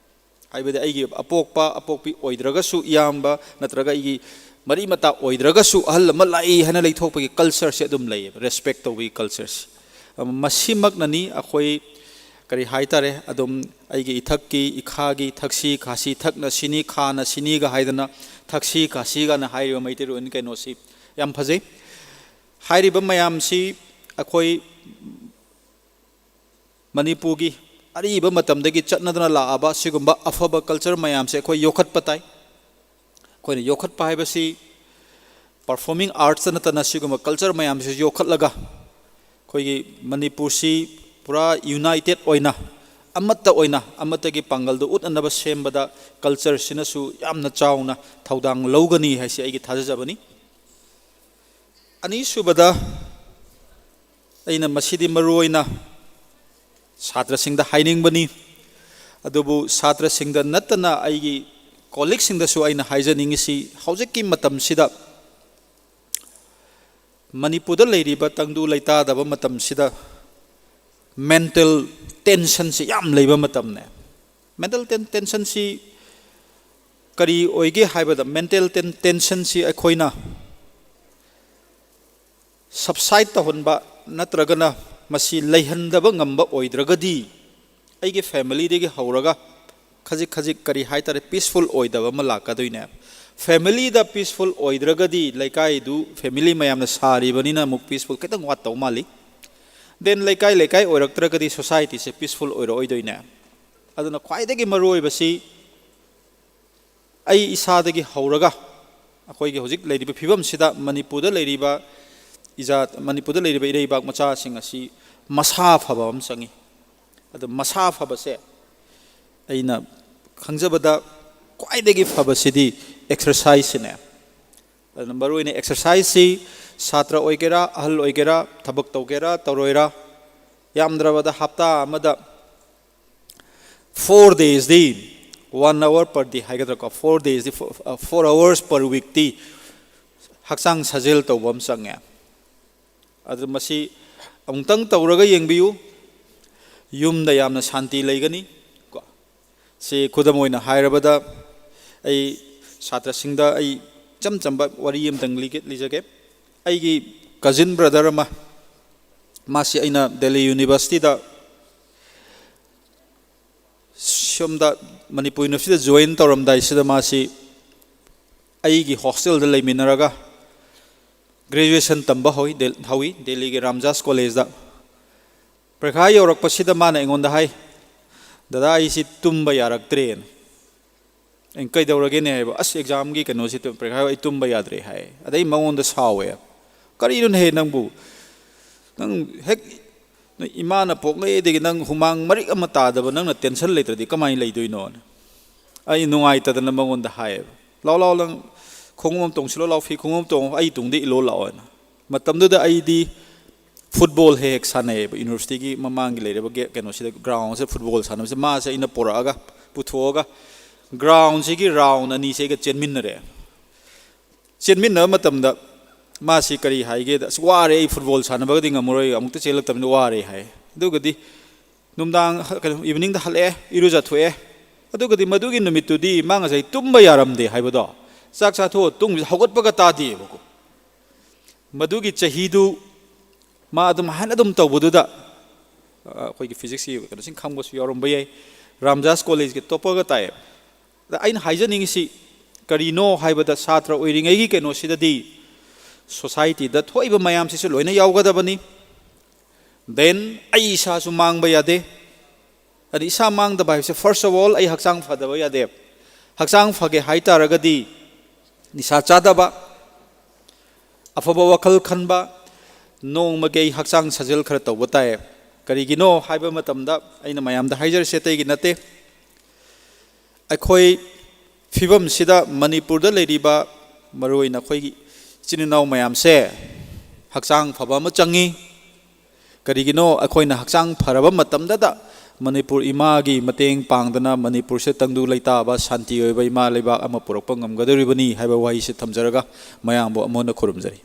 ꯍꯥꯏꯕꯗꯤ ꯑꯩꯒꯤ ꯑꯄꯣꯛꯄ ꯑꯄꯣꯛꯄꯤ ꯑꯣꯏꯗ꯭ꯔꯒꯁꯨ, ꯏꯌꯥꯝꯕ ꯅꯠꯇ꯭ꯔꯒ ꯑꯩꯒꯤ ꯃꯔꯤ ꯃꯇꯥ ꯑꯣꯏꯗ꯭ꯔꯒꯁꯨ, ꯑꯍꯜ ꯑꯃ ꯂꯥꯛꯏ ꯍꯥꯏꯅ ꯂꯩꯊꯣꯛꯄꯒꯤ cultureꯁꯦ ꯑꯗꯨꯝ ꯂꯩꯌꯦꯕ, respect ꯇꯧꯕꯒꯤ cultureꯁꯦ꯫ ꯃꯁꯤꯃꯛꯅꯅꯤ ꯑꯩꯈꯣꯏ, ꯀꯔꯤ ꯍꯥꯏꯇꯥꯔꯦ, ꯑꯗꯨꯝ ꯑꯩꯒꯤ ꯏꯊꯛꯀꯤ, ꯏꯈꯥꯒꯤ, ꯊꯛꯁꯤ ꯈꯥꯁꯤ, ꯊꯛꯅ ꯁꯤꯅꯤ, ꯈꯥꯅ ꯁꯤꯅꯤꯒ ꯍꯥꯏꯗꯅ, ꯊꯛꯁꯤ ꯈꯥꯁꯤꯒꯅ ꯍꯥꯏꯔꯤꯕ ꯃꯩꯇꯩꯂꯣꯟ ꯀꯩꯅꯣꯁꯤ ꯌꯥꯝ ꯐꯖꯩ꯫ ꯍꯥꯏꯔꯤꯕ ꯃꯌꯥꯝꯁꯤ ꯑꯩꯈꯣꯏ ꯃꯅꯤꯄꯨꯔꯒꯤ ꯑꯔꯤꯕ ꯃꯇꯝꯗꯒꯤ ꯆꯠꯅꯗꯨꯅ ꯂꯥꯛꯑꯕ ꯁꯤꯒꯨꯝꯕ ꯑꯐꯕ culture ꯃꯌꯥꯝꯁꯦ ꯑꯩꯈꯣꯏ ꯌꯣꯛꯈꯠꯄ ꯇꯥꯏ꯫ ꯑꯩꯈꯣꯏꯅ ꯌꯣꯛꯈꯠꯄ ꯍꯥꯏꯕꯁꯤ performing artsꯇ ꯅꯠꯇꯅ ꯁꯤꯒꯨꯝꯕ culture ꯃꯌꯥꯝꯁꯤ ꯌꯣꯛꯈꯠꯂꯒ ꯑꯩꯈꯣꯏꯒꯤ ꯃꯅꯤꯄꯨꯔꯁꯤ ꯄꯨꯔꯥ united ꯑꯣꯏꯅ, ꯑꯃꯠꯇ ꯑꯣꯏꯅ, ꯑꯃꯠꯇꯒꯤ ꯄꯥꯡꯒꯜꯗꯨ ꯎꯠꯅꯅꯕ ꯁꯦꯝꯕꯗ cultureꯁꯤꯅꯁꯨ ꯌꯥꯝꯅ ꯆꯥꯎꯅ ꯊꯧꯗꯥꯡ ꯂꯧꯒꯅꯤ ꯍꯥꯏꯁꯤ ꯑꯩꯒꯤ ꯊꯥꯖꯖꯕꯅꯤ꯫ ꯑꯅꯤꯁꯨꯕꯗ, ꯑꯩꯅ ꯃꯁꯤꯗꯤ ꯃꯔꯨꯑꯣꯏꯅ ꯁꯥꯇ꯭ꯔꯁꯤꯡꯗ ꯍꯥꯏꯅꯤꯡꯕꯅꯤ, ꯑꯗꯨꯕꯨ ꯁꯥꯇ꯭ꯔꯁꯤꯡꯗ ꯅꯠꯇꯅ ꯑꯩꯒꯤ colleagueꯁꯤꯡꯗꯁꯨ ꯑꯩꯅ ꯍꯥꯏꯖꯅꯤꯡꯉꯤꯁꯤ, ꯍꯧꯖꯤꯛꯀꯤ ꯃꯇꯝꯁꯤꯗ ꯃꯅꯤꯄꯨꯔꯗ ꯂꯩꯔꯤꯕ ꯇꯪꯗꯨ ꯂꯩꯇꯥꯗꯕ ꯃꯇꯝꯁꯤꯗ mental tensionꯁꯤ ꯌꯥꯝ ꯂꯩꯕ ꯃꯇꯝꯅꯦ꯫ Mental ten-, tensionꯁꯤ ꯀꯔꯤ ꯑꯣꯏꯒꯦ ꯍꯥꯏꯕꯗ, mental ten-, tensionꯁꯤ ꯑꯩꯈꯣꯏꯅ subside ꯇꯧꯍꯟꯕ ꯅꯠꯇ꯭ꯔꯒꯅ ꯃꯁꯤ ꯂꯩꯍꯟꯗꯕ ꯉꯝꯕ ꯑꯣꯏꯗ꯭ꯔꯒꯗꯤ, ꯑꯩꯒꯤ ꯐꯦꯃꯤꯂꯤꯗꯒꯤ ꯍꯧꯔꯒ ꯈꯖꯤꯛ ꯈꯖꯤꯛ, ꯀꯔꯤ ꯍꯥꯏꯇꯥꯔꯦ, ꯄꯤꯁꯐꯨꯜ ꯑꯣꯏꯗꯕ ꯑꯃ ꯂꯥꯛꯀꯗꯣꯏꯅꯦ꯫ ꯐꯦꯃꯤꯂꯤꯗ ꯄꯤꯁꯐꯨꯜ ꯑꯣꯏꯗ꯭ꯔꯒꯗꯤ ꯂꯩꯀꯥꯏꯗꯨ, ꯐꯦꯃꯤꯂꯤ ꯃꯌꯥꯝꯅ ꯁꯥꯔꯤꯕꯅꯤꯅ ꯑꯃꯨꯛ ꯄꯤꯁꯐꯨꯜ ꯈꯤꯇꯪ ꯋꯥꯠꯇꯧ ꯃꯥꯜꯂꯤ꯫ ꯗꯦꯟ ꯂꯩꯀꯥꯏ ꯂꯩꯀꯥꯏ ꯑꯣꯏꯔꯛꯇ꯭ꯔꯒꯗꯤ ꯁꯣꯁꯥꯏꯇꯤꯁꯦ ꯄꯤꯁꯐꯨꯜ ꯑꯣꯏꯔꯛꯑꯣꯏꯗꯣꯏꯅꯦ꯫ ꯑꯗꯨꯅ ꯈ꯭ꯋꯥꯏꯗꯒꯤ ꯃꯔꯨꯑꯣꯏꯕꯁꯤ ꯑꯩ ꯏꯁꯥꯗꯒꯤ ꯍꯧꯔꯒ ꯑꯩꯈꯣꯏꯒꯤ ꯍꯧꯖꯤꯛ ꯂꯩꯔꯤꯕ ꯐꯤꯕꯝꯁꯤꯗ ꯃꯅꯤꯄꯨꯔꯗ ꯂꯩꯔꯤꯕ ꯏꯖꯥꯠ, ꯃꯅꯤꯄꯨꯔꯗ ꯂꯩꯔꯤꯕ ꯏꯔꯩꯕꯥꯛ ꯃꯆꯥꯁꯤꯡ ꯑꯁꯤ ꯃꯁꯥ ꯐꯕ ꯑꯃ ꯆꯪꯉꯤ꯫ ꯑꯗꯨ ꯃꯁꯥ ꯐꯕꯁꯦ ꯑꯩꯅ ꯈꯪꯖꯕꯗ ꯈ꯭ꯋꯥꯏꯗꯒꯤ ꯐꯕꯁꯤꯗꯤ ꯑꯦꯛꯁꯔꯁꯥꯏꯁꯁꯤꯅꯦ꯫ ꯑꯗꯨꯅ ꯃꯔꯨꯑꯣꯏꯅ ꯑꯦꯛꯁꯔꯁꯥꯏꯁꯁꯤ ꯁꯥꯇ꯭ꯔ ꯑꯣꯏꯒꯦꯔꯥ, ꯑꯍꯜ ꯑꯣꯏꯒꯦꯔꯥ, ꯊꯕꯛ ꯇꯧꯒꯦꯔꯥ, ꯇꯧꯔꯣꯏꯔꯥ, ꯌꯥꯝꯗ꯭ꯔꯕꯗ ꯍꯞꯇꯥ ꯑꯃꯗ ꯐꯣꯔ ꯗꯦꯁꯗꯤ, ꯋꯥꯟ ꯑꯋꯥꯔ ꯄꯔ ꯗꯦ ꯍꯥꯏꯒꯗ꯭ꯔꯥꯀꯣ, ꯐꯣꯔ ꯗꯦꯁꯗꯤ, ꯐꯣꯔ ꯑꯋꯥꯔꯁ ꯄꯔ ꯋꯤꯛꯇꯤ ꯍꯛꯆꯥꯡ ꯁꯥꯖꯦꯜ ꯇꯧꯕ ꯑꯃ ꯆꯪꯉꯦ꯫ ꯑꯗꯨ ꯃꯁꯤ ꯑꯃꯨꯛꯇꯪ ꯇꯧꯔꯒ ꯌꯦꯡꯕꯤꯌꯨ, ꯌꯨꯝꯗ ꯌꯥꯝꯅ ꯁꯥꯟꯇꯤ ꯂꯩꯒꯅꯤ꯫ ꯀꯣ, ꯁꯤ ꯈꯨꯗꯝ ꯑꯣꯏꯅ ꯍꯥꯏꯔꯕꯗ, ꯑꯩ ꯁꯥꯇ꯭ꯔꯁꯤꯡꯗ ꯑꯩ ꯏꯆꯝ ꯆꯝꯕ ꯋꯥꯔꯤ ꯑꯃꯇꯪ ꯂꯤꯒꯦ-, ꯂꯤꯖꯒꯦ꯫ ꯑꯩꯒꯤ ꯀꯖꯤꯟ ꯕ꯭ꯔꯗꯔ ꯑꯃ, ꯃꯥꯁꯤ ꯑꯩꯅ ꯗꯦꯜꯂꯤ ꯌꯨꯅꯤꯚꯔꯁꯤꯇꯤꯗ, ꯁꯣꯝꯗ ꯃꯅꯤꯄꯨꯔ ꯌꯨꯅꯤꯚꯔꯁꯤꯇꯤꯗ ꯖꯣꯏꯟ ꯇꯧꯔꯝꯗꯥꯏꯁꯤꯗ ꯃꯥꯁꯤ ꯑꯩꯒꯤ ꯍꯣꯁꯇꯦꯜꯗ ꯂꯩꯃꯤꯟꯅꯔꯒ ꯒ꯭ꯔꯦꯖꯨꯑꯦꯁꯟ ꯇꯝꯕ ꯍꯧꯏ, ꯗꯦꯜ-, ꯍꯧꯏ ꯗꯦꯜꯂꯤꯒꯤ ꯔꯥꯝꯖꯥꯁ ꯀꯣꯂꯦꯖꯗ꯫ ꯄꯔꯤꯈꯥ ꯌꯧꯔꯛꯄꯁꯤꯗ ꯃꯥꯅ ꯑꯩꯉꯣꯟꯗ ꯍꯥꯏ, "ꯗꯗꯥ, ꯑꯩꯁꯤ ꯇꯨꯝꯕ ꯌꯥꯔꯛꯇ꯭ꯔꯦꯅ"꯫ ꯑꯩꯅ, "ꯀꯩꯗꯧꯔꯒꯦꯅꯦ?" ꯍꯥꯏꯕ꯫ "ꯑꯁ, ꯑꯦꯛꯖꯥꯝꯒꯤ ꯀꯩꯅꯣꯁꯤ ꯇꯨ-, ꯄꯔꯤꯈꯥ ꯑꯩ ꯇꯨꯝꯕ ꯌꯥꯗ꯭ꯔꯦ" ꯍꯥꯏ꯫ ꯑꯗꯩ ꯃꯉꯣꯟꯗ ꯁꯥꯎꯋꯦ꯫ "ꯀꯔꯤꯅꯣꯅꯦꯍꯦ ꯅꯪꯕꯨ? ꯅꯪ ꯍꯦꯛ ꯅꯣꯏ ꯏꯃꯥꯅ ꯄꯣꯛꯂꯛꯏꯗꯒꯤ ꯅꯪ ꯍꯨꯃꯥꯡ ꯃꯔꯤꯛ ꯑꯃ ꯇꯥꯗꯕ, ꯅꯪꯅ ꯇꯦꯟꯁꯟ ꯂꯩꯇ꯭ꯔꯗꯤ ꯀꯃꯥꯏꯅ ꯂꯩꯗꯣꯏꯅꯣꯅ?" ꯑꯩ ꯅꯨꯡꯉꯥꯏꯇꯗꯅ ꯃꯉꯣꯟꯗ ꯍꯥꯏꯌꯦꯕ, "ꯂꯥꯎ, ꯂꯥꯎ, ꯅꯪ ꯈꯣꯡꯎꯞ ꯑꯃ ꯇꯣꯡꯁꯤꯜꯂꯣ, ꯂꯥꯎ, ꯐꯤ ꯈꯣꯡꯎꯞ ꯑꯃ ꯇꯣꯡꯉꯣ, ꯑꯩ ꯇꯨꯡꯗ ꯏꯜꯂꯣ ꯂꯥꯛꯑꯣꯅ"꯫ ꯃꯇꯝꯗꯨꯗ ꯑꯩꯗꯤ ꯐꯨꯠꯕꯣꯜ ꯍꯦꯛ ꯍꯦꯛ ꯁꯥꯟꯅꯩꯌꯦꯕ, ꯌꯨꯅꯤꯚꯔꯁꯤꯇꯤꯒꯤ ꯃꯃꯥꯡꯒꯤ ꯂꯩꯔꯤꯕ ꯒꯦ-, ꯀꯩꯅꯣꯁꯤꯗ, ꯒ꯭ꯔꯥꯎꯟꯁꯤꯗ ꯐꯨꯠꯕꯣꯜ ꯁꯥꯟꯅꯕꯁꯦ ꯃꯥꯁꯦ ꯑꯩꯅ ꯄꯨꯔꯛꯑꯒ, ꯄꯨꯊꯣꯛꯑꯒ, ꯒ꯭ꯔꯥꯎꯟꯁꯤꯒꯤ ꯔꯥꯎꯟ ꯑꯅꯤꯁꯦ ꯑꯩꯒ ꯆꯦꯟꯃꯤꯟꯅꯔꯦ꯫ ꯆꯦꯟꯃꯤꯟꯅꯕ ꯃꯇꯝꯗ ꯃꯥꯁꯤ ꯀꯔꯤ ꯍꯥꯏꯒꯦꯗ, "ꯑꯁ, ꯋꯥꯔꯦ, ꯑꯩ ꯐꯨꯠꯕꯣꯜ ꯁꯥꯟꯅꯕꯒꯗꯤ ꯉꯝꯃꯔꯣꯏ, ꯑꯃꯨꯛꯇ ꯆꯦꯜꯂꯛꯇꯕꯅꯤꯅ ꯋꯥꯔꯦ" ꯍꯥꯏ꯫ ꯑꯗꯨꯒꯗꯤ ꯅꯨꯡꯗꯥꯡ, ꯀꯩꯅꯣ, ꯏꯚꯤꯅꯤꯡꯗ ꯍꯜꯂꯛꯑꯦ, ꯏꯔꯨꯖꯊꯣꯛꯑꯦ꯫ ꯑꯗꯨꯒꯗꯤ ꯃꯗꯨꯒꯤ ꯅꯨꯃꯤꯠꯇꯨꯗꯤ ꯃꯥ ꯉꯁꯥꯏ ꯇꯨꯝꯕ ꯌꯥꯔꯝꯗꯦ ꯍꯥꯏꯕꯗꯣ, ꯆꯥꯛ ꯆꯥꯊꯣꯛꯑ ꯇꯨꯝꯕꯁꯤꯗ ꯍꯧꯒꯠꯄꯒ ꯇꯥꯗꯦꯕꯀꯣ꯫ ꯃꯗꯨꯒꯤ ꯆꯍꯤꯗꯨ ꯃꯥ ꯑꯗꯨꯝ ꯍꯥꯏꯅ ꯑꯗꯨꯝ ꯇꯧꯕꯗꯨꯗ, ꯑꯩꯈꯣꯏꯒꯤ ꯐꯤꯖꯤꯛꯁꯀꯤ ꯀꯩꯅꯣꯁꯤꯡ ꯈꯪꯕꯁꯨ ꯌꯥꯎꯔꯝꯕ ꯌꯥꯏ꯫ ꯔꯥꯝꯖꯥꯁ ꯀꯣꯂꯦꯖꯀꯤ ꯇꯣꯞꯄꯔꯒ ꯇꯥꯏꯌꯦꯕ꯫ ꯑꯗ ꯑꯩꯅ ꯍꯥꯏꯖꯅꯤꯡꯉꯤꯁꯤ ꯀꯔꯤꯅꯣ ꯍꯥꯏꯕꯗ, ꯁꯥꯇ꯭ꯔ ꯑꯣꯏꯔꯤꯉꯩꯒꯤ ꯀꯩꯅꯣꯁꯤꯗꯗꯤ ꯁꯣꯁꯥꯏꯇꯤꯗ ꯊꯣꯛꯏꯕ ꯃꯌꯥꯝꯁꯤꯁꯨ ꯂꯣꯏꯅ ꯌꯥꯎꯒꯗꯕꯅꯤ꯫ ꯗꯦꯟ ꯑꯩ ꯏꯁꯥꯁꯨ ꯃꯥꯡꯕ ꯌꯥꯗꯦ꯫ ꯑꯗ ꯏꯁꯥ ꯃꯥꯡꯗꯕ ꯍꯥꯏꯕꯁꯦ, ꯐꯥꯔꯁ ꯑꯣꯐ ꯑꯣꯜ, ꯑꯩ ꯍꯛꯆꯥꯡ ꯐꯗꯕ ꯌꯥꯗꯦ꯫ ꯍꯛꯆꯥꯡ ꯐꯒꯦ ꯍꯥꯏ ꯇꯥꯔꯒꯗꯤ ꯅꯤꯁꯥ ꯆꯥꯗꯕ, ꯑꯐꯕ ꯋꯥꯈꯜ ꯈꯟꯕ, ꯅꯣꯡꯃꯒꯤ ꯑꯩ ꯍꯛꯆꯥꯡ ꯁꯥꯖꯦꯜ ꯈꯔ ꯇꯧꯕ ꯇꯥꯏ꯫ ꯀꯔꯤꯒꯤꯅꯣ ꯍꯥꯏꯕ ꯃꯇꯝꯗ, ꯑꯩꯅ ꯃꯌꯥꯝꯗ ꯍꯥꯏꯖꯔꯤꯁꯦ ꯑꯇꯩꯒꯤ ꯅꯠꯇꯦ, ꯑꯩꯈꯣꯏ ꯐꯤꯕꯝꯁꯤꯗ ꯃꯅꯤꯄꯨꯔꯗ ꯂꯩꯔꯤꯕ ꯃꯔꯨꯑꯣꯏꯅ ꯑꯩꯈꯣꯏꯒꯤ ꯏꯆꯤꯟ ꯏꯅꯥꯎ ꯃꯌꯥꯝꯁꯦ ꯍꯛꯆꯥꯡ ꯐꯕ ꯑꯃ ꯆꯪꯉꯤ꯫ ꯀꯔꯤꯒꯤꯅꯣ, ꯑꯩꯈꯣꯏꯅ ꯍꯛꯆꯥꯡ ꯐꯔꯕ ꯃꯇꯝꯗꯗ ꯃꯅꯤꯄꯨꯔ ꯏꯃꯥꯒꯤ ꯃꯇꯦꯡ ꯄꯥꯡꯗꯅ ꯃꯅꯤꯄꯨꯔꯁꯦ ꯇꯪꯗꯨ ꯂꯩꯇꯥꯕ, ꯁꯥꯟꯇꯤ ꯑꯣꯏꯕ ꯏꯃꯥ ꯂꯩꯕꯥꯛ ꯑꯃ ꯄꯨꯔꯛꯄ ꯉꯝꯒꯗꯧꯔꯤꯕꯅꯤ ꯍꯥꯏꯕ ꯋꯥꯍꯩꯁꯤ ꯊꯝꯖꯔꯒ ꯃꯌꯥꯝꯕꯨ ꯑꯃꯨꯛ ꯍꯟꯅ ꯈꯨꯔꯨꯝꯖꯔꯤ꯫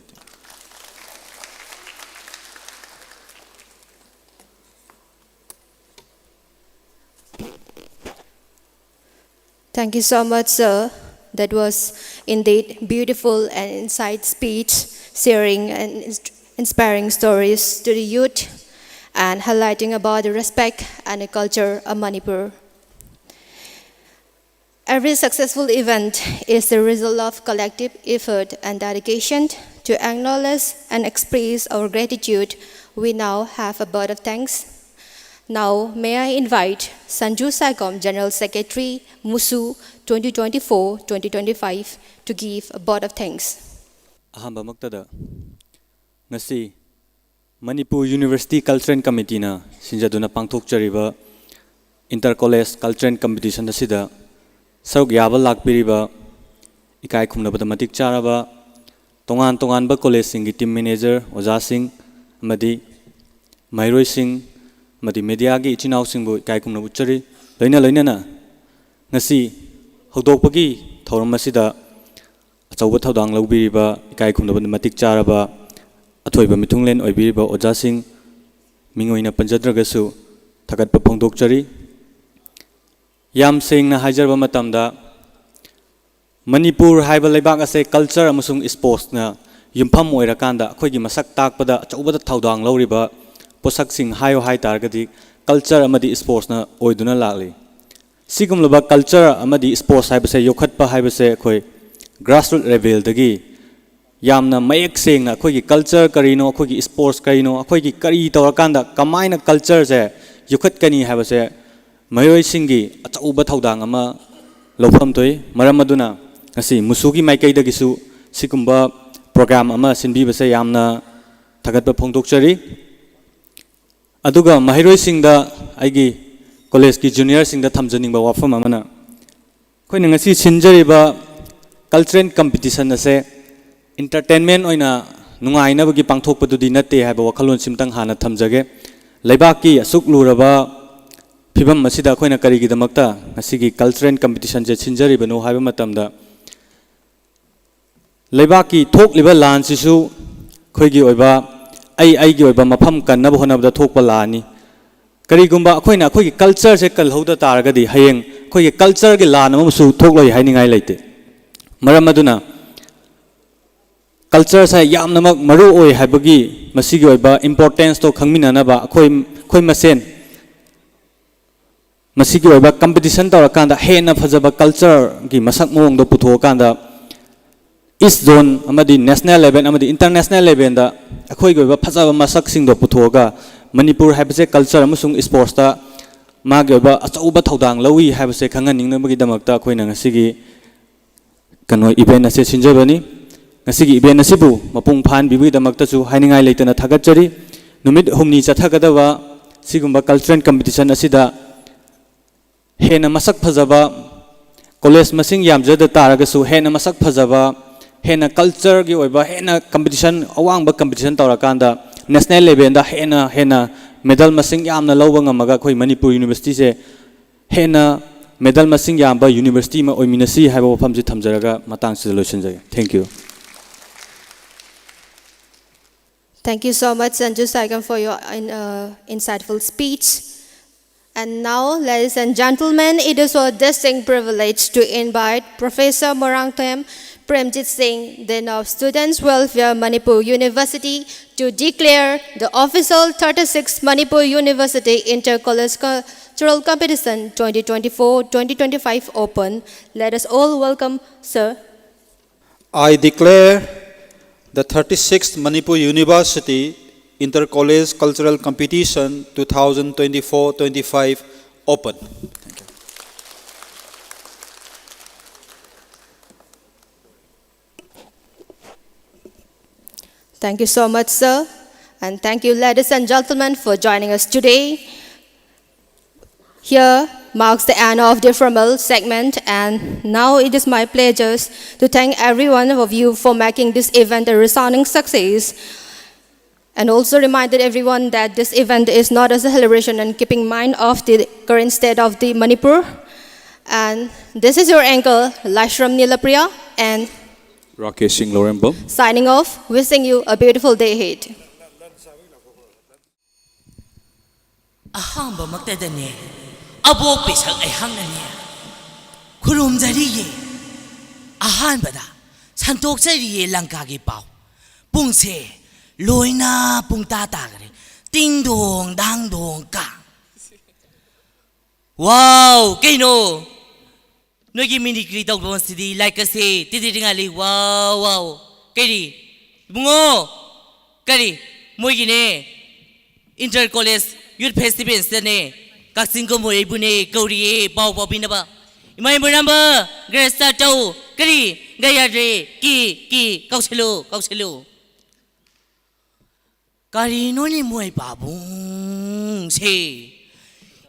Thank you so much, sir. That was indeed beautiful and insight speech, sharing and inst- inspiring stories to the youth and highlighting about the respect and the culture of Manipur. Every successful event is the result of collective effort and dedication. To acknowledge and express our gratitude, we now have a vote of thanks. Now, may I invite Sanju Saikom, General Secretary, MUSU twenty twenty-four twenty twenty-five, to give a vote of thanks. ꯑꯍꯥꯟꯕꯃꯛꯇꯗ, ꯉꯁꯤ Manipur university cultural ꯀꯃꯤꯇꯤꯅ ꯁꯤꯟꯖꯗꯨꯅ ꯄꯥꯡꯊꯣꯛꯆꯔꯤꯕ inter college cultural competition ꯑꯁꯤꯗ ꯁꯔꯨꯛ ꯌꯥꯕ ꯂꯥꯛꯄꯤꯔꯤꯕ ꯏꯀꯥꯏ ꯈꯨꯝꯅꯕꯗ ꯃꯇꯤꯛ ꯆꯥꯔꯕ ꯇꯣꯉꯥꯟ ꯇꯣꯉꯥꯟꯕ ꯀꯣꯂꯦꯖꯁꯤꯡꯒꯤ ꯇꯤꯝ ꯃꯦꯅꯦꯖꯔ, ꯑꯣꯖꯥꯁꯤꯡ ꯑꯃꯗꯤ ꯃꯍꯩꯔꯣꯏꯁꯤꯡ ꯑꯃꯗꯤ ꯃꯦꯗꯤꯌꯥꯒꯤ ꯏꯆꯤꯟ ꯏꯅꯥꯎꯁꯤꯡꯕꯨ ꯏꯀꯥꯏ ꯈꯨꯝꯅꯕ ꯎꯠꯆꯔꯤ꯫ ꯂꯣꯏꯅ ꯂꯣꯏꯅꯅ ꯉꯁꯤ ꯍꯧꯗꯣꯛꯄꯒꯤ ꯊꯧꯔꯝ ꯑꯁꯤꯗ ꯑꯆꯧꯕ ꯊꯧꯗꯥꯡ ꯂꯧꯕꯤꯔꯤꯕ, ꯏꯀꯥꯏ ꯈꯨꯝꯅꯕꯗ ꯃꯇꯤꯛ ꯆꯥꯔꯕ ꯑꯊꯣꯏꯕ ꯃꯤꯊꯨꯡꯂꯦꯟ ꯑꯣꯏꯕꯤꯔꯤꯕ ꯑꯣꯖꯥꯁꯤꯡ, ꯃꯤꯡ ꯑꯣꯏꯅ ꯄꯟꯖꯗ꯭ꯔꯒꯁꯨ, ꯊꯥꯒꯠꯄ ꯐꯣꯡꯗꯣꯛꯆꯔꯤ꯫ ꯌꯥꯝ ꯁꯦꯡꯅ ꯍꯥꯏꯖꯔꯕ ꯃꯇꯝꯗ, ꯃꯅꯤꯄꯨꯔ ꯍꯥꯏꯕ ꯂꯩꯕꯥꯛ ꯑꯁꯦ ꯀꯜꯆꯔ ꯑꯃꯁꯨꯡ ꯏꯁꯄꯣꯔꯠꯁꯅ ꯌꯨꯝꯐꯝ ꯑꯣꯏꯔꯀꯥꯟꯗ ꯑꯩꯈꯣꯏꯒꯤ ꯃꯁꯛ ꯇꯥꯛꯄꯗ ꯑꯆꯧꯕꯗ ꯊꯧꯗꯥꯡ ꯂꯧꯔꯤꯕ ꯄꯣꯠꯁꯛꯁꯤꯡ ꯍꯥꯏꯌꯨ ꯍꯥꯏ ꯇꯥꯔꯒꯗꯤ culture ꯑꯃꯗꯤ sportsꯅ ꯑꯣꯏꯗꯨꯅ ꯂꯥꯛꯂꯤ꯫ ꯁꯤꯒꯨꯝꯂꯕ culture ꯑꯃꯗꯤ sports ꯍꯥꯏꯕꯁꯦ ꯌꯣꯛꯈꯠꯄ ꯍꯥꯏꯕꯁꯦ ꯑꯩꯈꯣꯏ grassroot levelꯗꯒꯤ ꯌꯥꯝꯅ ꯃꯌꯦꯛ ꯁꯦꯡꯅ ꯑꯩꯈꯣꯏꯒꯤ culture ꯀꯔꯤꯅꯣ, ꯑꯩꯈꯣꯏꯒꯤ sports ꯀꯔꯤꯅꯣ, ꯑꯩꯈꯣꯏꯒꯤ ꯀꯔꯤ ꯇꯧꯔꯀꯥꯟꯗ ꯀꯃꯥꯏꯅ cultureꯁꯦ ꯌꯣꯛꯈꯠꯀꯅꯤ ꯍꯥꯏꯕꯁꯦ ꯃꯍꯩꯔꯣꯏꯁꯤꯡꯒꯤ ꯑꯆꯧꯕ ꯊꯧꯗꯥꯡ ꯑꯃ ꯂꯧꯐꯝ ꯊꯣꯛꯏ꯫ ꯃꯔꯝ ꯑꯗꯨꯅ ꯉꯁꯤ ꯃꯨꯁꯨꯒꯤ ꯃꯥꯏꯀꯩꯗꯒꯤꯁꯨ ꯁꯤꯒꯨꯝꯕ program ꯑꯃ ꯁꯤꯟꯕꯤꯕꯁꯦ ꯌꯥꯝꯅ ꯊꯥꯒꯠꯄ ꯐꯣꯡꯗꯣꯛꯆꯔꯤ꯫ ꯑꯗꯨꯒ ꯃꯍꯩꯔꯣꯏꯁꯤꯡꯗ, ꯑꯩꯒꯤ collegeꯀꯤ juniorꯁꯤꯡꯗ ꯊꯝꯖꯅꯤꯡꯕ ꯋꯥꯐꯝ ꯑꯃꯅ, ꯑꯩꯈꯣꯏꯅ ꯉꯁꯤ ꯁꯤꯟꯖꯔꯤꯕ cultural competition ꯑꯁꯦ entertainment ꯑꯣꯏꯅ ꯅꯨꯡꯉꯥꯏꯅꯕꯒꯤ ꯄꯥꯡꯊꯣꯛꯄꯗꯨꯗꯤ ꯅꯠꯇꯦ ꯍꯥꯏꯕ ꯋꯥꯈꯜꯂꯣꯟ ꯁꯤꯝꯇꯪ ꯍꯥꯟꯅ ꯊꯝꯖꯒꯦ꯫ ꯂꯩꯕꯥꯛꯀꯤ ꯑꯁꯨꯛ ꯂꯨꯔꯕ ꯐꯤꯕꯝ ꯑꯁꯤꯗ ꯑꯩꯈꯣꯏꯅ ꯀꯔꯤꯒꯤꯗꯃꯛꯇ ꯉꯁꯤꯒꯤ cultural competitionꯁꯦ ꯁꯤꯟꯖꯔꯤꯕꯅꯣ ꯍꯥꯏꯕ ꯃꯇꯝꯗ, ꯂꯩꯕꯥꯛꯀꯤ ꯊꯣꯛꯂꯤꯕ ꯂꯥꯟꯁꯤꯁꯨ ꯑꯩꯈꯣꯏꯒꯤ ꯑꯣꯏꯕ, ꯑꯩ ꯑꯩꯒꯤ ꯑꯣꯏꯕ ꯃꯐꯝ ꯀꯟꯅꯕ ꯍꯣꯠꯅꯕꯗ ꯊꯣꯛꯄ ꯂꯥꯟꯅꯤ꯫ ꯀꯔꯤꯒꯨꯝꯕ ꯑꯩꯈꯣꯏꯅ ꯑꯩꯈꯣꯏꯒꯤ cultureꯁꯦ ꯀꯜꯍꯧꯗ ꯇꯥꯔꯒꯗꯤ ꯍꯌꯦꯡ ꯑꯩꯈꯣꯏꯒꯤ cultureꯒꯤ ꯂꯥꯟ ꯑꯃꯁꯨ ꯊꯣꯛꯂꯣꯏ ꯍꯥꯏꯅꯤꯡꯉꯥꯏ ꯂꯩꯇꯦ꯫ ꯃꯔꯝ ꯑꯗꯨꯅ cultureꯁꯦ ꯌꯥꯝꯅꯃꯛ ꯃꯔꯨ ꯑꯣꯏ ꯍꯥꯏꯕꯒꯤ ꯃꯁꯤꯒꯤ ꯑꯣꯏꯕ importanceꯇꯣ ꯈꯪꯃꯤꯟꯅꯅꯕ ꯑꯩꯈꯣꯏ, ꯑꯩꯈꯣꯏ ꯃꯁꯦꯟ ꯃꯁꯤꯒꯤ ꯑꯣꯏꯕ competition ꯇꯧꯔꯀꯥꯟꯗ ꯍꯦꯟꯅ ꯐꯖꯕ cultureꯒꯤ ꯃꯁꯛ ꯃꯑꯣꯡꯗꯣ ꯄꯨꯊꯣꯛꯑꯀꯥꯟꯗ East Zone ꯑꯃꯗꯤ national level ꯑꯃꯗꯤ international levelꯗ ꯑꯩꯈꯣꯏꯒꯤ ꯑꯣꯏꯕ ꯐꯖꯕ ꯃꯁꯛꯁꯤꯡꯗꯣ ꯄꯨꯊꯣꯛꯑꯒ ꯃꯅꯤꯄꯨꯔ ꯍꯥꯏꯕꯁꯦ culture ꯑꯃꯁꯨꯡ sportsꯇ ꯃꯥꯒꯤ ꯑꯣꯏꯕ ꯑꯆꯧꯕ ꯊꯧꯗꯥꯡ ꯂꯧꯏ ꯍꯥꯏꯕꯁꯦ ꯈꯪꯍꯟꯅꯤꯡꯅꯕꯒꯤꯗꯃꯛꯇ ꯑꯩꯈꯣꯏꯅ ꯉꯁꯤꯒꯤ ꯀꯩꯅꯣ event ꯑꯁꯦ ꯁꯤꯟꯖꯕꯅꯤ꯫ ꯉꯁꯤꯒꯤ event ꯑꯁꯤꯕꯨ ꯃꯄꯨꯡ ꯐꯥꯍꯟꯕꯤꯕꯒꯤꯗꯃꯛꯇꯁꯨ ꯍꯥꯏꯅꯤꯡꯉꯥꯏ ꯂꯩꯇꯅ ꯊꯥꯒꯠꯆꯔꯤ꯫ ꯅꯨꯃꯤꯠ ꯍꯨꯝꯅꯤ ꯆꯠꯊꯒꯗꯕ ꯁꯤꯒꯨꯝꯕ cultural competition ꯑꯁꯤꯗ ꯍꯦꯟꯅ ꯃꯁꯛ ꯐꯖꯕ, college ꯃꯁꯤꯡ ꯌꯥꯝꯖꯗ ꯇꯥꯔꯒꯁꯨ ꯍꯦꯟꯅ ꯃꯁꯛ ꯐꯖꯕ, ꯍꯦꯟꯅ cultureꯒꯤ ꯑꯣꯏꯕ, ꯍꯦꯟꯅ competition, ꯑꯋꯥꯡꯕ competition ꯇꯧꯔꯀꯥꯟꯗ national levelꯗ ꯍꯦꯟꯅ ꯍꯦꯟꯅ medal ꯃꯁꯤꯡ ꯌꯥꯝꯅ ꯂꯧꯕ ꯉꯝꯃꯒ ꯑꯩꯈꯣꯏ ꯃꯅꯤꯄꯨꯔ universityꯁꯦ ꯍꯦꯟꯅ medal ꯃꯁꯤꯡ ꯌꯥꯝꯕ university ꯑꯃ ꯑꯣꯏꯃꯤꯟꯅꯁꯤ ꯍꯥꯏꯕ ꯋꯥꯐꯝꯁꯤ ꯊꯝꯖꯔꯒ ꯃꯇꯥꯡꯁꯤꯗ ꯂꯣꯏꯁꯤꯟꯖꯒꯦ꯫ Thank you. Thank you so much, Sanju Saikam, for your uh, insightful speech. And now, ladies and gentlemen, it is our distinct privilege to invite Professor Morang Them Premjit Singh, Dean of Students Welfare, Manipur University, to declare the official thirty-sixth Manipur University Inter-College Cultural Competition twenty twenty-four twenty twenty-five open. Let us all welcome Sir. I declare the thirty-sixth Manipur University Inter-College Cultural Competition twenty twenty-four twenty-five open. Thank you. Thank you so much, sir. And thank you, ladies and gentlemen, for joining us today. Here marks the end of the formal segment, and now it is my pleasure to thank every one of you for making this event a resounding success. And also reminded everyone that this event is not a celebration and keeping mind of the current state of the Manipur. And this is your anchor, Lashram Nilapriya, and Rakesh Singh Lorembam. Signing off, wishing you a beautiful day ahead. ꯑꯍꯥꯟꯕꯃꯛꯇꯗꯅꯦ, ꯑꯕꯣꯛ ꯄꯤꯁꯛ ꯑꯩꯍꯥꯛꯅꯅꯦ, ꯈꯨꯔꯨꯝꯖꯔꯤꯌꯦ꯫ ꯑꯍꯥꯟꯕꯗ ꯁꯟꯇꯣꯛꯆꯔꯤꯌꯦ ꯂꯪꯀꯥꯒꯤ ꯄꯥꯎ꯫ ꯄꯨꯡꯁꯦ ꯂꯣꯏꯅ ꯄꯨꯡꯇꯥ ꯇꯥꯈ꯭ꯔꯦ꯫ ꯇꯤꯡ ꯗꯣꯡ ꯗꯥꯡ ꯗꯣꯡ ꯀꯥꯡ꯫ ꯋꯥꯎ! ꯀꯩꯅꯣ? ꯅꯣꯏꯒꯤ ꯃꯤꯅꯤꯀ꯭ꯔꯤ ꯇꯧꯕꯁꯤꯗꯤ ꯂꯥꯏꯛꯀꯁꯦ ꯇꯤꯗꯤ ꯉꯥꯜꯂꯤ꯫ ꯋꯥꯎ, ꯋꯥꯎ! ꯀꯔꯤ? ꯏꯕꯨꯡꯉꯣ! ꯀꯔꯤ? ꯃꯣꯏꯒꯤꯅꯦ, ꯏꯟꯇꯔ ꯀꯣꯂꯦꯖ ꯌꯨꯠ ꯐꯦꯁꯇꯤꯚꯦꯜꯁꯤꯗꯅꯦ, ꯀꯛꯆꯤꯡ ꯀꯨꯝꯃꯣꯏ ꯑꯩꯕꯨꯅꯦ ꯀꯧꯔꯤꯌꯦ ꯄꯥꯎ ꯐꯥꯎꯕꯤꯅꯕ꯫ ꯏꯃꯥ ꯏꯃꯣꯏꯔꯥꯡꯕ, ꯒ꯭ꯔꯦꯁꯇ ꯇꯧ꯫ ꯀꯔꯤ? ꯒꯌꯥꯗ꯭ꯔꯦ꯫ ꯀꯤ, ꯀꯤ, ꯀꯧꯁꯜꯂꯨ, ꯀꯧꯁꯜꯂꯨ꯫ ꯀꯔꯤꯅꯣꯅꯦ ꯃꯣꯏ ꯄꯥꯕꯨꯡꯁꯦ?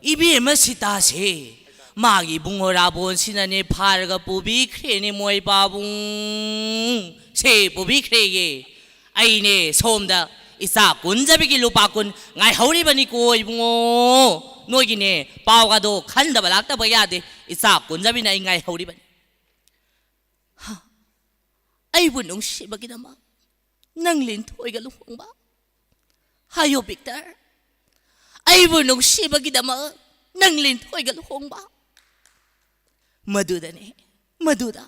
ꯏꯕꯦꯝꯃ ꯁꯤꯇꯥꯁꯦ, ꯃꯥꯒꯤ ꯏꯕꯨꯡꯉꯣ ꯔꯥꯕꯣꯟꯁꯤꯅꯅꯦ ꯐꯥꯔꯒ ꯄꯨꯕꯤꯈ꯭ꯔꯦꯅꯦ ꯃꯣꯏ ꯄꯥꯕꯨꯡꯁꯦ, ꯄꯨꯕꯤꯈ꯭ꯔꯦꯌꯦ꯫ ꯑꯩꯅꯦ ꯁꯣꯝꯗ ꯏꯆꯥ ꯀꯨꯟꯖꯕꯤꯒꯤ ꯂꯨꯄꯥ ꯀꯨꯟ ꯉꯥꯏꯍꯧꯔꯤꯕꯅꯤꯀꯣ ꯏꯕꯨꯡꯉꯣ꯫ ꯅꯣꯏꯒꯤꯅꯦ ꯄꯥꯎꯒꯗꯣ ꯈꯟꯗꯕ ꯂꯥꯛꯇꯕ ꯌꯥꯗꯦ꯫ ꯏꯆꯥ ꯀꯨꯟꯖꯕꯤꯅ ꯑꯩ ꯉꯥꯏꯍꯧꯔꯤꯕꯅꯤ꯫ ꯍꯥ? ꯑꯩꯕꯨ ꯅꯨꯡꯁꯤꯕꯒꯤꯗꯃꯛ ꯅꯪ ꯂꯤꯟꯊꯣꯏꯒ ꯂꯨꯍꯣꯡꯕ? ꯍꯥꯏꯌꯣ ꯕꯤꯛꯇꯔ, ꯑꯩꯕꯨ ꯅꯨꯡꯁꯤꯕꯒꯤꯗꯃꯛ ꯅꯪ ꯂꯤꯟꯊꯣꯏꯒ ꯂꯨꯍꯣꯡꯕ? ꯃꯗꯨꯗꯅꯦ, ꯃꯗꯨꯗ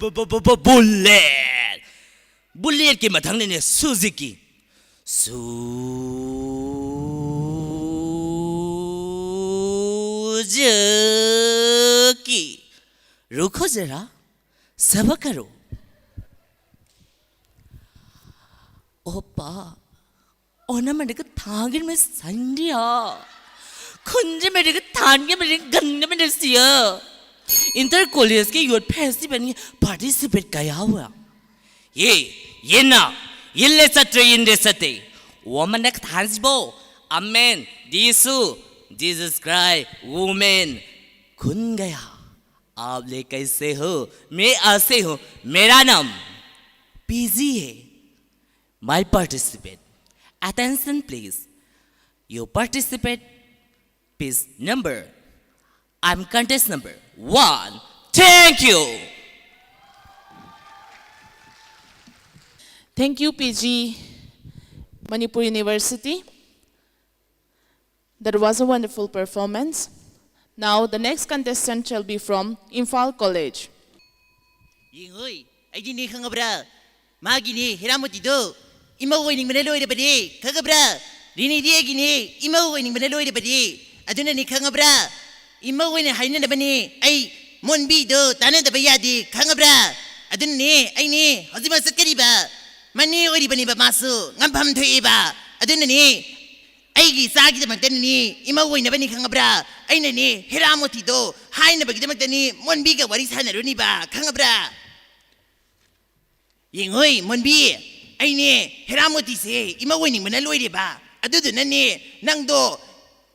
ꯕꯨ- ꯕꯨ- ꯕꯨ- ꯕꯨ- ꯕꯨꯂꯦꯠ꯫ ꯕꯨꯂꯦꯠꯀꯤ ꯃꯊꯪꯅꯤꯅꯦ ꯁꯨꯖꯨꯀꯤ꯫ ꯁꯨꯖꯨꯀꯤ꯫ ꯔꯨꯈꯣ ꯖꯔꯥ, ꯁꯕꯔ ꯀꯔꯣ꯫ ꯑꯣꯄꯥ, ꯈꯨꯟ ꯑꯃꯗꯒ ꯊꯥꯡꯒꯤ ꯑꯃ ꯁꯟꯗꯤꯌꯥ꯫ ꯈꯨꯟꯁꯤ ꯑꯃꯗꯒ ꯊꯥꯡꯒꯤ ꯑꯃꯗꯒ ꯒꯟꯒꯤ ꯑꯃꯗ ꯁꯤꯌ꯫ Inter college ꯀꯤ youth festival ꯒꯤ participate ꯀꯌꯥ ꯍꯨꯋꯥ꯫ ये, ये ना, ये ले सकते, ये ले सकते। वो मन ने कथान सी बो, अमेन, दीसु, Jesus Christ, women, खुन गया। आप ले कैसे हो? मैं ऐसे हूँ। मेरा नाम पीजी है। My participant। Attention, please। Your participant, piece number। I'm contest number one। Thank you। Thank you, P G Manipur University. That was a wonderful performance. Now, the next contestant shall be from Imphal College. ꯌꯦꯡꯉꯣꯏ, ꯑꯩꯗꯤꯅꯦ ꯈꯪꯉꯕ꯭ꯔꯥ? ꯃꯥꯒꯤꯅꯦ ꯍꯦꯔꯥꯃꯣꯇꯤꯗꯣ ꯏꯃꯧ ꯑꯣꯏꯅꯤꯡꯕꯅ ꯂꯣꯏꯔꯕꯅꯦ, ꯈꯪꯉꯕ꯭ꯔꯥ? ꯔꯤꯅꯤꯗꯤ ꯑꯩꯒꯤꯅꯦ ꯏꯃꯧ ꯑꯣꯏꯅꯤꯡꯕꯅ ꯂꯣꯏꯔꯕꯅꯦ꯫ ꯑꯗꯨꯅꯅꯦ ꯈꯪꯉꯕ꯭ꯔꯥ? ꯏꯃꯧ ꯑꯣꯏꯅ ꯍꯥꯏꯅꯅꯕꯅꯦ ꯑꯩ ꯃꯣꯟꯕꯤꯗꯣ ꯇꯥꯟꯅꯗꯕ ꯌꯥꯗꯦ, ꯈꯪꯉꯕ꯭ꯔꯥ? ꯑꯗꯨꯅꯅꯦ ꯑꯩꯅꯦ ꯍꯧꯖꯤꯛꯃꯛ ꯆꯠꯀꯔꯤꯕ꯫ ꯃꯅꯦ ꯑꯣꯏꯔꯤꯕꯅꯦꯕ ꯃꯥꯁꯨ, ꯉꯝꯐꯝ ꯊꯣꯛꯑꯦꯕ꯫ ꯑꯗꯨꯅꯅꯦ ꯑꯩꯒꯤ ꯏꯆꯥꯒꯤꯗꯃꯛꯇꯅꯅꯦ ꯏꯃꯧ ꯑꯣꯏꯅꯕꯅꯤ, ꯈꯪꯉꯕ꯭ꯔꯥ? ꯑꯩꯅꯅꯦ ꯍꯦꯔꯥꯃꯣꯇꯤꯗꯣ ꯍꯥꯏꯅꯕꯒꯤꯗꯃꯛꯇꯅꯤ ꯃꯣꯟꯕꯤꯒ ꯋꯥꯔꯤ ꯁꯥꯟꯅꯔꯨꯅꯤꯕ, ꯈꯪꯉꯕ꯭ꯔꯥ? ꯌꯦꯡꯉꯣꯏ ꯃꯣꯟꯕꯤ, ꯑꯩꯅꯦ ꯍꯦꯔꯥꯃꯣꯇꯤꯁꯦ ꯏꯃꯧ ꯑꯣꯏꯅꯤꯡꯕꯅ ꯂꯣꯏꯔꯦꯕ꯫ ꯑꯗꯨꯗꯨꯅꯅꯦ ꯅꯪꯗꯣ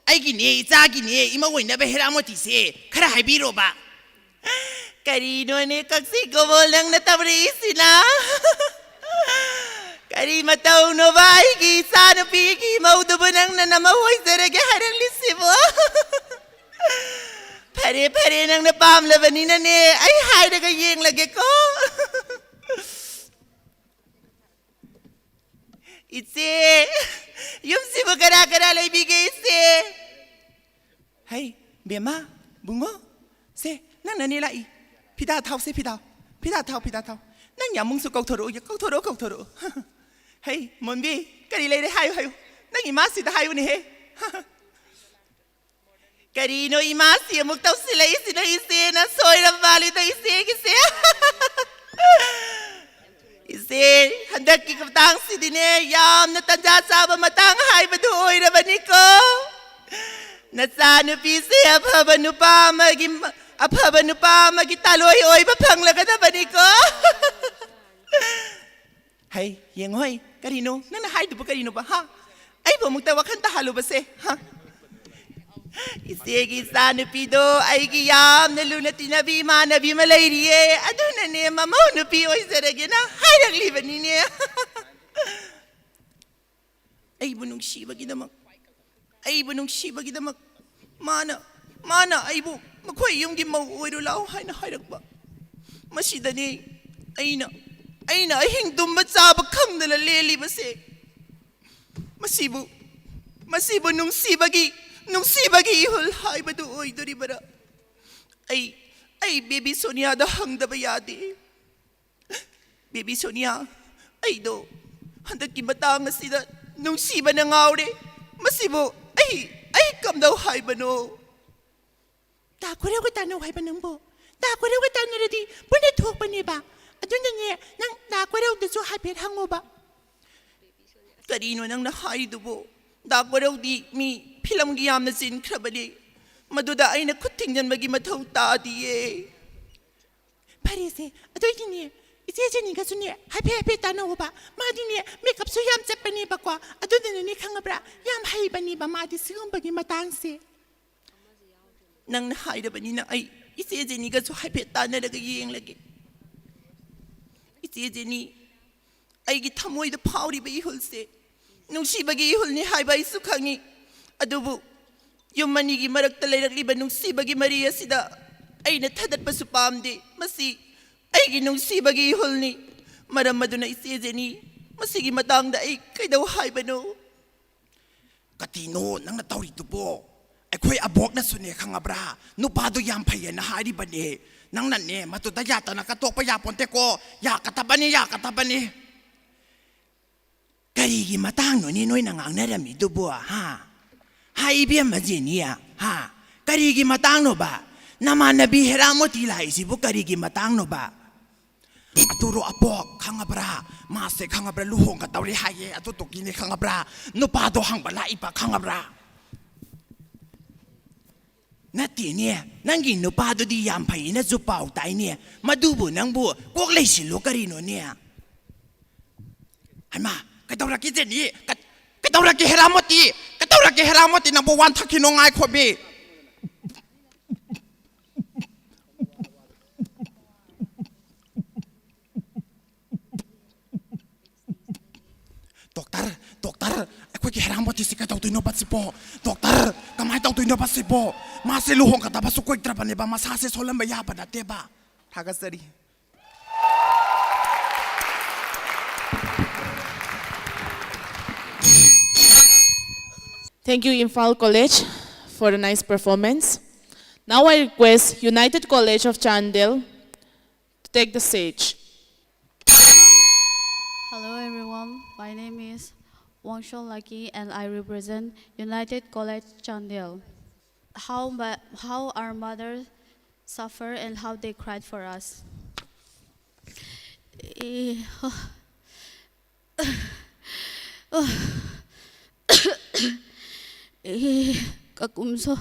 ꯑꯩꯒꯤꯅꯦ ꯏꯆꯥꯒꯤꯅꯦ ꯏꯃꯧ ꯑꯣꯏꯅꯕ ꯍꯦꯔꯥꯃꯣꯇꯤꯁꯦ ꯈꯔ ꯍꯥꯏꯕꯤꯔꯣꯕ꯫ ꯀꯔꯤꯅꯣꯅꯦ ꯀꯛꯆꯦꯡ ꯀꯣꯕꯣꯜ ꯅꯪꯅ ꯇꯧꯔꯛꯏꯁꯤꯅ? ꯀꯔꯤ ꯃꯇꯧꯅꯣꯕ ꯑꯩꯒꯤ ꯏꯆꯥꯅꯨꯄꯤꯒꯤ ꯃꯧꯗꯨꯕꯨ ꯅꯪꯅ ꯅꯃꯧ ꯑꯣꯏꯖꯔꯒꯦ ꯍꯥꯏꯔꯛꯂꯤꯁꯤꯕꯣ? ꯐꯔꯦ ꯐꯔꯦ, ꯅꯪꯅ ꯄꯥꯝꯂꯕꯅꯤꯅꯅꯦ ꯑꯩ ꯍꯥꯏꯔꯒ ꯌꯦꯡꯂꯒꯦꯀꯣ꯫ ꯏꯆꯦ, ꯌꯨꯝꯁꯤꯕꯨ ꯀꯅꯥ ꯀꯅꯥ ꯂꯩꯕꯤꯒꯦ ꯏꯆꯦ? ꯍꯩ, ꯕꯦꯝꯃ, ꯕꯨꯡꯉꯣ, ꯁꯦ, ꯅꯪꯅꯅꯦ ꯂꯥꯛꯏ꯫ ꯐꯤꯗꯥ ꯊꯥꯎꯁꯦ, ꯐꯤꯗꯥ꯫ ꯐꯤꯗꯥ ꯊꯥꯎ, ꯐꯤꯗꯥ ꯊꯥꯎ꯫ ꯅꯪ ꯌꯥꯃꯨꯡꯁꯨ ꯀꯧꯊꯣꯔꯛꯎ, ꯀꯧꯊꯣꯔꯛꯎ, ꯀꯧꯊꯣꯔꯛꯎ꯫ ꯍꯩ, ꯃꯣꯟꯕꯤ, ꯀꯔꯤ ꯂꯩꯔꯦ? ꯍꯥꯏꯌꯨ, ꯍꯥꯏꯌꯨ꯫ ꯅꯪ ꯏꯃꯥꯁꯤꯗ ꯍꯥꯏꯌꯨꯅꯦꯍꯦ꯫ ꯀꯔꯤꯅꯣ ꯏꯃꯥꯁꯤ ꯑꯃꯨꯛ ꯇꯧꯁꯤꯜꯂꯛꯏꯁꯤꯅ? ꯏꯆꯦꯅ ꯁꯣꯏꯔ ꯃꯥꯜꯂꯤꯗ ꯏꯆꯦꯒꯤꯁꯦ꯫ ꯏꯆꯦ, ꯍꯟꯗꯛꯀꯤ ꯃꯇꯥꯡꯁꯤꯗꯤꯅꯦ, ꯌꯥꯝꯅ ꯇꯟꯖꯥ ꯆꯥꯕ ꯃꯇꯥꯡ ꯍꯥꯏꯕꯗꯨ ꯑꯣꯏꯔꯕꯅꯤꯀꯣ꯫ ꯅꯆꯥꯅꯨꯄꯤꯁꯦ ꯑꯐꯕ ꯅꯨꯄꯥ ꯑꯃꯒꯤ, ꯑꯐꯕ ꯅꯨꯄꯥ ꯑꯃꯒꯤ ꯇꯥꯂꯣꯏ ꯑꯣꯏꯕ ꯐꯪꯂꯒꯗꯕꯅꯤꯀꯣ꯫ ꯍꯩ, ꯌꯦꯡꯉꯣ ꯍꯩ, ꯀꯔꯤꯅꯣ ꯅꯪꯅ ꯍꯥꯏꯗꯨꯕꯨ ꯀꯔꯤꯅꯣꯕ, ꯍꯥ? ꯑꯩꯕꯨ ꯑꯃꯨꯛꯇ ꯋꯥꯈꯜ ꯇꯥꯍꯜꯂꯨꯕꯁꯦ, ꯍꯥ? ꯏꯆꯦꯒꯤ ꯏꯆꯥꯅꯨꯄꯤꯗꯣ ꯑꯩꯒꯤ ꯌꯥꯝꯅ ꯂꯨꯅ ꯇꯤꯟꯅꯕꯤ ꯏꯃꯥꯟꯅꯕꯤ ꯑꯃ ꯂꯩꯔꯤꯌꯦ, ꯑꯗꯨꯅꯅꯦ ꯃꯃꯧ ꯅꯨꯄꯤ ꯑꯣꯏꯖꯔꯒꯦꯅ ꯍꯥꯏꯔꯛꯂꯤꯕꯅꯤꯅꯦ꯫ ꯑꯩꯕꯨ ꯅꯨꯡꯁꯤꯕꯒꯤꯗꯃꯛ, ꯑꯩꯕꯨ ꯅꯨꯡꯁꯤꯕꯒꯤꯗꯃꯛ ꯃꯥꯅ, ꯃꯥꯅ ꯑꯩꯕꯨ ꯃꯈꯣꯏ ꯌꯨꯝꯒꯤ ꯃꯧ ꯑꯣꯏꯔꯨ ꯂꯥꯎ ꯍꯥꯏꯅ ꯍꯥꯏꯔꯛꯄ꯫ ꯃꯁꯤꯗꯅꯤ ꯑꯩꯅ, ꯑꯩꯅ ꯑꯍꯤꯡ ꯇꯨꯝꯕ ꯆꯥꯕ ꯈꯪꯗꯅ ꯂꯦꯜꯂꯤꯕꯁꯦ꯫ ꯃꯁꯤꯕꯨ, ꯃꯁꯤꯕꯨ ꯅꯨꯡꯁꯤꯕꯒꯤ, ꯅꯨꯡꯁꯤꯕꯒꯤ ꯏꯍꯨꯜ ꯍꯥꯏꯕꯗꯨ ꯑꯣꯏꯗꯣꯔꯤꯕꯔꯥ? ꯑꯩ, ꯑꯩ ꯕꯦꯕꯤ ꯁꯣꯅꯤꯌꯥꯗ ꯍꯪꯗꯕ ꯌꯥꯗꯦ꯫ ꯕꯦꯕꯤ ꯁꯣꯅꯤꯌꯥ, ꯑꯩꯗꯣ ꯍꯟꯗꯛꯀꯤ ꯃꯇꯥꯡ ꯑꯁꯤꯗ ꯅꯨꯡꯁꯤꯕꯅ ꯉꯥꯎꯔꯦ꯫ ꯃꯁꯤꯕꯨ ꯑꯩ, ꯑꯩ ꯀꯝꯗꯧ ꯍꯥꯏꯕꯅꯣ? ꯗꯥ ꯀꯣꯏꯔꯧꯒ ꯇꯥꯟꯅꯧ ꯍꯥꯏꯕ ꯅꯪꯕꯨ? ꯗꯥ ꯀꯣꯏꯔꯧꯒ ꯇꯥꯟꯅꯔꯗꯤ ꯄꯨꯟꯅ ꯊꯣꯛꯄꯅꯦꯕ꯫ ꯑꯗꯨꯅꯅꯦ, ꯅꯪ ꯗꯥ ꯀꯣꯏꯔꯧꯗꯁꯨ ꯍꯥꯏꯐꯦꯠ ꯍꯪꯉꯣꯕ꯫ ꯀꯔꯤꯅꯣ ꯅꯪꯅ ꯍꯥꯏꯔꯤꯗꯨꯕꯨ? ꯗꯥ ꯀꯣꯏꯔꯧꯗꯤ ꯃꯤ ꯐꯤꯂꯝꯒꯤ ꯌꯥꯝꯅ ꯆꯤꯟꯈ꯭ꯔꯕꯅꯤ꯫ ꯃꯗꯨꯗ ꯑꯩꯅ ꯈꯨꯠ ꯊꯤꯡꯖꯤꯟꯕꯒꯤ ꯃꯊꯧ ꯇꯥꯗꯤꯌꯦ꯫ ꯐꯔꯦꯁꯦ, ꯑꯗꯨ ꯑꯣꯏꯗꯤꯅꯦ, ꯏꯆꯦ ꯖꯦꯅꯤꯒꯁꯨꯅꯦ ꯍꯥꯏꯐꯦꯠ ꯍꯥꯏꯐꯦꯠ ꯇꯥꯟꯅꯧꯕ꯫ ꯃꯥꯗꯤꯅꯦ ꯃꯦꯀꯞꯁꯨ ꯌꯥꯝ ꯆꯠꯄꯅꯦꯕꯀꯣ, ꯑꯗꯨꯗꯨꯅꯅꯦ ꯈꯪꯉꯕ꯭ꯔꯥ, ꯌꯥꯝ ꯍꯩꯕꯅꯦꯕ ꯃꯥꯗꯤ ꯁꯤꯒꯨꯝꯕꯒꯤ ꯃꯇꯥꯡꯁꯦ꯫ ꯅꯪꯅ ꯍꯥꯏꯔꯕꯅꯤꯅ ꯑꯩ ꯏꯆꯦ ꯖꯦꯅꯤꯒꯁꯨ ꯍꯥꯏꯐꯦꯠ ꯇꯥꯟꯅꯔꯒ ꯌꯦꯡꯂꯒꯦ꯫ ꯏꯆꯦ ꯖꯦꯅꯤ, ꯑꯩꯒꯤ ꯊꯃꯣꯏꯗ ꯐꯥꯎꯔꯤꯕ ꯏꯍꯨꯜꯁꯦ ꯅꯨꯡꯁꯤꯕꯒꯤ ꯏꯍꯨꯜꯅꯤ ꯍꯥꯏꯕ ꯑꯩꯁꯨ ꯈꯪꯏ꯫ ꯑꯗꯨꯕꯨ ꯌꯨꯝ ꯑꯅꯤꯒꯤ ꯃꯔꯛꯇ ꯂꯩꯔꯛꯂꯤꯕ ꯅꯨꯡꯁꯤꯕꯒꯤ ꯃꯔꯤ ꯑꯁꯤꯗ ꯑꯩꯅ ꯊꯗꯠꯄꯁꯨ ꯄꯥꯝꯗꯦ꯫ ꯃꯁꯤ ꯑꯩꯒꯤ ꯅꯨꯡꯁꯤꯕꯒꯤ ꯏꯍꯨꯜꯅꯤ꯫ ꯃꯔꯝ ꯑꯗꯨꯅ ꯏꯆꯦ ꯖꯦꯅꯤ, ꯃꯁꯤꯒꯤ ꯃꯇꯥꯡꯗ ꯑꯩ ꯀꯩꯗꯧ ꯍꯥꯏꯕꯅꯣ? ꯀꯇꯤꯅꯣ ꯅꯪꯅ ꯇꯧꯔꯤꯗꯨꯕꯣ? ꯑꯩꯈꯣꯏ ꯑꯕꯣꯛꯅꯁꯨꯅꯦ ꯈꯪꯉꯕ꯭ꯔꯥ, ꯅꯨꯄꯥꯗꯣ ꯌꯥꯝ ꯐꯩꯌꯦꯅ ꯍꯥꯏꯔꯤꯕꯅꯦ꯫ ꯅꯪꯅꯅꯦ ꯃꯗꯨꯗ ꯌꯥꯗꯅ ꯀꯠꯇꯣꯛꯄ ꯌꯥꯄꯣꯟꯇꯦꯀꯣ꯫ ꯌꯥꯀꯗꯕꯅꯤ, ꯌꯥꯀꯗꯕꯅꯤ꯫ ꯀꯔꯤꯒꯤ ꯃꯇꯥꯡꯅꯣꯅꯦ ꯅꯣꯏꯅ ꯉꯥꯡꯅꯔꯝꯃꯤꯗꯨꯕꯣ, ꯍꯥ? ꯍꯥ, ꯏꯕꯦꯝꯃ ꯖꯦꯅꯤ, ꯍꯥ? ꯀꯔꯤꯒꯤ ꯃꯇꯥꯡꯅꯣꯕ? ꯅꯃꯥꯟꯅꯕꯤ ꯍꯦꯔꯥꯃꯣꯇꯤ ꯂꯥꯛꯏꯁꯤꯕꯨ ꯀꯔꯤꯒꯤ ꯃꯇꯥꯡꯅꯣꯕ? ꯑꯗꯨꯔꯣ ꯑꯕꯣꯛ, ꯈꯪꯉꯕ꯭ꯔꯥ? ꯃꯥꯁꯦ ꯈꯪꯉꯕ꯭ꯔꯥ, ꯂꯨꯍꯣꯡꯒꯗꯧꯔꯦ ꯍꯥꯏꯌꯦ꯫ ꯑꯗꯨꯗꯨꯒꯤꯅꯦ, ꯈꯪꯉꯕ꯭ꯔꯥ? ꯅꯨꯄꯥꯗꯣ ꯍꯪꯕ ꯂꯥꯛꯏꯕ, ꯈꯪꯉꯕ꯭ꯔꯥ? ꯅꯠꯇꯦꯅꯦ, ꯅꯪꯒꯤ ꯅꯨꯄꯥꯗꯨꯗꯤ ꯌꯥꯝ ꯐꯩꯅꯁꯨ ꯄꯥꯎ ꯇꯥꯏꯅꯦ꯫ ꯃꯗꯨꯕꯨ ꯅꯪꯕꯨ ꯀꯣꯛ ꯂꯩꯁꯤꯜꯂꯣ ꯀꯔꯤꯅꯣꯅꯦ? ꯍꯩꯃꯥ, ꯀꯩꯗꯧꯔꯛꯀꯦ ꯖꯦꯅꯤ? ꯀ-, ꯀꯩꯗꯧꯔꯛꯀꯦ ꯍꯦꯔꯥꯃꯣꯇꯤ? ꯀꯩꯗꯧꯔꯛꯀꯦ ꯍꯦꯔꯥꯃꯣꯇꯤ? ꯅꯪꯕꯨ ꯋꯥꯟ ꯊꯛꯈꯤꯅꯣ, ꯉꯥꯏꯈꯣꯃꯤ꯫ ꯗꯣꯛꯇꯔ, ꯗꯣꯛꯇꯔ, ꯑꯩꯈꯣꯏꯒꯤ ꯍꯦꯔꯥꯃꯣꯇꯤꯁꯤ ꯀꯩꯗꯧꯗꯣꯏꯅꯣꯕ ꯁꯤꯕꯣ? ꯗꯣꯛꯇꯔ, ꯀꯃꯥꯏꯅ ꯇꯧꯗꯣꯏꯅꯣꯕ ꯁꯤꯕꯣ? ꯃꯥꯁꯦ ꯂꯨꯍꯣꯡꯒꯗꯕꯁꯨ ꯀꯨꯏꯗ꯭ꯔꯕꯅꯦꯕ, ꯃꯁꯥꯁꯦ ꯁꯣꯜꯍꯟꯕ ꯌꯥꯕ ꯅꯠꯇꯦꯕ꯫ ꯊꯥꯒꯠꯆꯔꯤ꯫ Thank you, Imphal College, for the nice performance. Now I request United College of Chandel to take the stage. Hello everyone, my name is Wangshon Lucky and I represent United College Chandel. How, ma- how our mothers suffer and how they cried for us. Eh, oh. Eh, kakumso.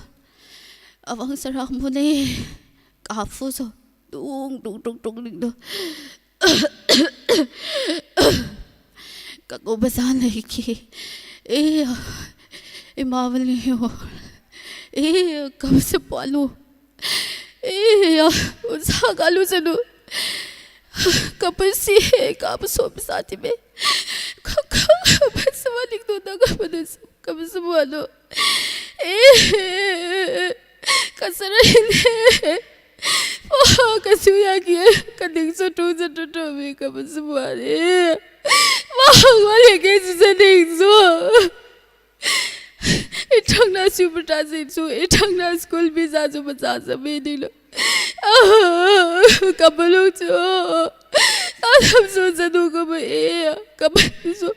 Awang sarang mo ni. Kafuso. Dung, dung, dung, dung, dung, dung. Kakumasa na iki. Eh, imawali yo. Eh, kamsa palo. Eh, ya, unsa ka, Luzano? Kapasi, kapasok sa ti me. Ka, ka, kapasa manik do na kapanas, kapasa mo ano? Eh, kasarahin eh. Oh, kasuya ki, kaning sa tu, sa tu, tu, me, kapasa mo ano eh. Mahang wali kayo sa ning so. Itang na super tasin su, itang na school visa su masasa medilo. Ah, kabalong su. Nasam su sa duka ba eh, kabalong su.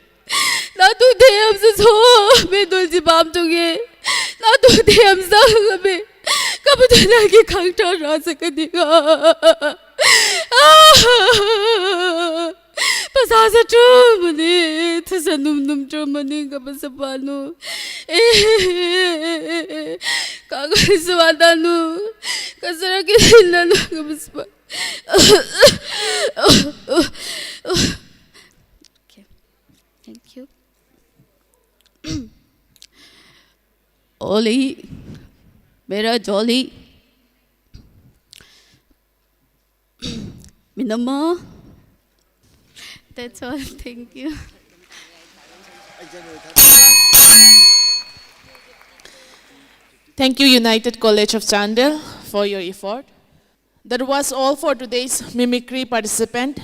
Natu deyam sa so, medol si bam tunge. Natu deyam sa kami. Kapatid lagi kang tara sa kanila. Pasasa tu mani, thasa num num tu mani, ka pasa panu. Eh, ka ka sa danu, ka sara ki danu, ka pasa pa. Okay, thank you. Oli, mera jolly. Minama. That's all. Thank you. Thank you, United College of Chandel, for your effort. That was all for today's mimicry participant.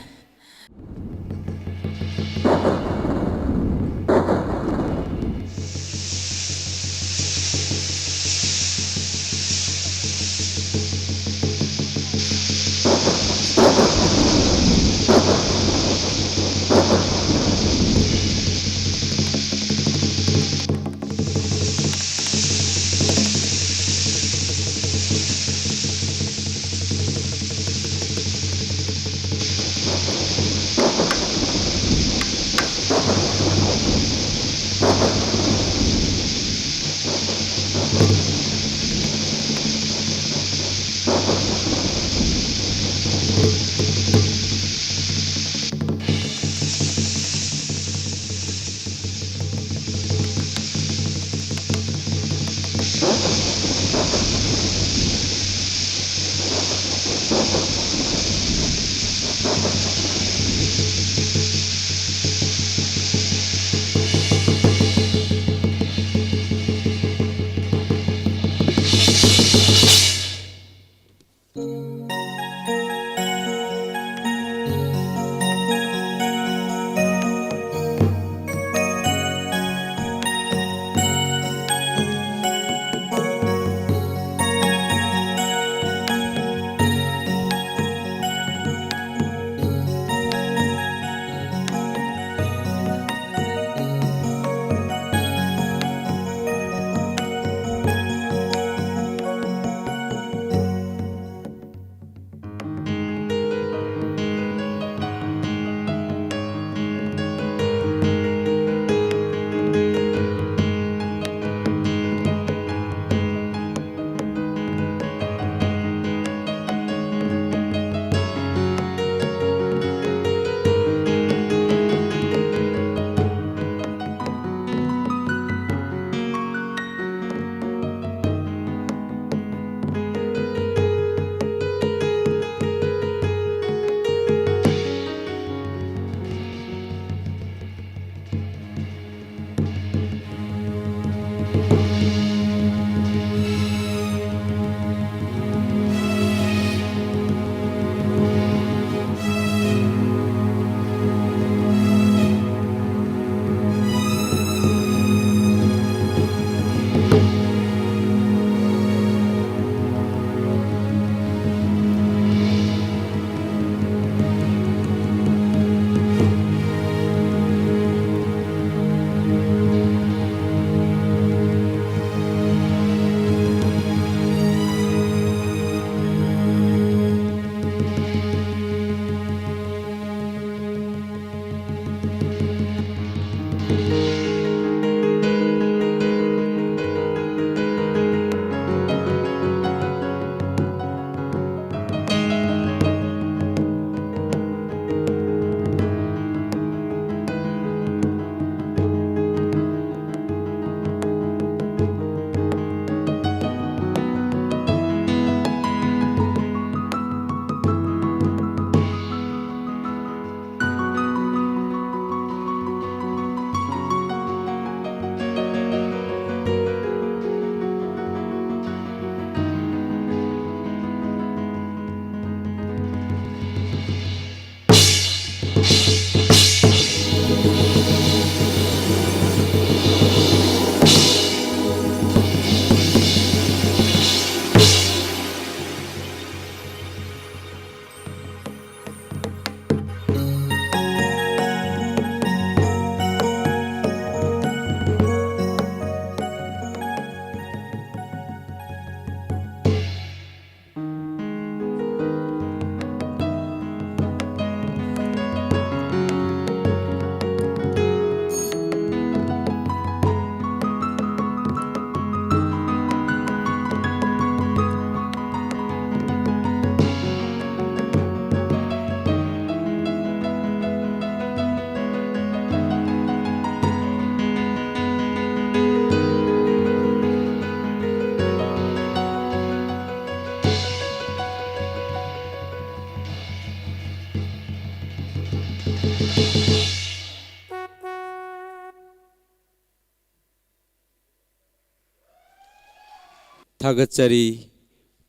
ꯊꯥꯒꯠꯆꯔꯤ꯫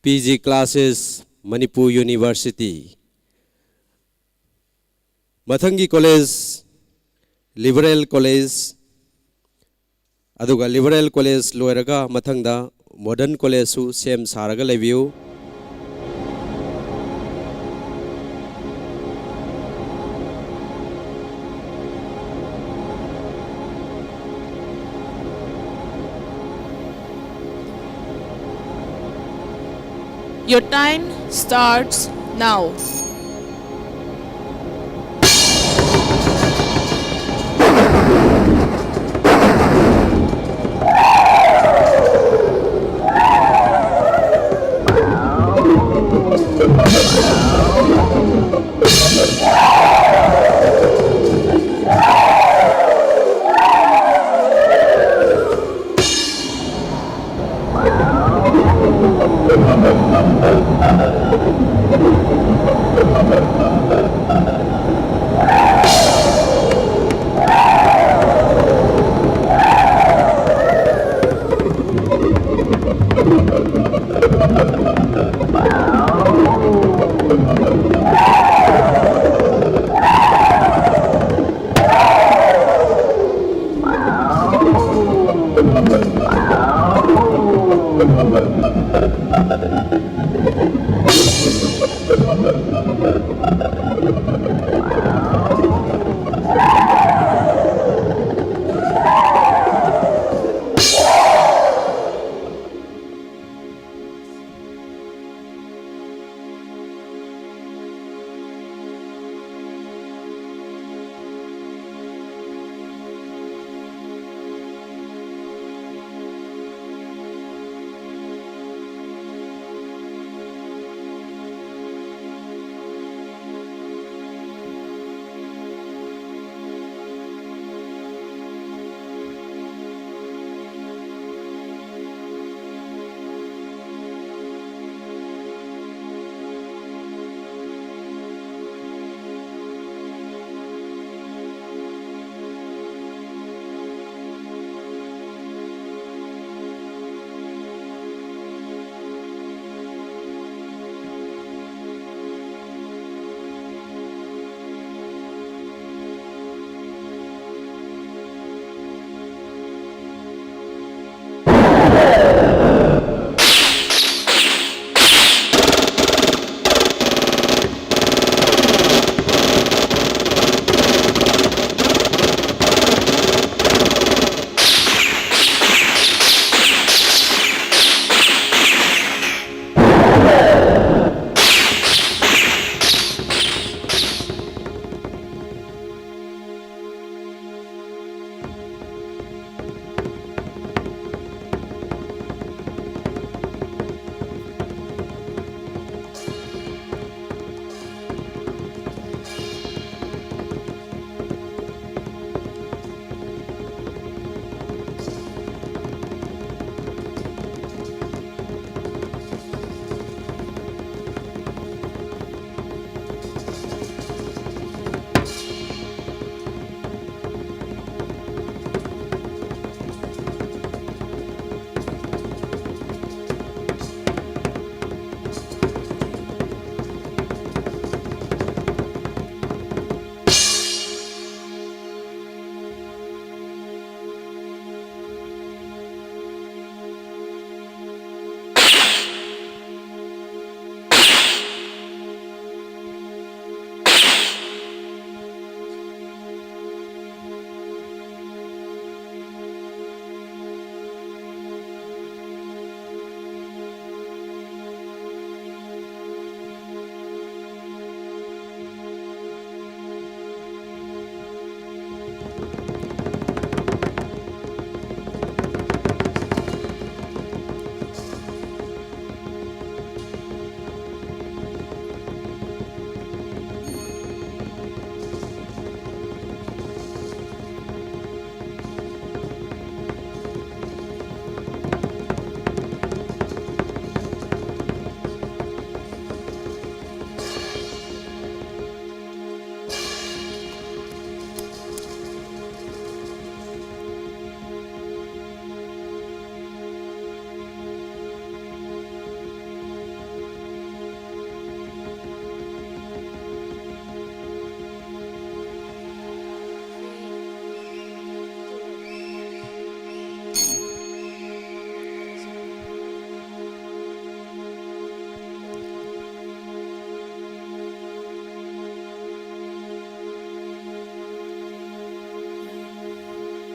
P G classes, Manipur University꯫ ꯃꯊꯪꯒꯤ college, Liberal College, ꯑꯗꯨꯒ Liberal College ꯂꯣꯏꯔꯒ ꯃꯊꯪꯗ Modern Collegeꯁꯨ ꯁꯦꯝ ꯁꯥꯔꯒ ꯂꯩꯕꯤꯌꯨ꯫ Your time starts now.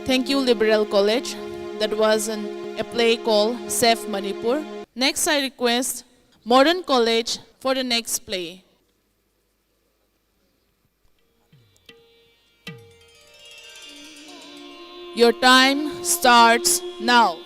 Thank you, Liberal College. That was an, a play called Save Manipur. Next, I request Modern College for the next play. Your time starts now.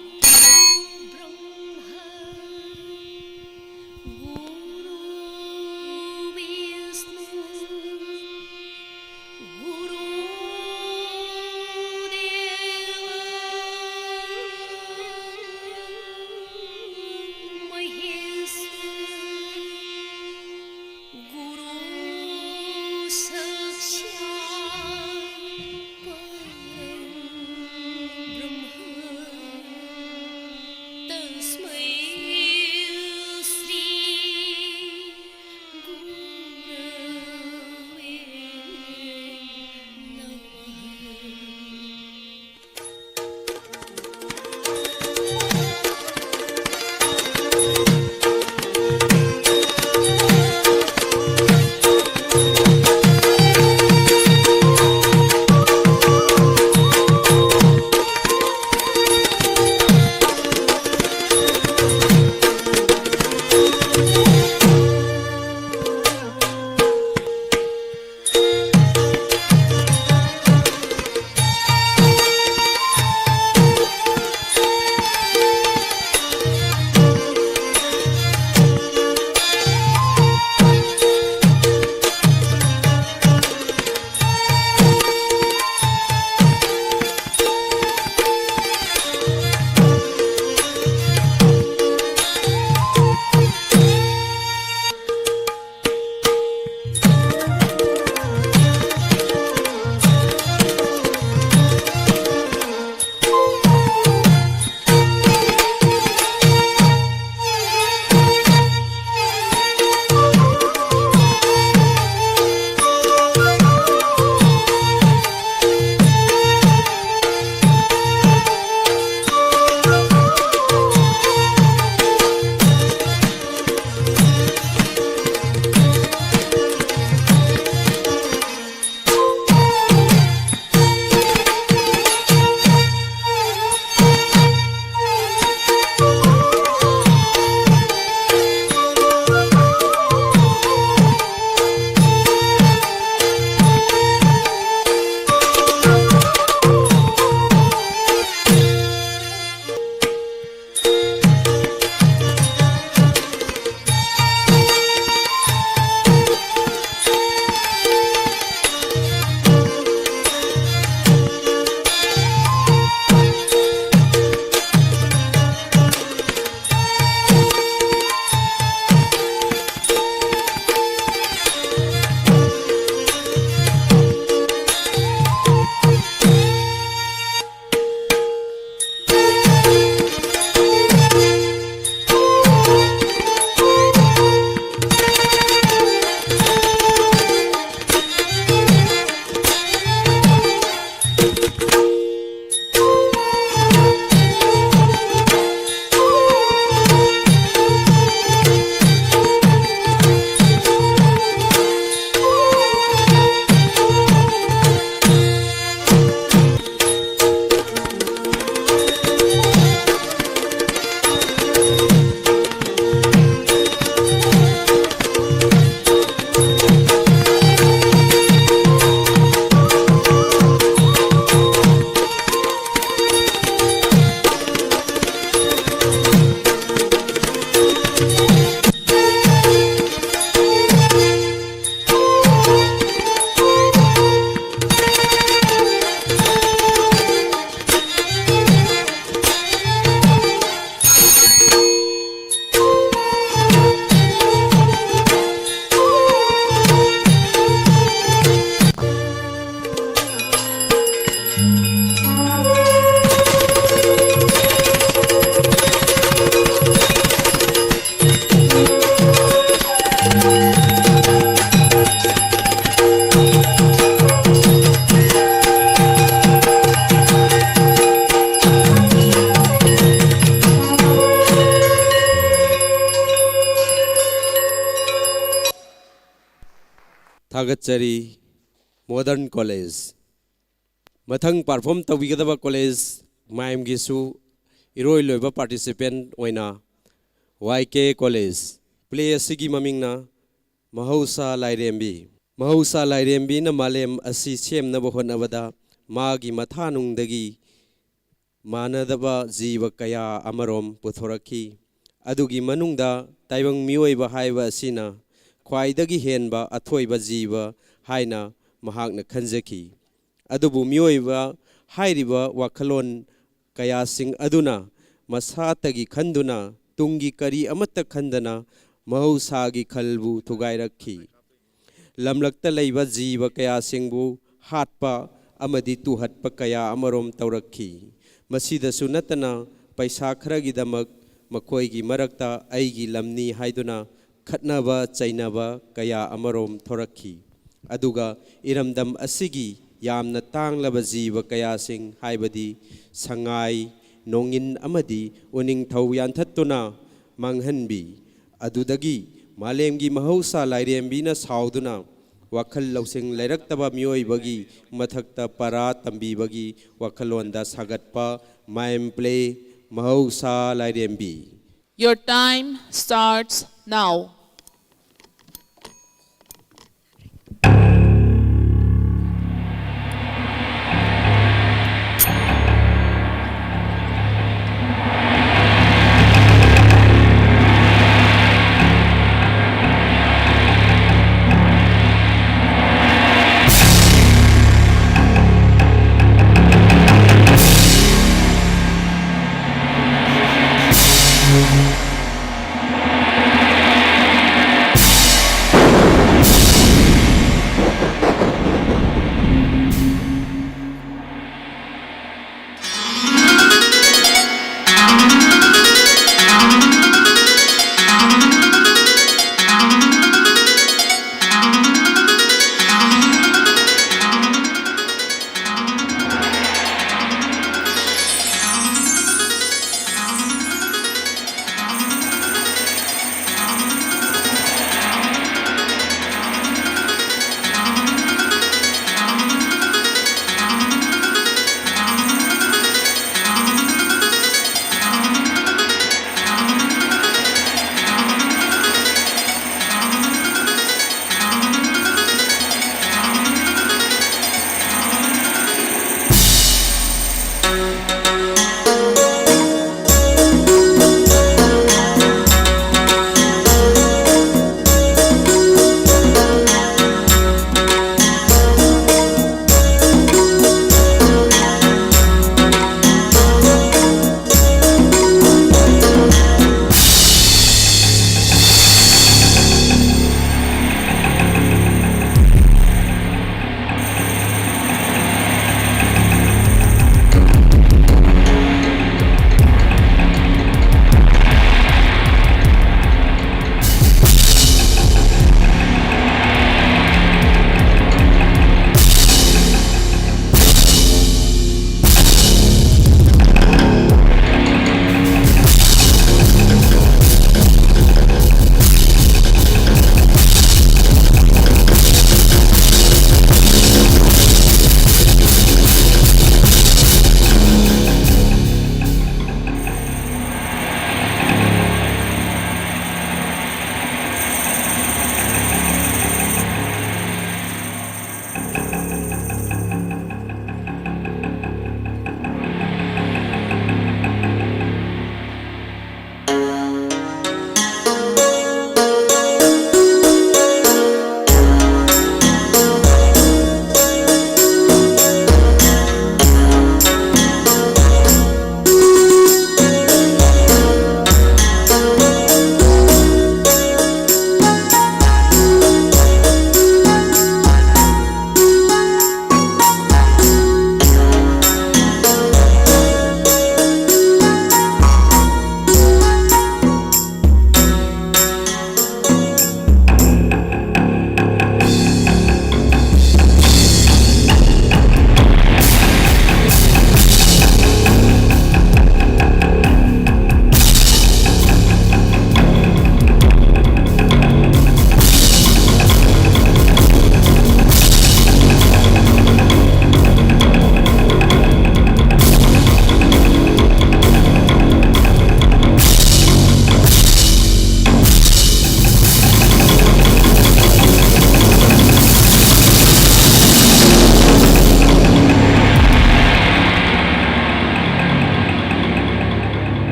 ꯊꯥꯒꯠꯆꯔꯤ꯫ Modern college. ꯃꯊꯪ perform ꯇꯧꯕꯤꯒꯗꯕ college ꯃꯥꯏꯝꯒꯤꯁꯨ ꯏꯔꯣꯏ ꯂꯣꯏꯕ participant ꯑꯣꯏꯅ ꯋꯥꯏ ꯀꯦ college. Play ꯑꯁꯤꯒꯤ ꯃꯃꯤꯡꯅ ꯃꯍꯧꯁꯥ ꯂꯥꯏꯔꯦꯝꯕꯤ꯫ ꯃꯍꯧꯁꯥ ꯂꯥꯏꯔꯦꯝꯕꯤꯅ ꯃꯥꯂꯦꯝ ꯑꯁꯤ ꯁꯦꯝꯅꯕ ꯍꯣꯠꯅꯕꯗ ꯃꯥꯒꯤ ꯃꯊꯥꯅꯨꯡꯗꯒꯤ ꯃꯥꯟꯅꯗꯕ ꯖꯤꯕ ꯀꯌꯥ ꯑꯃꯔꯣꯝ ꯄꯨꯊꯣꯔꯛꯈꯤ꯫ ꯑꯗꯨꯒꯤ ꯃꯅꯨꯡꯗ ꯇꯥꯏꯕꯪ ꯃꯤꯑꯣꯏꯕ ꯍꯥꯏꯕ ꯑꯁꯤꯅ ꯈ꯭ꯋꯥꯏꯗꯒꯤ ꯍꯦꯟꯕ ꯑꯊꯣꯏꯕ ꯖꯤꯕ ꯍꯥꯏꯅ ꯃꯍꯥꯛꯅ ꯈꯟꯖꯈꯤ꯫ ꯑꯗꯨꯕꯨ ꯃꯤꯑꯣꯏꯕ ꯍꯥꯏꯔꯤꯕ ꯋꯥꯈꯜꯂꯣꯟ ꯀꯌꯥꯁꯤꯡ ꯑꯗꯨꯅ ꯃꯁꯥꯇꯒꯤ ꯈꯟꯗꯨꯅ ꯇꯨꯡꯒꯤ ꯀꯔꯤ ꯑꯃꯠꯇ ꯈꯟꯗꯅ ꯃꯍꯧꯁꯥꯒꯤ ꯈꯜꯕꯨ ꯊꯨꯒꯥꯏꯔꯛꯈꯤ꯫ ꯂꯝꯂꯛꯇ ꯂꯩꯕ ꯖꯤꯕ ꯀꯌꯥꯁꯤꯡꯕꯨ ꯍꯥꯠꯄ ꯑꯃꯗꯤ ꯇꯨꯍꯠꯄ ꯀꯌꯥ ꯑꯃꯔꯣꯝ ꯇꯧꯔꯛꯈꯤ꯫ ꯃꯁꯤꯗꯁꯨ ꯅꯠꯇꯅ ꯄꯩꯁꯥ ꯈꯔꯒꯤꯗꯃꯛ ꯃꯈꯣꯏꯒꯤ ꯃꯔꯛꯇ ꯑꯩꯒꯤ ꯂꯝꯅꯤ ꯍꯥꯏꯗꯨꯅ ꯈꯠꯅꯕ ꯆꯩꯅꯕ ꯀꯌꯥ ꯑꯃꯔꯣꯝ ꯊꯣꯔꯛꯈꯤ꯫ ꯑꯗꯨꯒ ꯏꯔꯝꯗꯝ ꯑꯁꯤꯒꯤ ꯌꯥꯝꯅ ꯇꯥꯡꯂꯕ ꯖꯤꯕ ꯀꯌꯥꯁꯤꯡ, ꯍꯥꯏꯕꯗꯤ ꯁꯉꯥꯏ, ꯅꯣꯡꯏꯟ ꯑꯃꯗꯤ ꯎꯅꯤꯡꯊꯧ ꯌꯥꯟꯊꯠꯇꯨꯅ ꯃꯥꯡꯍꯟꯕꯤ꯫ ꯑꯗꯨꯗꯒꯤ ꯃꯥꯂꯦꯝꯒꯤ ꯃꯍꯧꯁꯥ ꯂꯥꯏꯔꯦꯝꯕꯤꯅ ꯁꯥꯎꯗꯨꯅ ꯋꯥꯈꯜ ꯂꯧꯁꯤꯡ ꯂꯩꯔꯛꯇꯕ ꯃꯤꯑꯣꯏꯕꯒꯤ ꯃꯊꯛꯇ ꯄꯔꯥ ꯇꯝꯕꯤꯕꯒꯤ ꯋꯥꯈꯜꯂꯣꯟꯗ ꯁꯥꯒꯠꯄ ꯃꯥꯏꯝ ꯄ꯭ꯂꯦ ꯃꯍꯧꯁꯥ ꯂꯥꯏꯔꯦꯝꯕꯤ꯫ Your time starts now.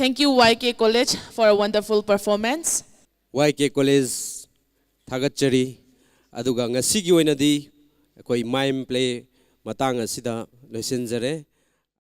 Thank you, Y K College, for a wonderful performance. Y K college ꯊꯥꯒꯠꯆꯔꯤ꯫ ꯑꯗꯨꯒ ꯉꯁꯤꯒꯤ ꯑꯣꯏꯅꯗꯤ ꯑꯩꯈꯣꯏ ꯃꯥꯏꯝ ꯄ꯭ꯂꯦ ꯃꯇꯥꯡ ꯑꯁꯤꯗ ꯂꯣꯏꯁꯤꯟꯖꯔꯦ꯫